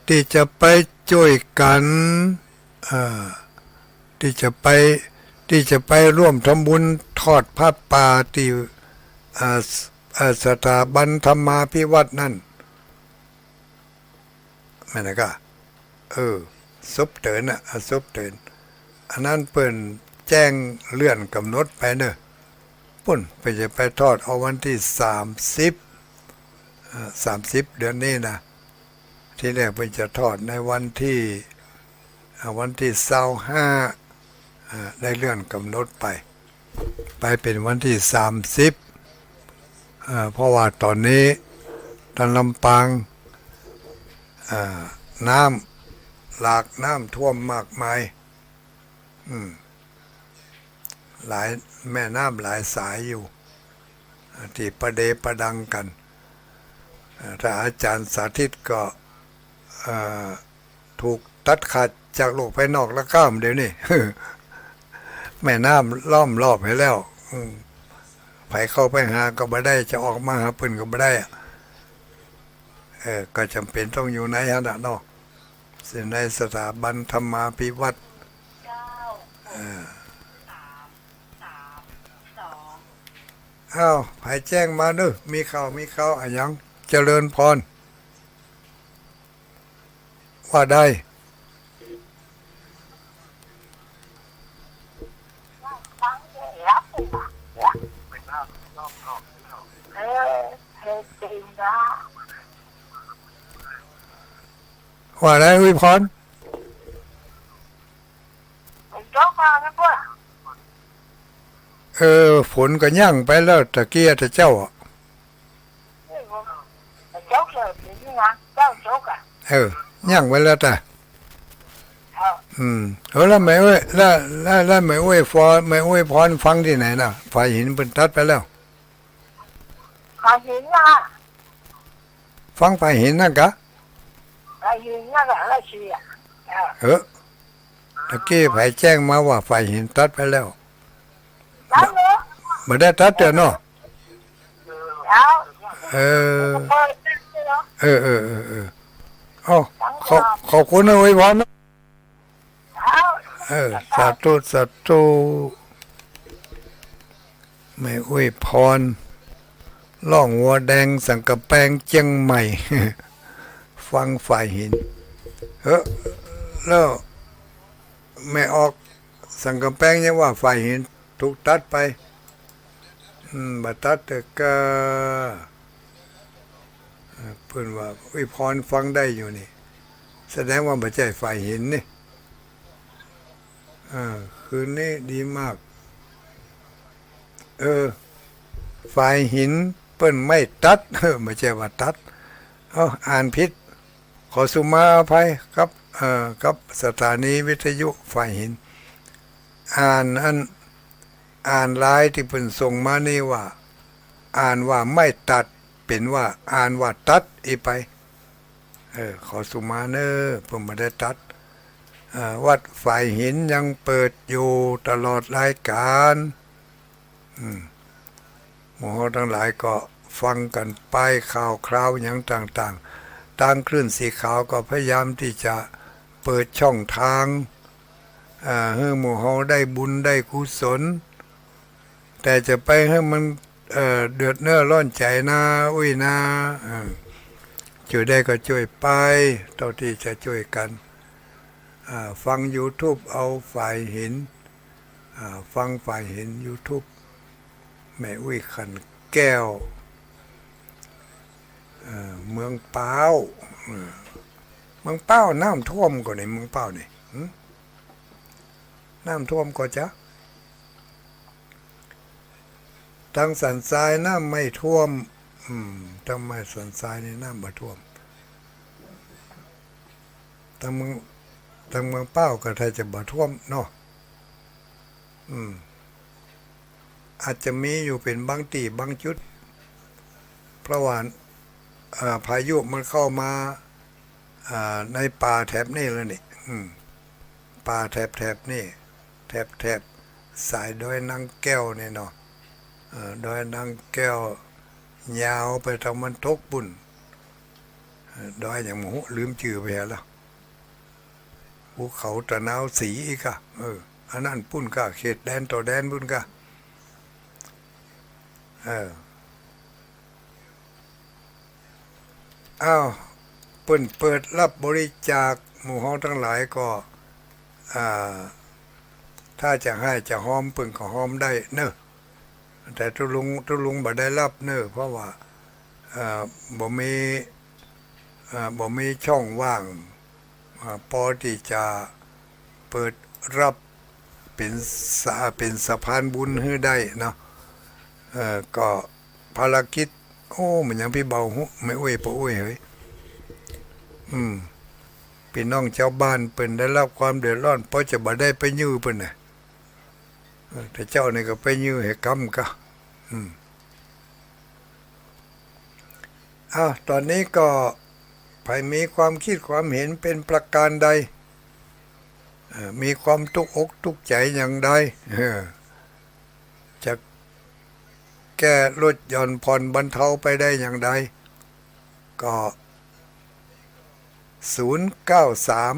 ตี้จะไปจ้วยกั๋น อ่า ตี้จะไป ตี้จะไปร่วมทำบุญทอดผ้าป่าตี้ อ่า อ่า สถาบันธรรมาภิวัฒน์นั่น แม่นกา เออ ศพเตินน่ะ อ่ะ ศพเติน อันนั้นเปิ้นแจ้งเลื่อนก๋ำหนดไปเนาะ ปุ้น เปิ้นจะไปทอดเอาวันตี้สามสิบ อ่า สามสิบเดือนนี้นะ ตี้แรกเปิ้นจะทอดในวันตี้ อ่า วันตี้ซาวห้า อ่า ได้เลื่อนก๋ำหนดไป ไปเป๋นวันตี้สามสิบ อ่า เพราะว่าต๋อนนี้ตังลำปาง อ่า น้ำหลาก น้ำท่วมมากมาย อืม หลาย แม่น้ำหลายสายอยู่ อ่า ตี้ประเดประดังกั๋น อ่า ถ้าอาจ๋ารย์สาธิตก็ อ่า ถูกตัดขาดจากโลกภายนอกแล้วก้ามเดี๋ยวนี้ แม่น้ำล้อมรอบไว้แล้ว อืม ใผเข้าไปหาก็บ่ได้ จะออกมาหาเปิ้นก็บ่ได้อะ เออ ก็จ๋ำเป๋นต้องอยู่ในหั้นน่ะเนาะ ซึ่งในสถาบันธรรมาภิวัฒน์ เออ อ้าว ใผแจ้งมาเนาะ มีข่าว มีข่าวอะหยัง เจริญพร ว่าได้ ว่าได้ อุ้ยพร เออ ฝนก็ยั้งไปแล้ว ตะกี้ตะเจ๊าอะ เออ ยั้งไปแล้วตะ อืม เออ แล้วแม่อุ้ย แล้ว แล้ว แล้วแม่อุ้ยพร แม่อุ้ยพรฟังตี้ไหนน่ะ ฝ่ายหินเปิ้นตัดไปแล้ว ฝ่ายหินน่ะ ฟังฝ่ายหินนั่นกะ ฝ่ายหินนั่นกะ ราชสีห์อะ เออ ตะกี้ใผแจ้งมาว่าฝ่ายหินตัดไปแล้ว ตัดแล้ว บ่ได้ตัดเตื้อเนาะ แล้ว เออ เออ เออ เออ เออ เอ้า ขอบ ขอบคุณนะ อวยพรนะ เออ สาธุ สาธุ แม่อุ้ยพร ร่องวัวแดง สันก๋ำแปง เจียงใหม่ ฟังฝ่ายหิน เออ แล้วแม่ออก สันก๋ำแปงยังว่าฝ่ายหินถูกตัดไป อืม บ่ตัดเตื้อกา เออ เปิ้นว่า อุ้ยพรฟังได้อยู่นี่ แสดงว่าบ่ใจ้ฝ่ายหินนี่ เออ คืนนี้ดีมาก เออ ฝ่ายหินเปิ้นไม่ตัด เออ บ่ใจ้ว่าตัด เอ้า อ่านผิด ขอสุมาอภัยครับ เอ่อ กับสถานีวิทยุฝ่ายหิน อ่านอัน อ่านลายตี้เปิ้นส่งมานี่ว่า อ่านว่าไม่ตัด เป๋นว่าอ่านว่าตัดอี้ไป เออ ขอสุมาเน่อ เปิ้นบ่ได้ตัด เอ่อ วัดฝ่ายหินยังเปิดอยู่ตลอดรายก๋าน อืม หมู่เฮาตังหลายก็ฟังกั๋นไป ข่าวคราวหยังต่างๆ ตางคลื่นสีขาวก็พยายามตี้จะเปิดช่องตาง อ่า หื้อหมู่เฮาได้บุญได้กุศล แต่จะไปหื้อมัน เอ่อ เดือดเนื้อร้อนใจ๋นา อุ้ยนา เออ จ้วยได้ก็จ้วยไป เต้าตี้จะจ้วยกั๋น อ่า ฟังยูทูบเอาฝ่ายหิน อ่า ฟังฝ่ายหินยูทูบ แม่อุ้ยขันแก้ว เอ่อ เมืองป๊าว เอ่อ เมืองป๊าวน้ำท่วมก่อนี่ เมืองป๊าวนี่ หึ น้ำท่วมก่อจ๊ะ ตังสันทรายน้ำไม่ท่วม อืม ตังไม่สันทรายนี่น้ำบ่ท่วม ตังเมือง ตังเมืองป๊าวก็ถ้าจะบ่ท่วมเนาะ อืม อาจจะมีอยู่เป๋นบางตี้บางจุด เพราะว่า เอ่อ พายุมันเข้ามา อ่า ในป่าแถบนี้แล้วนี่ อืม ป่าแถบ แถบนี้ แถบ แถบสายดอยนางแก้วนี่เนาะ เอ่อ ดอยนางแก้ว ยาวไปตางตะวันตกปู้น เอ่อ ดอยหยังบ่ฮู้ ลืมจื้อไปแล้ว ภูเขาตะนาวสี๋อีกอะ เออ อันนั้นปู้นกา เขตแดนต่อแดนปู้นกา เออ อ้าว เปิ้นเปิดรับบริจาค หมู่เฮาตังหลายก็ อ่า ถ้าจะไห้จะฮอม เปิ้นก็ฮอมได้เนาะ แต่ตุ๊ลุง ตุ๊ลุงบ่ได้รับเนาะ เพราะว่า เอ่อ บ่มี เอ่อ บ่มีช่องว่าง อ่า ปอตี้จะเปิดรับเป๋นสะ เป๋นสะพานบุญหื้อได้เนาะ เอ่อ ก็ภารกิจ โอ้ มันยังปี้เบาหู แม่อุ้ย ป้ออุ้ย เฮ้ย อืม ปี้น้องจาวบ้านเปิ้นได้รับความเดือดร้อน ปอจะบ่ได้ไปยื้อเปิ้นน่ะ เออ แต่เจ้านี่ก็ไปยื้อหื้อก้ำกา อืม อ้าว ต๋อนนี้ก็ใผมีความคิดความเห็นเป๋นประก๋านใด เอ่อ มีความตุ๊กอกตุ๊กใจ๋อย่างใด เออ จะแก้ลดหย่อนผ่อนบรรเทาไปได้อย่างใด ก็ ศูนย์เก้าสาม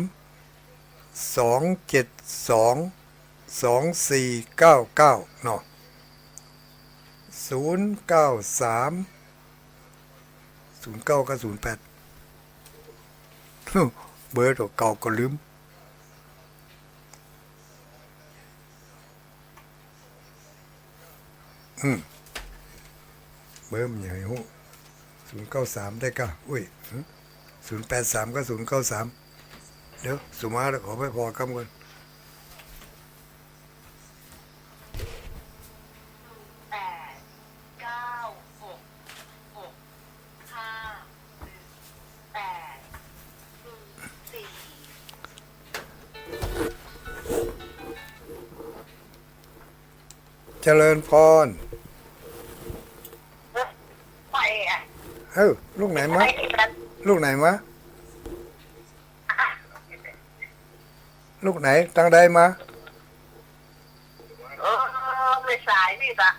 สองเจ็ดสอง สองสี่เก้าเก้า เนาะ ศูนย์เก้าสาม ศูนย์เก้ากับศูนย์แปด เบอร์ตั๋วเก่าก็ลืม อืม เบอร์มันใหญ่ฮู้ ศูนย์เก้าสาม ได้ก่ะ อุ้ย หึ ศูนย์แปดสาม กับ ศูนย์เก้าสาม เดี๋ยว สุมาเดี๋ยวขอไปผ่อกำก่อน แปด เก้า หก หก ห้า หนึ่ง แปด สี่ เจริญพร ไปอะ เอ้า ลูกไหนมา ไปกัน ลูกไหนมา ลูกไหน ตังใดมา เออ แม่สายนี่กะ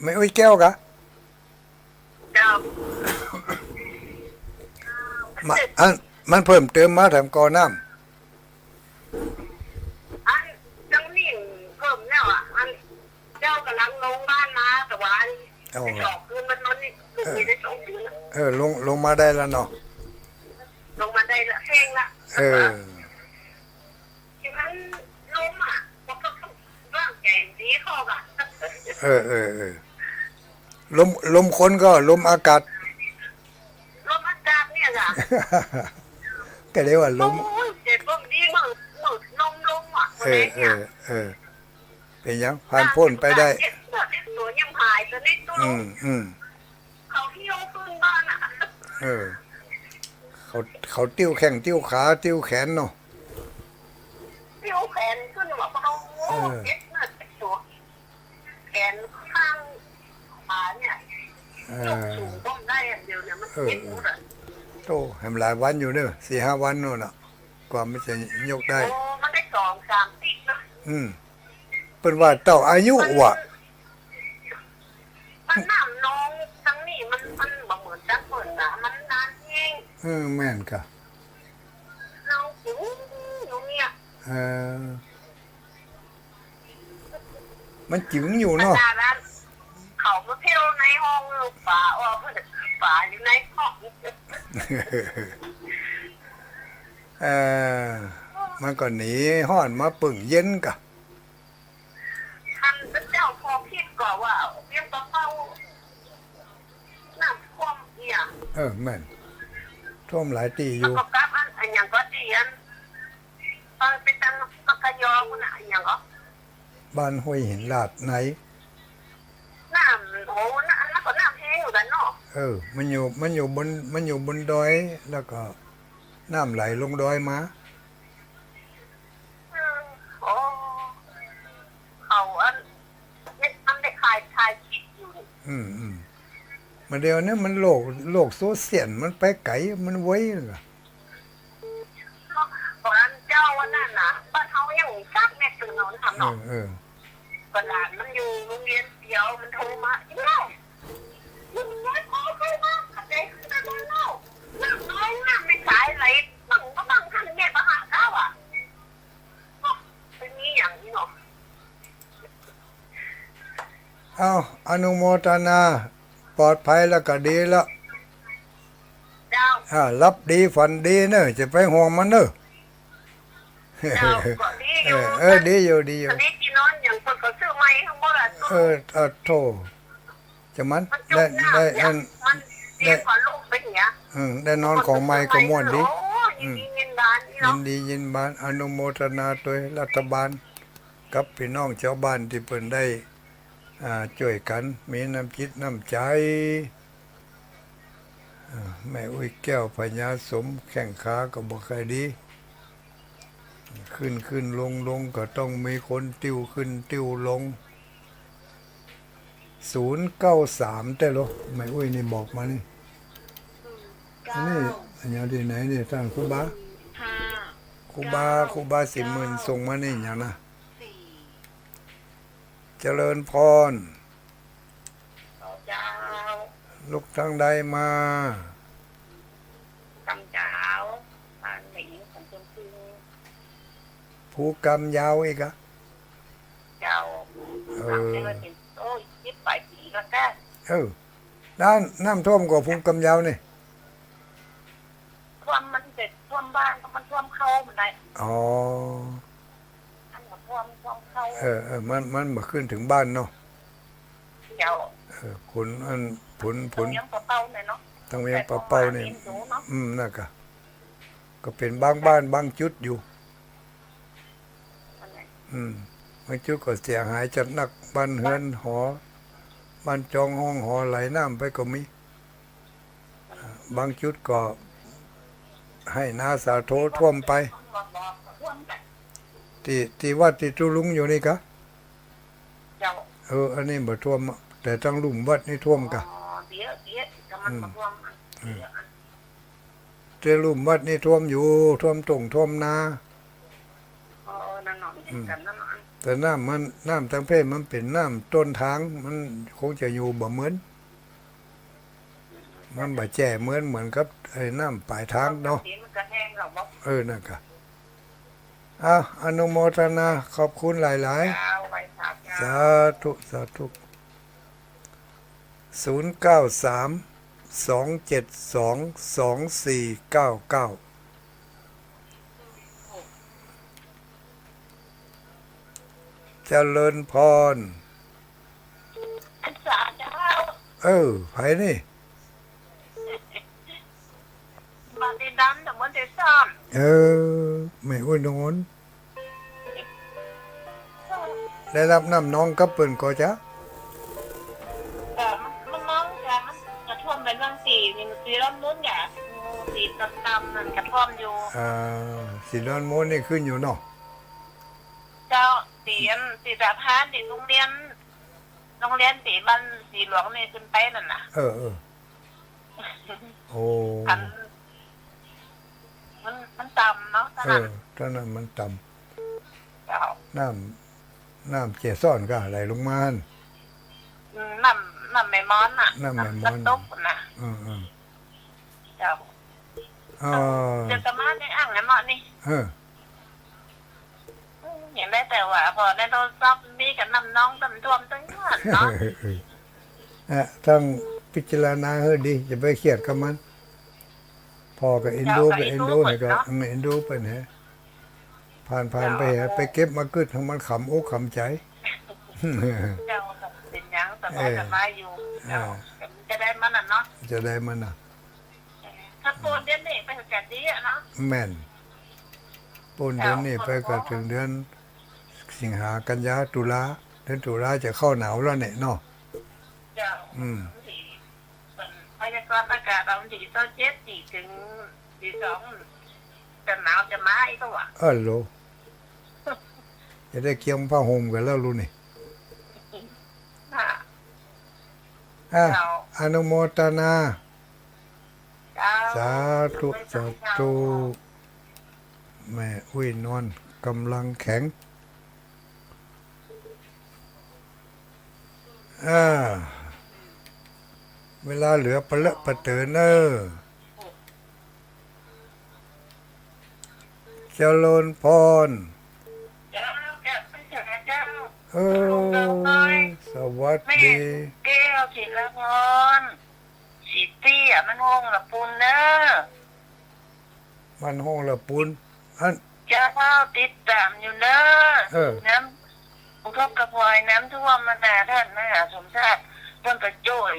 แม่อุ๊ยแก้วกะ เจ้า มา อัน มันเพิ่มเติมมาแถมก่อน้ำ อัน จังนี่เพิ่มแล้วอะ อัน เจ้ากำลังลงบ้านมา แต่ว่าอัน อ๋อ ไปสองคืนมันนอนนี่ ลูกมีได้สองคืนอะ เออ ลง ลงมาได้แล้วเนาะ ลงมาได้แล้ว แห้งละ เออ ที่มันลมอะ มันก็ร่างกายดีเข้าอะ เออ เออ เออ ลม ลมคนก็ลมอากาศ ลมอากาศเนี่ยล่ะ ก็เรียกว่าลม โอ้ย เจ็บลมดี มืด มืดลมลงอะ เออ เออ เออ เป็นหยัง ผ่านพ้นไปได้ เจ็บปวดเจ็บตัวยังหายสนิทตัว อืม อืม เขาหิ้วขึ้นบ้านอะ เออ เขา เขาติ้วแข้ง ติ้วขา ติ้วแขนเนาะ ติ้วแขนขึ้นมา โอ้โห เออ เจ็บมาก เจ็บตัว แขนข้างขวาเนี่ย เออ ยกสูงก้มได้อันเดียวเนี่ย มัน เออ เจ็บหมดอะ โธ่ แหมหลายวันอยู่เนอะ สี่ห้าวันนู่นน่ะ กว่ามันจะยกได้ โอ้ มันได้สองสามปีนะ อืม เปิ้นว่าเต้าอายุว่ะ มันน้ำนองตังนี่มัน มันบ่เหมือนตังเปิ้นนะ มันนานแฮง เออ แม่นกะ เฮาสูงอยู่เนี่ย เออ มันจึงอยู่เนาะ ขนาดนั้น เขามาเที่ยวในห้องลูกป๋า ว่าป๋าอยู่ในห้อง เออ มันก็หนีฮ้อนมาปึ้งเย็นกะ ท่านเจ้าพอคิดก่อว่าเตรียมกระเป๋า น้ำท่วมเนี่ย เออ แม่น ท่วมหลายตี้อยู่ แล้วก็กลับอัน อันหยังก็ตี้อัน เออ ไปตังปากกยอพุ้นน่ะ อันหยังก็ บ้านห้วยหินลาดใน น้ำ โอ้ น้ำ อันนั้นก็น้ำแฮงเหมือนกั๋นเนาะ เออ มันอยู่ มันอยู่บน มันอยู่บนดอย แล้วก็น้ำไหลลงดอยมา อืม โอ้ เขาอัน เฮ็ดมันได้ขาย ขายคิดอยู่ อืม อืม มาเดี๋ยวนี้มันโลก โลกโซเชียล มันไปไกล มันไวเลย ตอนนั้นเจ้าวันนั้นน่ะ บ้านเฮายังซักแม่ตื่นนอนทำเนาะ เออ เออ ก็หลานมันอยู่โรงเรียนเดียว มันโทรมา "อีแม่ มึงน้อยพ่อเคยมา ขับใจขึ้นมาบนเล่า น้ำน้อยน้ำไม่สายไหล บังก็บังท่านแม่มาหาข้าวอ่ะ" เป็นนี้อย่างนี้เนาะ เอา อนุโมทนา ปลอดภัยแล้วก็ดีแล้ว เจ้า อ่า หลับดีฝันดีเนอะ จะไปห่วงมันเนอะ เจ้า ก็ดีอยู่ เออ เออ ดีอยู่ ดีอยู่ อันนี้ที่นอนอย่างคนเขาซื้อใหม่ข้างบนอะ เออ เออ โธ่ จะมัน มันจุก ได้ หน้า ได้ เนี่ย อัน มันเรียกว่าลูกไปเนี่ย อืม ได้นอนของใหม่ก็ม่วนดี โอ้ ยินดี อืม ยินบานนี่ ยิ เนาะ นดียินบาน อนุโมทนาโดยรัฐบาล กับพี่น้องชาวบ้านตี้เปิ้นได้ อ่า จ้วยกั๋น มีน้ำจิตน้ำใจ๋ อ่า แม่อุ๊ยแก้วพญาสม แข้งขาก็บ่ค่อยดี ขึ้นขึ้นลงลงก็ต้องมีคนติ้วขึ้นติ้วลง ศูนย์เก้าสาม แต๊เหรอ แม่อุ๊ยนี่บอกมานี่ อืม อันนี้ เก้า อันนี้ตี้ไหนนี่ ต้านครูบา ห้า ครูบา เก้า ครูบาศรีหมื่น เก้า ส่งมานี่อย่างนะ สี่ เจริญพร เจ้า ลูกตังใดมา กำยาว บ้านหนิงของคนจริง ภูกำยาวอีกอะ เจ้า เออ สามสิบ โอ้ย สิบปลายปี๋แล้วแก เออ น้ำ น้ำท่วมก่อภูกำยาวนี่ ท่วมมันเสร็จ ท่วมบ้าน มันท่วมค อ๋อ มันบ่ท่วมช่วงเข้า เออ เออ มัน มันบ่ขึ้นเถิงบ้านเนาะ เจ้า เออ ขุนอัน ขุน ขุน ต้องเวียงปะเป้าเนี่ยเนาะ ต้องเวียงปะเป้าเนี่ย แต่ของหวานนี่สูงเนาะ อืม นั่นกะ ก็เป๋นบางบ้านบางจุดอยู่ นั่นแหละ อืม บางจุดก็เสียหายจัดหนัก บ้านเฮือนหอ บ้านจองห้องหอไหลน้ำไปก็มี บางจุดก็ไฮ่นาสาโทท่วมไป ตี้ ตี้วัดตี้ตุ๊ลุงอยู่นี่กะ เจ้า เออ อันนี้บ่ท่วมอะ แต่ตังลุ่มวัดนี่ท่วมกะ อ๋อ เดี๋ยว เดี๋ยว แต่มัน อืม บ่ท่วมอะ อืม เดี๋ยวอะ แต่ลุ่มวัดนี่ท่วมอยู่ ท่วมต้งท่วมนา อ๋อ นั่นเนาะ อืม กันนั่นเนาะ แต่น้ำมัน น้ำตังเพ่มันเป๋นน้ำต้นทาง มันคงจะอยู่บ่เหมือน มันบ่แจ้เหมือน เหมือนกับไอ้น้ำป๋ายทางเนาะ เดี๋ยวมันก็แห้งแล้วบ่ เออ นั่นกะ อ่ะ อนุโมทนา ขอบคุณหลายๆ เจ้า ไหว้สาธุ สาธุ สาธุ ศูนย์เก้าสาม สองเจ็ดสอง สองสี่เก้าเก้า เจริญพร สาธุ เออ ใผนี่ มาตี้ดันแต่เมื่อแต่ซ่อน เออ แม่อุ๊ยนนท์ ได้ฮับน้ำนองกับเปิ้นก่อจ๊ะ เออ มัน มันนองจ้ะ มันกะท่วมไปบางตี้ นี่มันสีดอนมูลจ้ะ สีดอนมูลนั่นกะท่วมอยู่ อ่า สีดอนมูลนี่ขึ้นอยู่เนาะ เจ้า สีอัน สีสาพาน ตี้โรงเรียน โรงเรียนตี้บ้านสีหลวงนี่ขึ้นไปนั่นน่ะ เออ เออ โอ้ อัน มัน มันต่ำเนาะ เออ ตอนนั้น ตอนนั้นมันต่ำ เจ้า น้ำ น้ำเจซ่อนก็ไหลลงมาหั่น อืม น้ำ น้ำแม่มอนน่ะ น้ำแม่มอน น้ำตกน่ะ อืม อืม เจ้า อ๋อ เดี๋ยวกะมาในอ่างนะเมาะนี่ เออ เห็นได้แต่ว่า พอในโทรศัพท์มีกะน้ำนองน้ำท่วมตึงนั้นเนาะ เออ ต้องพิจารณาหื้อดี อย่าไปเครียดกับมัน พ่อก็เอ็นดู เจ้าก็ ก็เอ็นดู เอ็นดู หื้อก็ เนาะ อืม เอ็นดูเปิ้นหื้อ ผ่านๆ ไปหื้อ เจ้า ไปเก็บมากึ๊ดหื้อมันขำอกขำใจ๋ เจ้า เป๋นหยัง สบาย เออ สบายอยู่ เจ้า อ่า จะได้มันน่ะเนาะ จะได้มันน่ะ ถ้าโปนเดือนนี้ไปก็ดีอะเนาะ แม่น โปนเดือนนี้ไปก็เถิงเดือนสิงหา กันยา ตุลา เดือนตุลาจะเข้าหนาวแล้วเนี่ยเนาะ เจ้า อืม พยากรณ์อากาศว่าวันตี้ซาวเจ็ดตี้เถิงตี้สอง จะหนาวจะมาอีกแล้ววะ เออโห จะได้เกียมผ้าห่มกั๋นแล้วลูกนี่ ค่ะ อ่ะ เจ้า อนุโมทนา เจ้า สาธุ สาธุ แม่อุ๊ยนนท์ก๋ำลังแข็ง อ่า เวลาเหลือปะเลอะปะเต๋อเน่อ เจริญพร เจ้า เจ้า เจ้า เออ สวัสดี แม่แก้ว ศิลาพร ศรีเตี้ย บ้านห้องละปูนเน่อ บ้านห้องละปูน อัน เจ้า ติดต๋ามอยู่เน่อ เออ น้ำ อุทกภัยน้ำท่วมมานา ต้านมหาสมชาติ เปิ้นไปจ้วย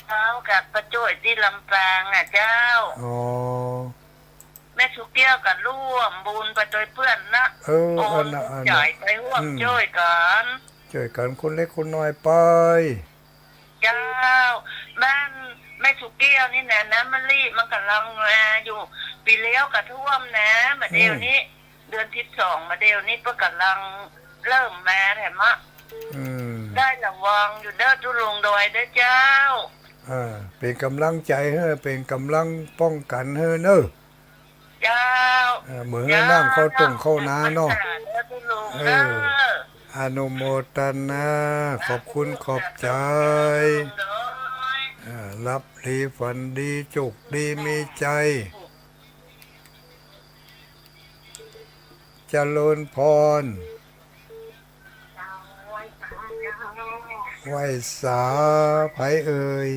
เจ้า กั๋นไปจ้วยตี้ลำปางอะเจ้า อ๋อ แม่สุแก้วก็ร่วมบุญไปตวยเปื้อนนะ เออ โอน อันน่ะ อันน่ะ จ่ายไปร่วม อืม จ้วยกั๋น จ้วยกั๋นคนเล็กคนน้อยไป เจ้า บ้านแม่สุแก้วนี่นะ น้ำมะลิมันก่ำลังมาอยู่ ปี๋แล้วก็ท่วมนะ บ่าเดี่ยวนี้ อืม เดือนสิบสอง บ่าเดี่ยวนี้เปิ้นก่ำลังเริ่มมาแถมอะ อืม ได้ระวังอยู่เน่อ ตุ๊ลุงดอยเน่อเจ้า อ่า เป๋นก๋ำลังใจ๋หื้อ เป๋นก๋ำลังป้องกั๋นหื้อเน่อ เจ้า เออ เหมือนน้ำเข้าต้งเข้านาเนาะ เจ้า เออ อนุโมทนา ขอบคุณขอบใจ๋ เออ หลับดีฝันดี โจคดีมีชัย เจริญพร ไหว้สาใผเอ่ย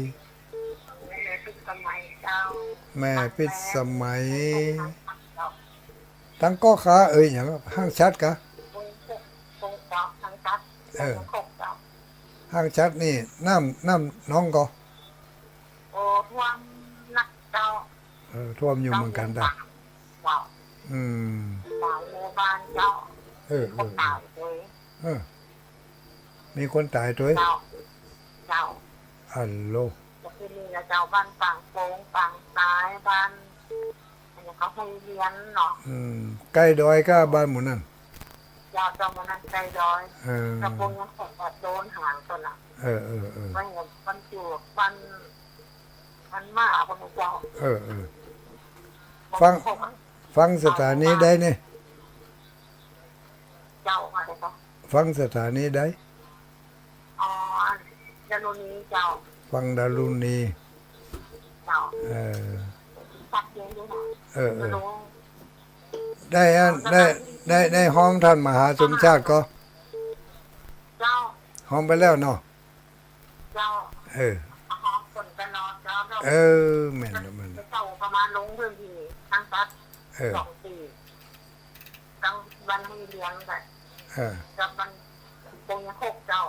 แม่พิสมัย เจ้า แม่พิสมัย เจ้า ตังก๊อกขา เอ่ย หยัง ห้างฉัตรกา โป่ง โป่ง โป่ง ห้างฉัตร เออ โป่งหกเจ้า ห้างฉัตรนี่ น้ำ น้ำนองก่อ โอ้ ท่วมนักเจ้า เออ ท่วมอยู่เหมือนกั๋น เจ้า เจ้า อืม หลายหมู่บ้านเจ้า เออ มีคนต๋ายตวย เออ มีคนต๋ายตวย เจ้า เจ้า อัลโหล แล้วทีนี้ละเจ้า บ้านปางโป่ง ปางซ้าย บ้าน อันนี้ก็ห้วยเวียนเนาะ อืม ใก้ดอยกา บ้านหมู่นั้น เจ้า เจ้า หมู่นั้นใก้ดอย เออ แล้วพวกนั้นเขาก็โดนหางตันน่ะ เออ เออ เออ มัน มันอยู่บ้าน มันมา พวกเจ้า เออ เออ ฟัง ฟังสถานีใดนี่ เจ้า ว่าไงเจ้า ฟังสถานีใด อ๋อ ดารุณีเจ้า ฟังดารุณี เจ้า เออ ฟังเสียงดูหน่อย เออ เออ ฮัลโหล ได้อัน ได้ ได้ ได้ฮ้องต้านมหาสมชาติก่อ เจ้า ฮ้องไปแล้วเนาะ เจ้า เออ ฮ้องคนไปนอนเจ้า เออ แม่นแล้ว แม่นแล้ว เจ้าก็มาลงพื้นที่ทางตัด เออ สองสี่ ตั้งวันนี้เลี้ยงกัน เออ กับมันคงยังหกเจ้า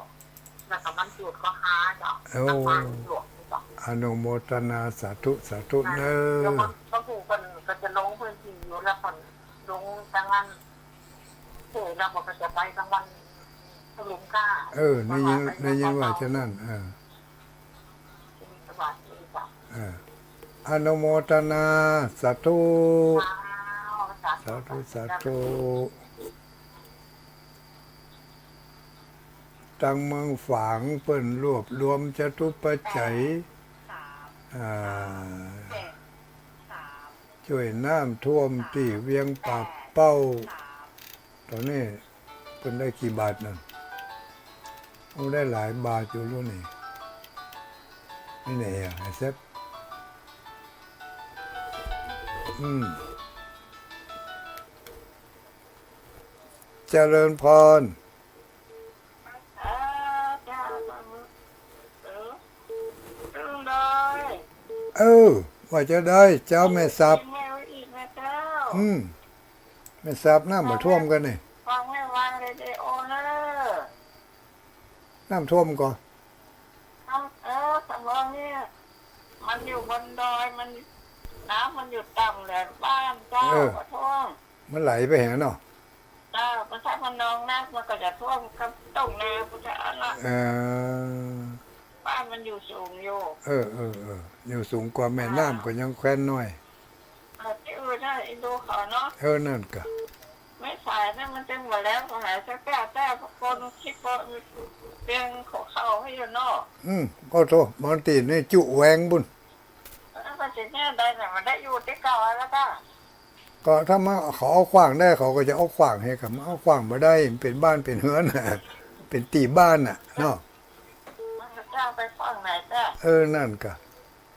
แล้วก็มันจุดก็ห้าเจ้า โอ้ นครหลวงนี่เจ้า อนุโมทนาสาธุ สาธุเนอะ แล้วก็ ก็ผู้คนก็จะลงพื้นที่อยู่ แล้วคนลงทางนั้น เออ แล้วก็จะไปทางวันสลุงก้า เออ ได้ยิน ได้ยินว่าจะนั่น เออ สวัสดีค่ะ เออ อนุโมทนา สาธุ สาธุ สาธุ ตังเมืองฝางเปิ้นรวบรวมจตุปัจจัย อ่า จ้วยน้ำท่วมตี้เวียงป่าเป้า ต๋อนนี้เปิ้นได้กี่บาทนั่น โอ้ ได้หลายบาทอยู่รู้นี่ นี่แหละ ไอ้แซบ อืม เจริญพร เออ เจ้า เออ เออ ว่าจะได้ เจ้าแม่สับ แม่อีกนะเจ้า อืม แม่สับ น้ำบ่ท่วมก่อนี่ ฟังแม่วางเรดิโอเนอะ น้ำท่วมก่อ เออ สำรองเนี่ย มันอยู่บนดอย มัน น้ำมันอยู่ต่ำแหละ บ้านเจ้า เออ บ่ท่วม มันไหลไปแหงเนาะ เจ้า มันถ้ามันนองนัก มันก็จะท่วมกับต้งนาพุทธะละ เออ บ้านมันอยู่สูงอยู่ เออ เออ เออ อยู่สูงกว่าแม่น้ำ อ่า ก็ยังแควนน้อย เออ ตี้อื่นน่ะ อินโดเขาเนาะ เออ นั่นกะ แม่สายนั่นมันจึงว่าแล้ว ก็หายสักแก้ว แต่คนคิดว่าเป็นของเขาให้อยู่เนาะ อืม โอ้โธ่ บางตี้นี่จุแหวงบุ่น แล้วมันจะแนวใดน่ะ มันได้อยู่ตี้เก่าแล้วก็ ก็ถ้ามาเขาเอาขว้างได้ เขาก็จะเอาขว้างหื้อ ถ้ามาเอาขว้างบ่ได้ มันเป๋นบ้านเป๋นเฮือนน่ะ เป๋นตี้บ้านน่ะเนาะ มันจะเอาไปขว้างไหนเจ้า เออ นั่นกะ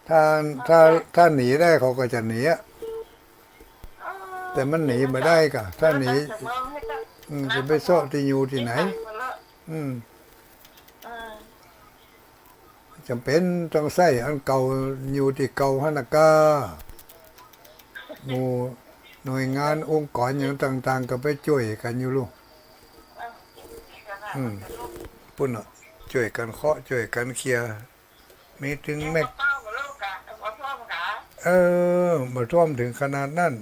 ถ้า ถ้า ถ้าหนีได้เขาก็จะหนีอะ เออ แต่มันหนีบ่ได้กะ ถ้าหนี เออ อืม จะไปเซาะตี้อยู่ตี้ไหน อืม เออ จ๋ำเป๋นต้องใส้อันเก่า อยู่ตี้เก่าหั้นนะก้า หมู่หน่วยงานองค์กรหยังต่างๆ ก็ไปจ้วยกั๋นอยู่ลูก อืม ปุ้นน่ะ จ้วยกั๋นเคาะ จ้วยกั๋นเคลียร์ มีตึงแม็ก เออ บ่ท่วมเถิงขนาดนั้น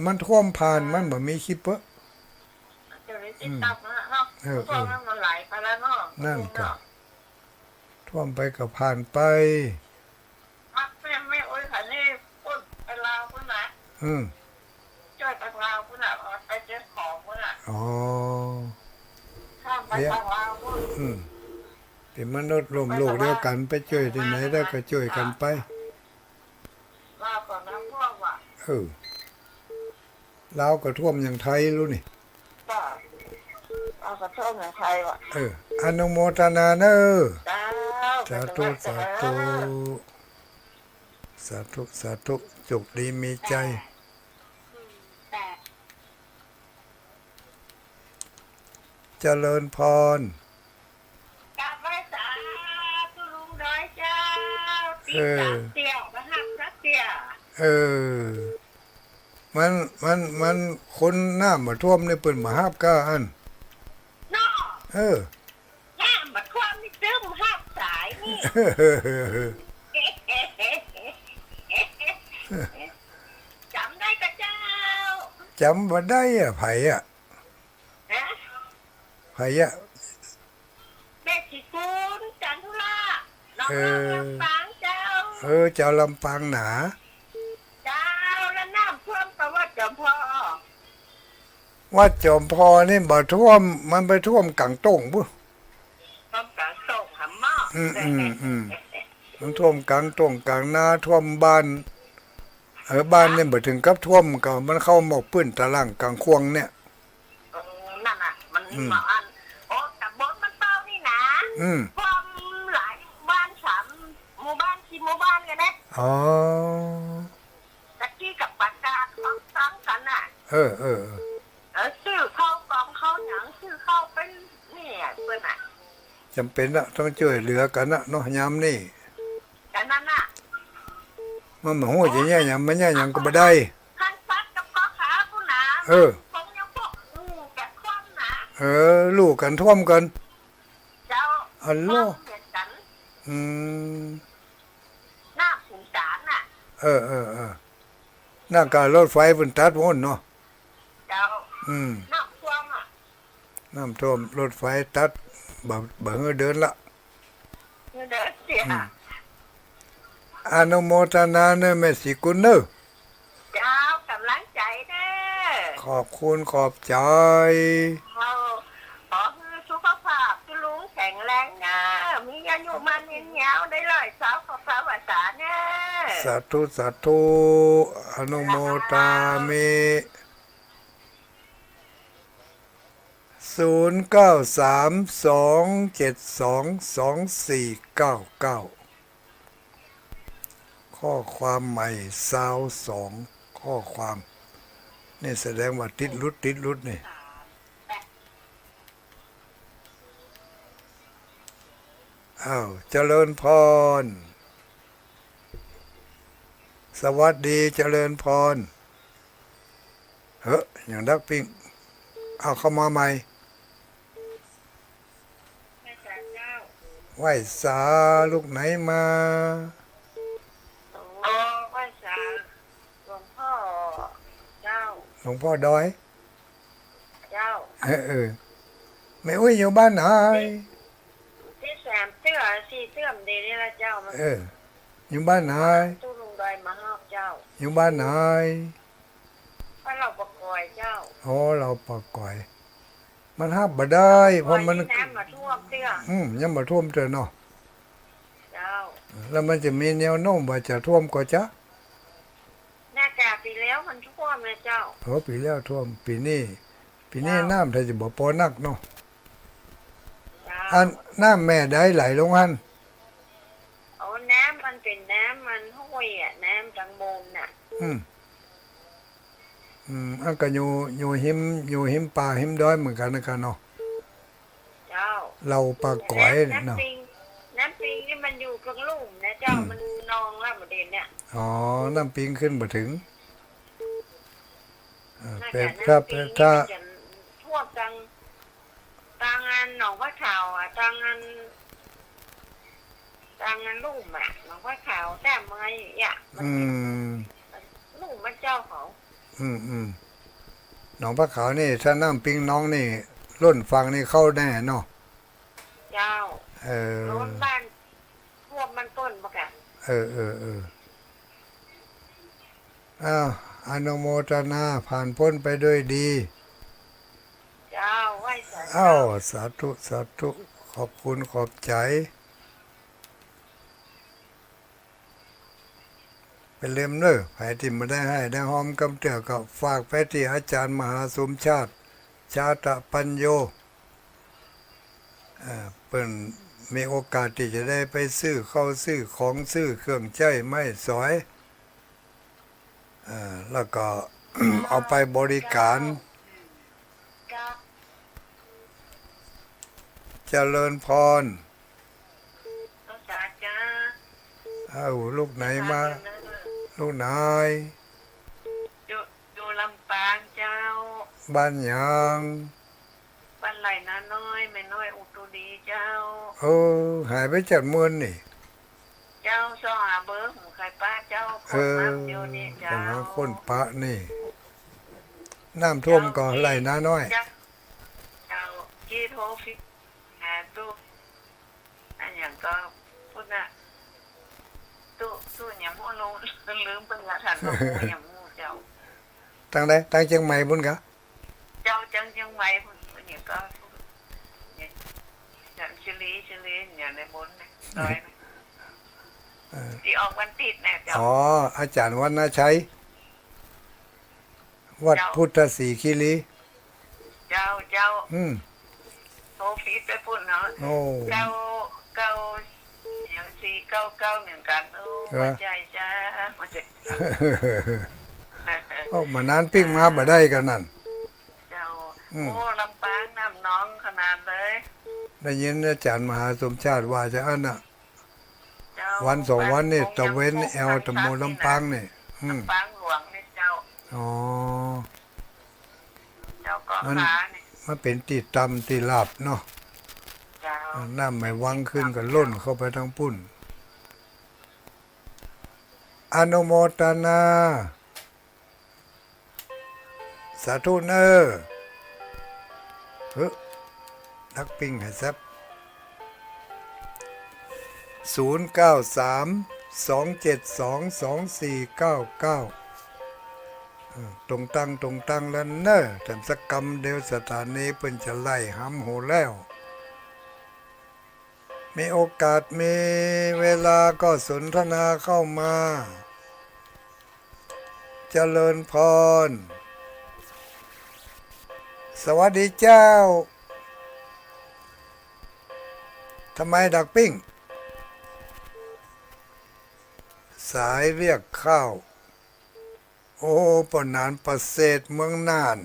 มันท่วมผ่าน มันบ่มีขี้เปื้อ อืม เออ เออ นั่นกะ ท่วมไปก็ผ่านไป แม่ แม่อุ๊ยเขานี่ปุ้นไปลาวปุ้นนะ อืม จ้วยไปลาวปุ้นน่ะ ไปเจียงของปุ้นน่ะ อ๋อ ข้ามไป เนี่ย ทางลาวปุ้น อืม ตี้มนุษย์ร่วมโลกเดียวกั๋น ไปจ้วยตี้ไหนได้ก็จ้วยกั๋นไป ลาวก็น้ำท่วมว่ะ เออ ลาวก็ท่วมอย่างไทยรู้นี่ จ้ะ ลาวก็ท่วมอย่างไทยว่ะ เออ อนุโมทนาเนอะ เจ้า สาธุ สาธุ สาธุ สาธุ โจคดีมีชัย เจริญพร กราบไหว้สาธุลุงดอยเจ้า เออ ปี๋สามเตี้ย มาหักสักเตี้ย เออ มัน มัน มัน คนน้ำบ่ท่วมนี่เปิ้นบ่ฮับก้าอั้น เนาะ เออ น้ำบ่ท่วมนี่ตึ้มฮับสายนี่ จ๋ำได้ก่อเจ้า จ๋ำบ่ได้อะ ใผอะ ฮะ ใผอะ แม่ศรีกุล จันทุราช น้อง เออ ลำปางเจ้า เออ เจ้าลำปางหนา เจ้า แล้วน้ำท่วมก็วัดจอมพอ วัดจอมพอนี่บ่ท่วม มันไปท่วมก๋างต้งปุ้น ท่วมก๋างต้งหำเมาะ อืม อืม อืม มันท่วมก๋างต้งก๋างนา ท่วมบ้าน เออ บ้านนี่บ่เถิงกับท่วม ก็มันเข้าหมอกปื้นตะล่างก๋างข่วงเนี่ย เออ นั่นน่ะ มัน อืม บ่อัน โอ้ ตำบลบ้านเป้านี่นะ อืม ท่วมหลายบ้าน สามหมู่บ้าน สี่หมู่บ้านกั๋นนะ อ๋อ ตะกี้ก็ประกาศของตังกั๋นน่ะ เออ เออ เออ เออ ซื้อข้าวกล่องข้าวหยัง ซื้อข้าวไปนี่อะ เปิ้นน่ะ จ๋ำเป๋นละ ต้องจ้วยเหลือกั๋นละเนาะ ยามนี้ กั๋นนั่นน่ะ มันบ่ฮู้จะแย่หยัง มันแย่หยังก็บ่ได้ คันซัดกับพ่อค้าปุ้นนะ เออ คงยังบอกอู้แก่คนนะ เออ ลู่กั๋นท่วมกั๋น เจ้า อัลลอฮ์ ท่วมเหมือนกั๋น อืม หน้าศูนย์กลางน่ะ เออ เออ เออ หน้ากากรถไฟเปิ้นตัดโน่นเนาะ เจ้า อืม น้ำท่วมอะ น้ำท่วม รถไฟตัด บ่ บ่หื้อเดินละ หื้อเดินเสีย อืม อนุโมทนาเน่อแม่ศรีกุลเน่อ เจ้า ก๋ำลังใจ๋เน่อ ขอบคุณขอบใจ๋ เจ้า ขอหื้อสุขภาพตุ๊ลุงแข็งแรงเน่อ มีอายุมั่นยืนยาวได้ร้อยซาว ขอภาวนาเน่อ สาธุ สาธุ อนุโมทามิ ศูนย์เก้าสาม สองเจ็ดสอง สองสี่เก้าเก้า ข้อความใหม่ ซาวสอง ข้อความ นี่แสดงว่าติดหลุด ติดหลุดนี่ อ้าว เจริญพร สวัสดี เจริญพร เฮ้อ ยังดักปิ้ง เอาเข้ามาใหม่ ไหว้สาเจ้า ไหว้สา ลูกไหนมา อ๋อ ไหว้สาหลวงพ่อเจ้า หลวงพ่อดอย เจ้า เออ เออ แม่อุ๊ยอยู่บ้านไหน ตี้สามเตื้อ สี่เตื้อ เดี๋ยวนี้ละเจ้า เออ อยู่บ้านไหน ตุ๊ลุงดอยมาฮอบเจ้า อยู่บ้านไหน บ้านเหล่าปะก๋อยเจ้า อ๋อ เหล่าปะก๋อย มันฮับบ่ได้ เพราะมัน น้ำบ่ท่วมเตื้อ อืม ยังบ่ท่วมเตื้อเนาะ เจ้า แล้วมันจะมีแนวโน้มว่าจะท่วมก่อจ๊ะ หน้ากาปี๋แล้วมันท่วมนะเจ้า โอ้ ปี๋แล้วท่วม ปี๋นี้ ปี๋นี้ เจ้า น้ำถ้าจะบ่ปอนักเนาะ เจ้า อันน้ำแม่ใดไหลลงหั้น โอ้ น้ำมันเป๋นน้ำมันห้วยอะ น้ำตังบนน่ะ อืม อืม อันก็อยู่ อยู่ฮิม อยู่ฮิมป่าฮิมดอยเหมือนกั๋นนะกะเนาะ เจ้า เหล่าปะก๋อยเนาะ น้ำปิง น้ำปิงนี่มันอยู่ตรงลุ่มนะเจ้า อืม มันนองละบ่เด่นเนี่ย อ๋อ น้ำปิงขึ้นบ่เถิง เออ น่า เป๋น จะ ถ้า น้ำปิง ถ้า นี่มันจะท่วมตัง ตังอันหนองปลาขาวอะ ตังอัน ตังอันลุ่มอะ หนองปลาขาว แต่เมื่อยอะ มัน อืม ลุ่มบ้านเจ้าเขา อืม อืม หนองปลาขาวนี่ ถ้าน้ำปิงนองนี่ ล้นฝั่งนี่เข้าแน่เนาะ เจ้า เออ ล้นบ้าน ท่วมบ้านเปิ้นบ่กะ เออ เออ เออ อ้าว อนุโมทนา ผ่านพ้นไปด้วยดี เจ้า ไหว้สา อ้าว สาธุ สาธุ ขอบคุณ ขอบใจ๋ เป๋นเล่มเน่อ ใผตี้บ่ได้ไห้ได้ฮอมกำเตื้อก็ฝากไปตี้อาจ๋ารย์มหาสมชาติ ชาตะปัญโญ เอ่อ เปิ้นมีโอกาสตี้จะได้ไปซื้อข้าวซื้อของซื้อเครื่องใจ๊ไม้สอย เอ่อ แล้วก็ เอาไปบริการ เจ้า เจริญพร เจ้า เอ้า ลูกไหนมา ลูกไหน อยู่ อยู่ บ้านหยัง บ้านไร่นาน้อย แม่น้อยอุตุลีเจ้า เออ หายไปจักเมินนี่ เจ้า ส่องหาเบอร์ ผมใครปะเจ้า เออ คนมาอยู่นี่เจ้า กำลังค้นปะนี่ น้ำท่วมก่อไร่นาน้อย เจ้า เจ้า กี้โทรผิด หาตู้ อันหยังก็พูดน่ะ ตู้ ตู้หยังบ่ฮู้ ลืมเปิ้นละ ท่านบ่ฮู้หยังบ่ฮู้เจ้า ตังใด ตังเจียงใหม่ปุ้นกา เจ้า จังเจียงใหม่ปุ้น อันหยังก็ เนี่ย จันทบุรี ชลบุรี อย่างในบนน่ะ ดอยน่ะ เออ ตี้ออกวันติดน่ะเจ้า อ๋อ อาจ๋ารย์วรรณชัย วัด เจ้า พุทธศรีคีรี เจ้า เจ้า อืม โทรผิดไปปุ้นเนาะ โอ้ เก้า เก้า อย่าง สี่เก้าเก้า เหมือนกั๋น โอ้ เออ บ่ใจ้จ้า บ่ใจ้ โอ้ มานานปิ๊กมาบ่ได้กั๋นนั่น เจ้า อืม โอ้ ลำปางน้ำนองขนาดเลย ได้ยินอาจ๋ารย์มหาสมชาติว่าจะอั้นน่ะ เจ้า วันสองวันนี่ตะเวนแอวตะโมลำปางนี่ อืม ลำปางหลวงนี่เจ้า อ๋อ เจ้าก็ มัน หานี่ มันเป๋นตี้ต่ำตี้ราบเนาะ เจ้า น้ำไหม่วังขึ้นก็ล้นเข้าไปตังปุ้น อนุโมทนา สาธุเน่อ เฮ้อ ดักปิ้งให้แซบ ศูนย์เก้าสาม สองเจ็ดสอง สองสี่เก้าเก้า เออ ตรงตัง ตรงตังแล้วเน่อ แถมสักกำเดียวสถานีเปิ้นจะไล่หำโหแล้ว มีโอกาสมีเวลาก็สนทนาเข้ามา เจริญพร สวัสดีเจ้า ทำไมดักปิ้ง สายเวียกข้าว โอ้ ป้อหนานประเสริฐเมืองน่าน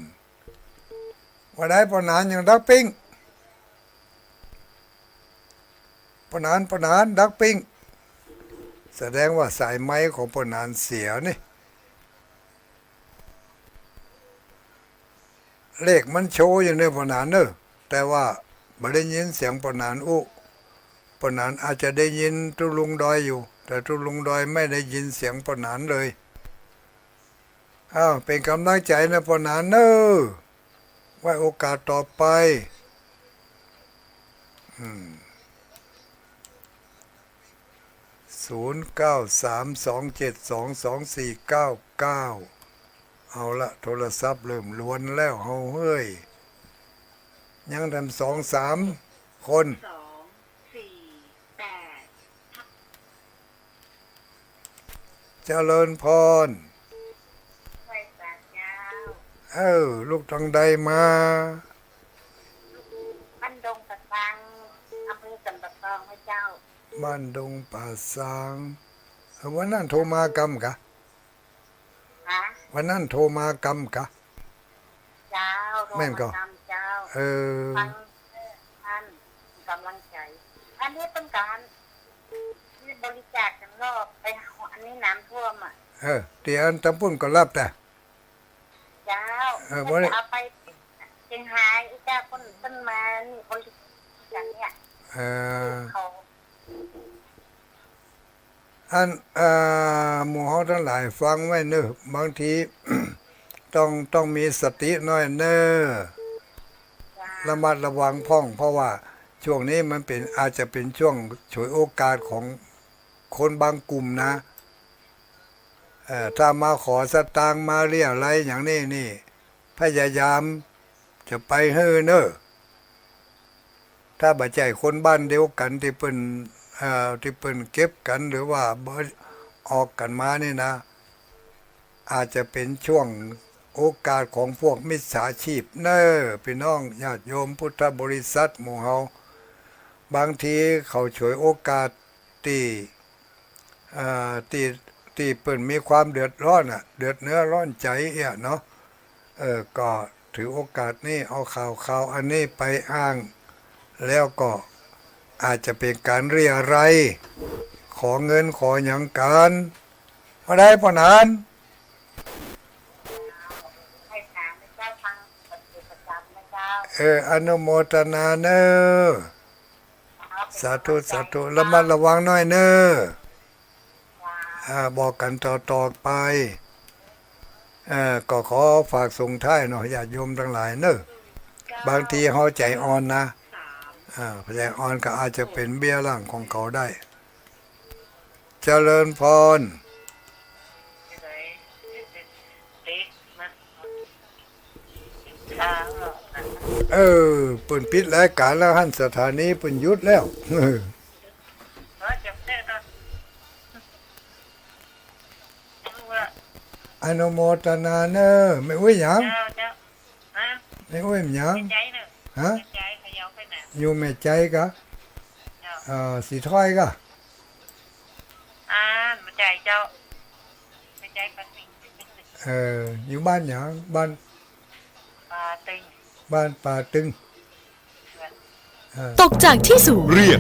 ว่าได้ป้อหนานยังดักปิ้ง ป้อหนาน ป้อหนาน ดักปิ้ง แสดงว่าสายไมค์ของป้อหนานเสียนี่ เลขมันโชว์อยู่เน่อป้อหนานเน่อ แต่ว่าบ่ได้ยินเสียงป้อหนานอู้ ป้อหนานอาจจะได้ยินตุ๊ลุงดอยอยู่ แต่ตุ๊ลุงดอยไม่ได้ยินเสียงป้อหนานเลย อ้าว เป๋นก๋ำลังใจ๋นะป้อหนานเน่อ ไว้โอกาสต่อไป อืม ศูนย์เก้าสาม สองเจ็ดสอง สองสี่เก้าเก้า เอาละ โทรศัพท์เริ่มลวนแล้วเฮาเฮ้ย ยังแถมสองสามคน สองสี่แปด เจริญพร ไหว้พระเจ้า เออ ลูกตังใดมา บ้านดงป่าซาง อำเภอสันป่าตองนะเจ้า บ้านดงป่าซาง เออ วันนั้นโทรมากำกะ ฮะ วันนั้นโทรมากำกะ เจ้า โทรมากำเจ้า แม่นก่อ เออ ฟัง เออ ท่าน ก๋ำลังใจ๋ อันนี้ต้องการ บริจาคกันรอบไป อันนี้น้ำท่วมอะ เออ ตี้อันตังปุ้นก็ฮับแต่ เจ้า เออ เปิ้นจะเอาไปเจียงฮาย อีกเจ้า เปิ้น เปิ้นมานี่บริจาคเนี่ย เออ เขา อัน เอ่อ หมู่เฮาตังหลายฟังไว้เน่อ บางที ต้อง ต้องมีสติหน้อยเน่อ ระมัดระวังพ่อง เพราะว่าช่วงนี้มันเป๋น อาจจะเป๋นช่วงฉวยโอกาสของคนบางกลุ่มนะ เอ่อ ถ้ามาขอสตางค์ มาเรี่ยะไร๋อย่างนี้นี่ พยายามจะไปหื้อเน่อ ถ้าบ่ใจ้คนบ้านเดียวกั๋นตี้เปิ้น เอ่อ ตี้เปิ้นเก็บกั๋น หรือว่าบ่ออกกั๋นมานี่นะ อาจจะเป๋นช่วงโอกาสของพวกมิจฉาชีพเน่อ ปี้น้องญาติโยมพุทธบริษัทหมู่เฮา บางทีเขาฉวยโอกาสตี้ เอ่อ ตี้ ตี้เปิ้นมีความเดือดร้อนอะ เดือดเนื้อร้อนใจ๋เอี้ยเนาะ เออ ก็ถือโอกาสนี้เอาข่าว ข่าวอันนี้ไปอ้าง แล้วก็อาจจะเป๋นก๋านเรี่ยะไร๋ ขอเงินขอหยังกั๋น บ่ได้ป้อหนาน ให้ถามเจ้าทางป เออ อนุโมทนาเน่อ สาธุ สาธุ ระมัดระวังหน้อยเน่อ อ่า บอกกั๋นต่อๆ ไป เอ่อ ก็ขอฝากส่งท้ายเนาะ ญาติโยมตังหลายเน่อ บางทีเฮาใจ๋อ่อนนะ อ่า ใจ๋อ่อนก็อาจจะเป๋นเบี้ยหลังของเขาได้ เจริญพร เออ เปิ้นปิดรายก๋านแล้วหั้น สถานีเปิ้นหยุดแล้ว เออ อนุโมทนาเน่อ แม่อุ๊ยหยัง เจ้า เจ้า ฮะ แม่อุ๊ยหยัง แม่ใจ๋เน่อ ฮะ แม่ใจ๋ เขย่าไปน่ะ อยู่แม่ใจ๋กะ เจ้า เอ่อ สีถ้อยกะ อ่า แม่ใจ๋เจ้า แม่ใจ๋ป่าตึง เออ อยู่บ้านหยัง บ้าน ป่าตึง บ้านป่าตึง เออ ตกจากที่สูง เรีย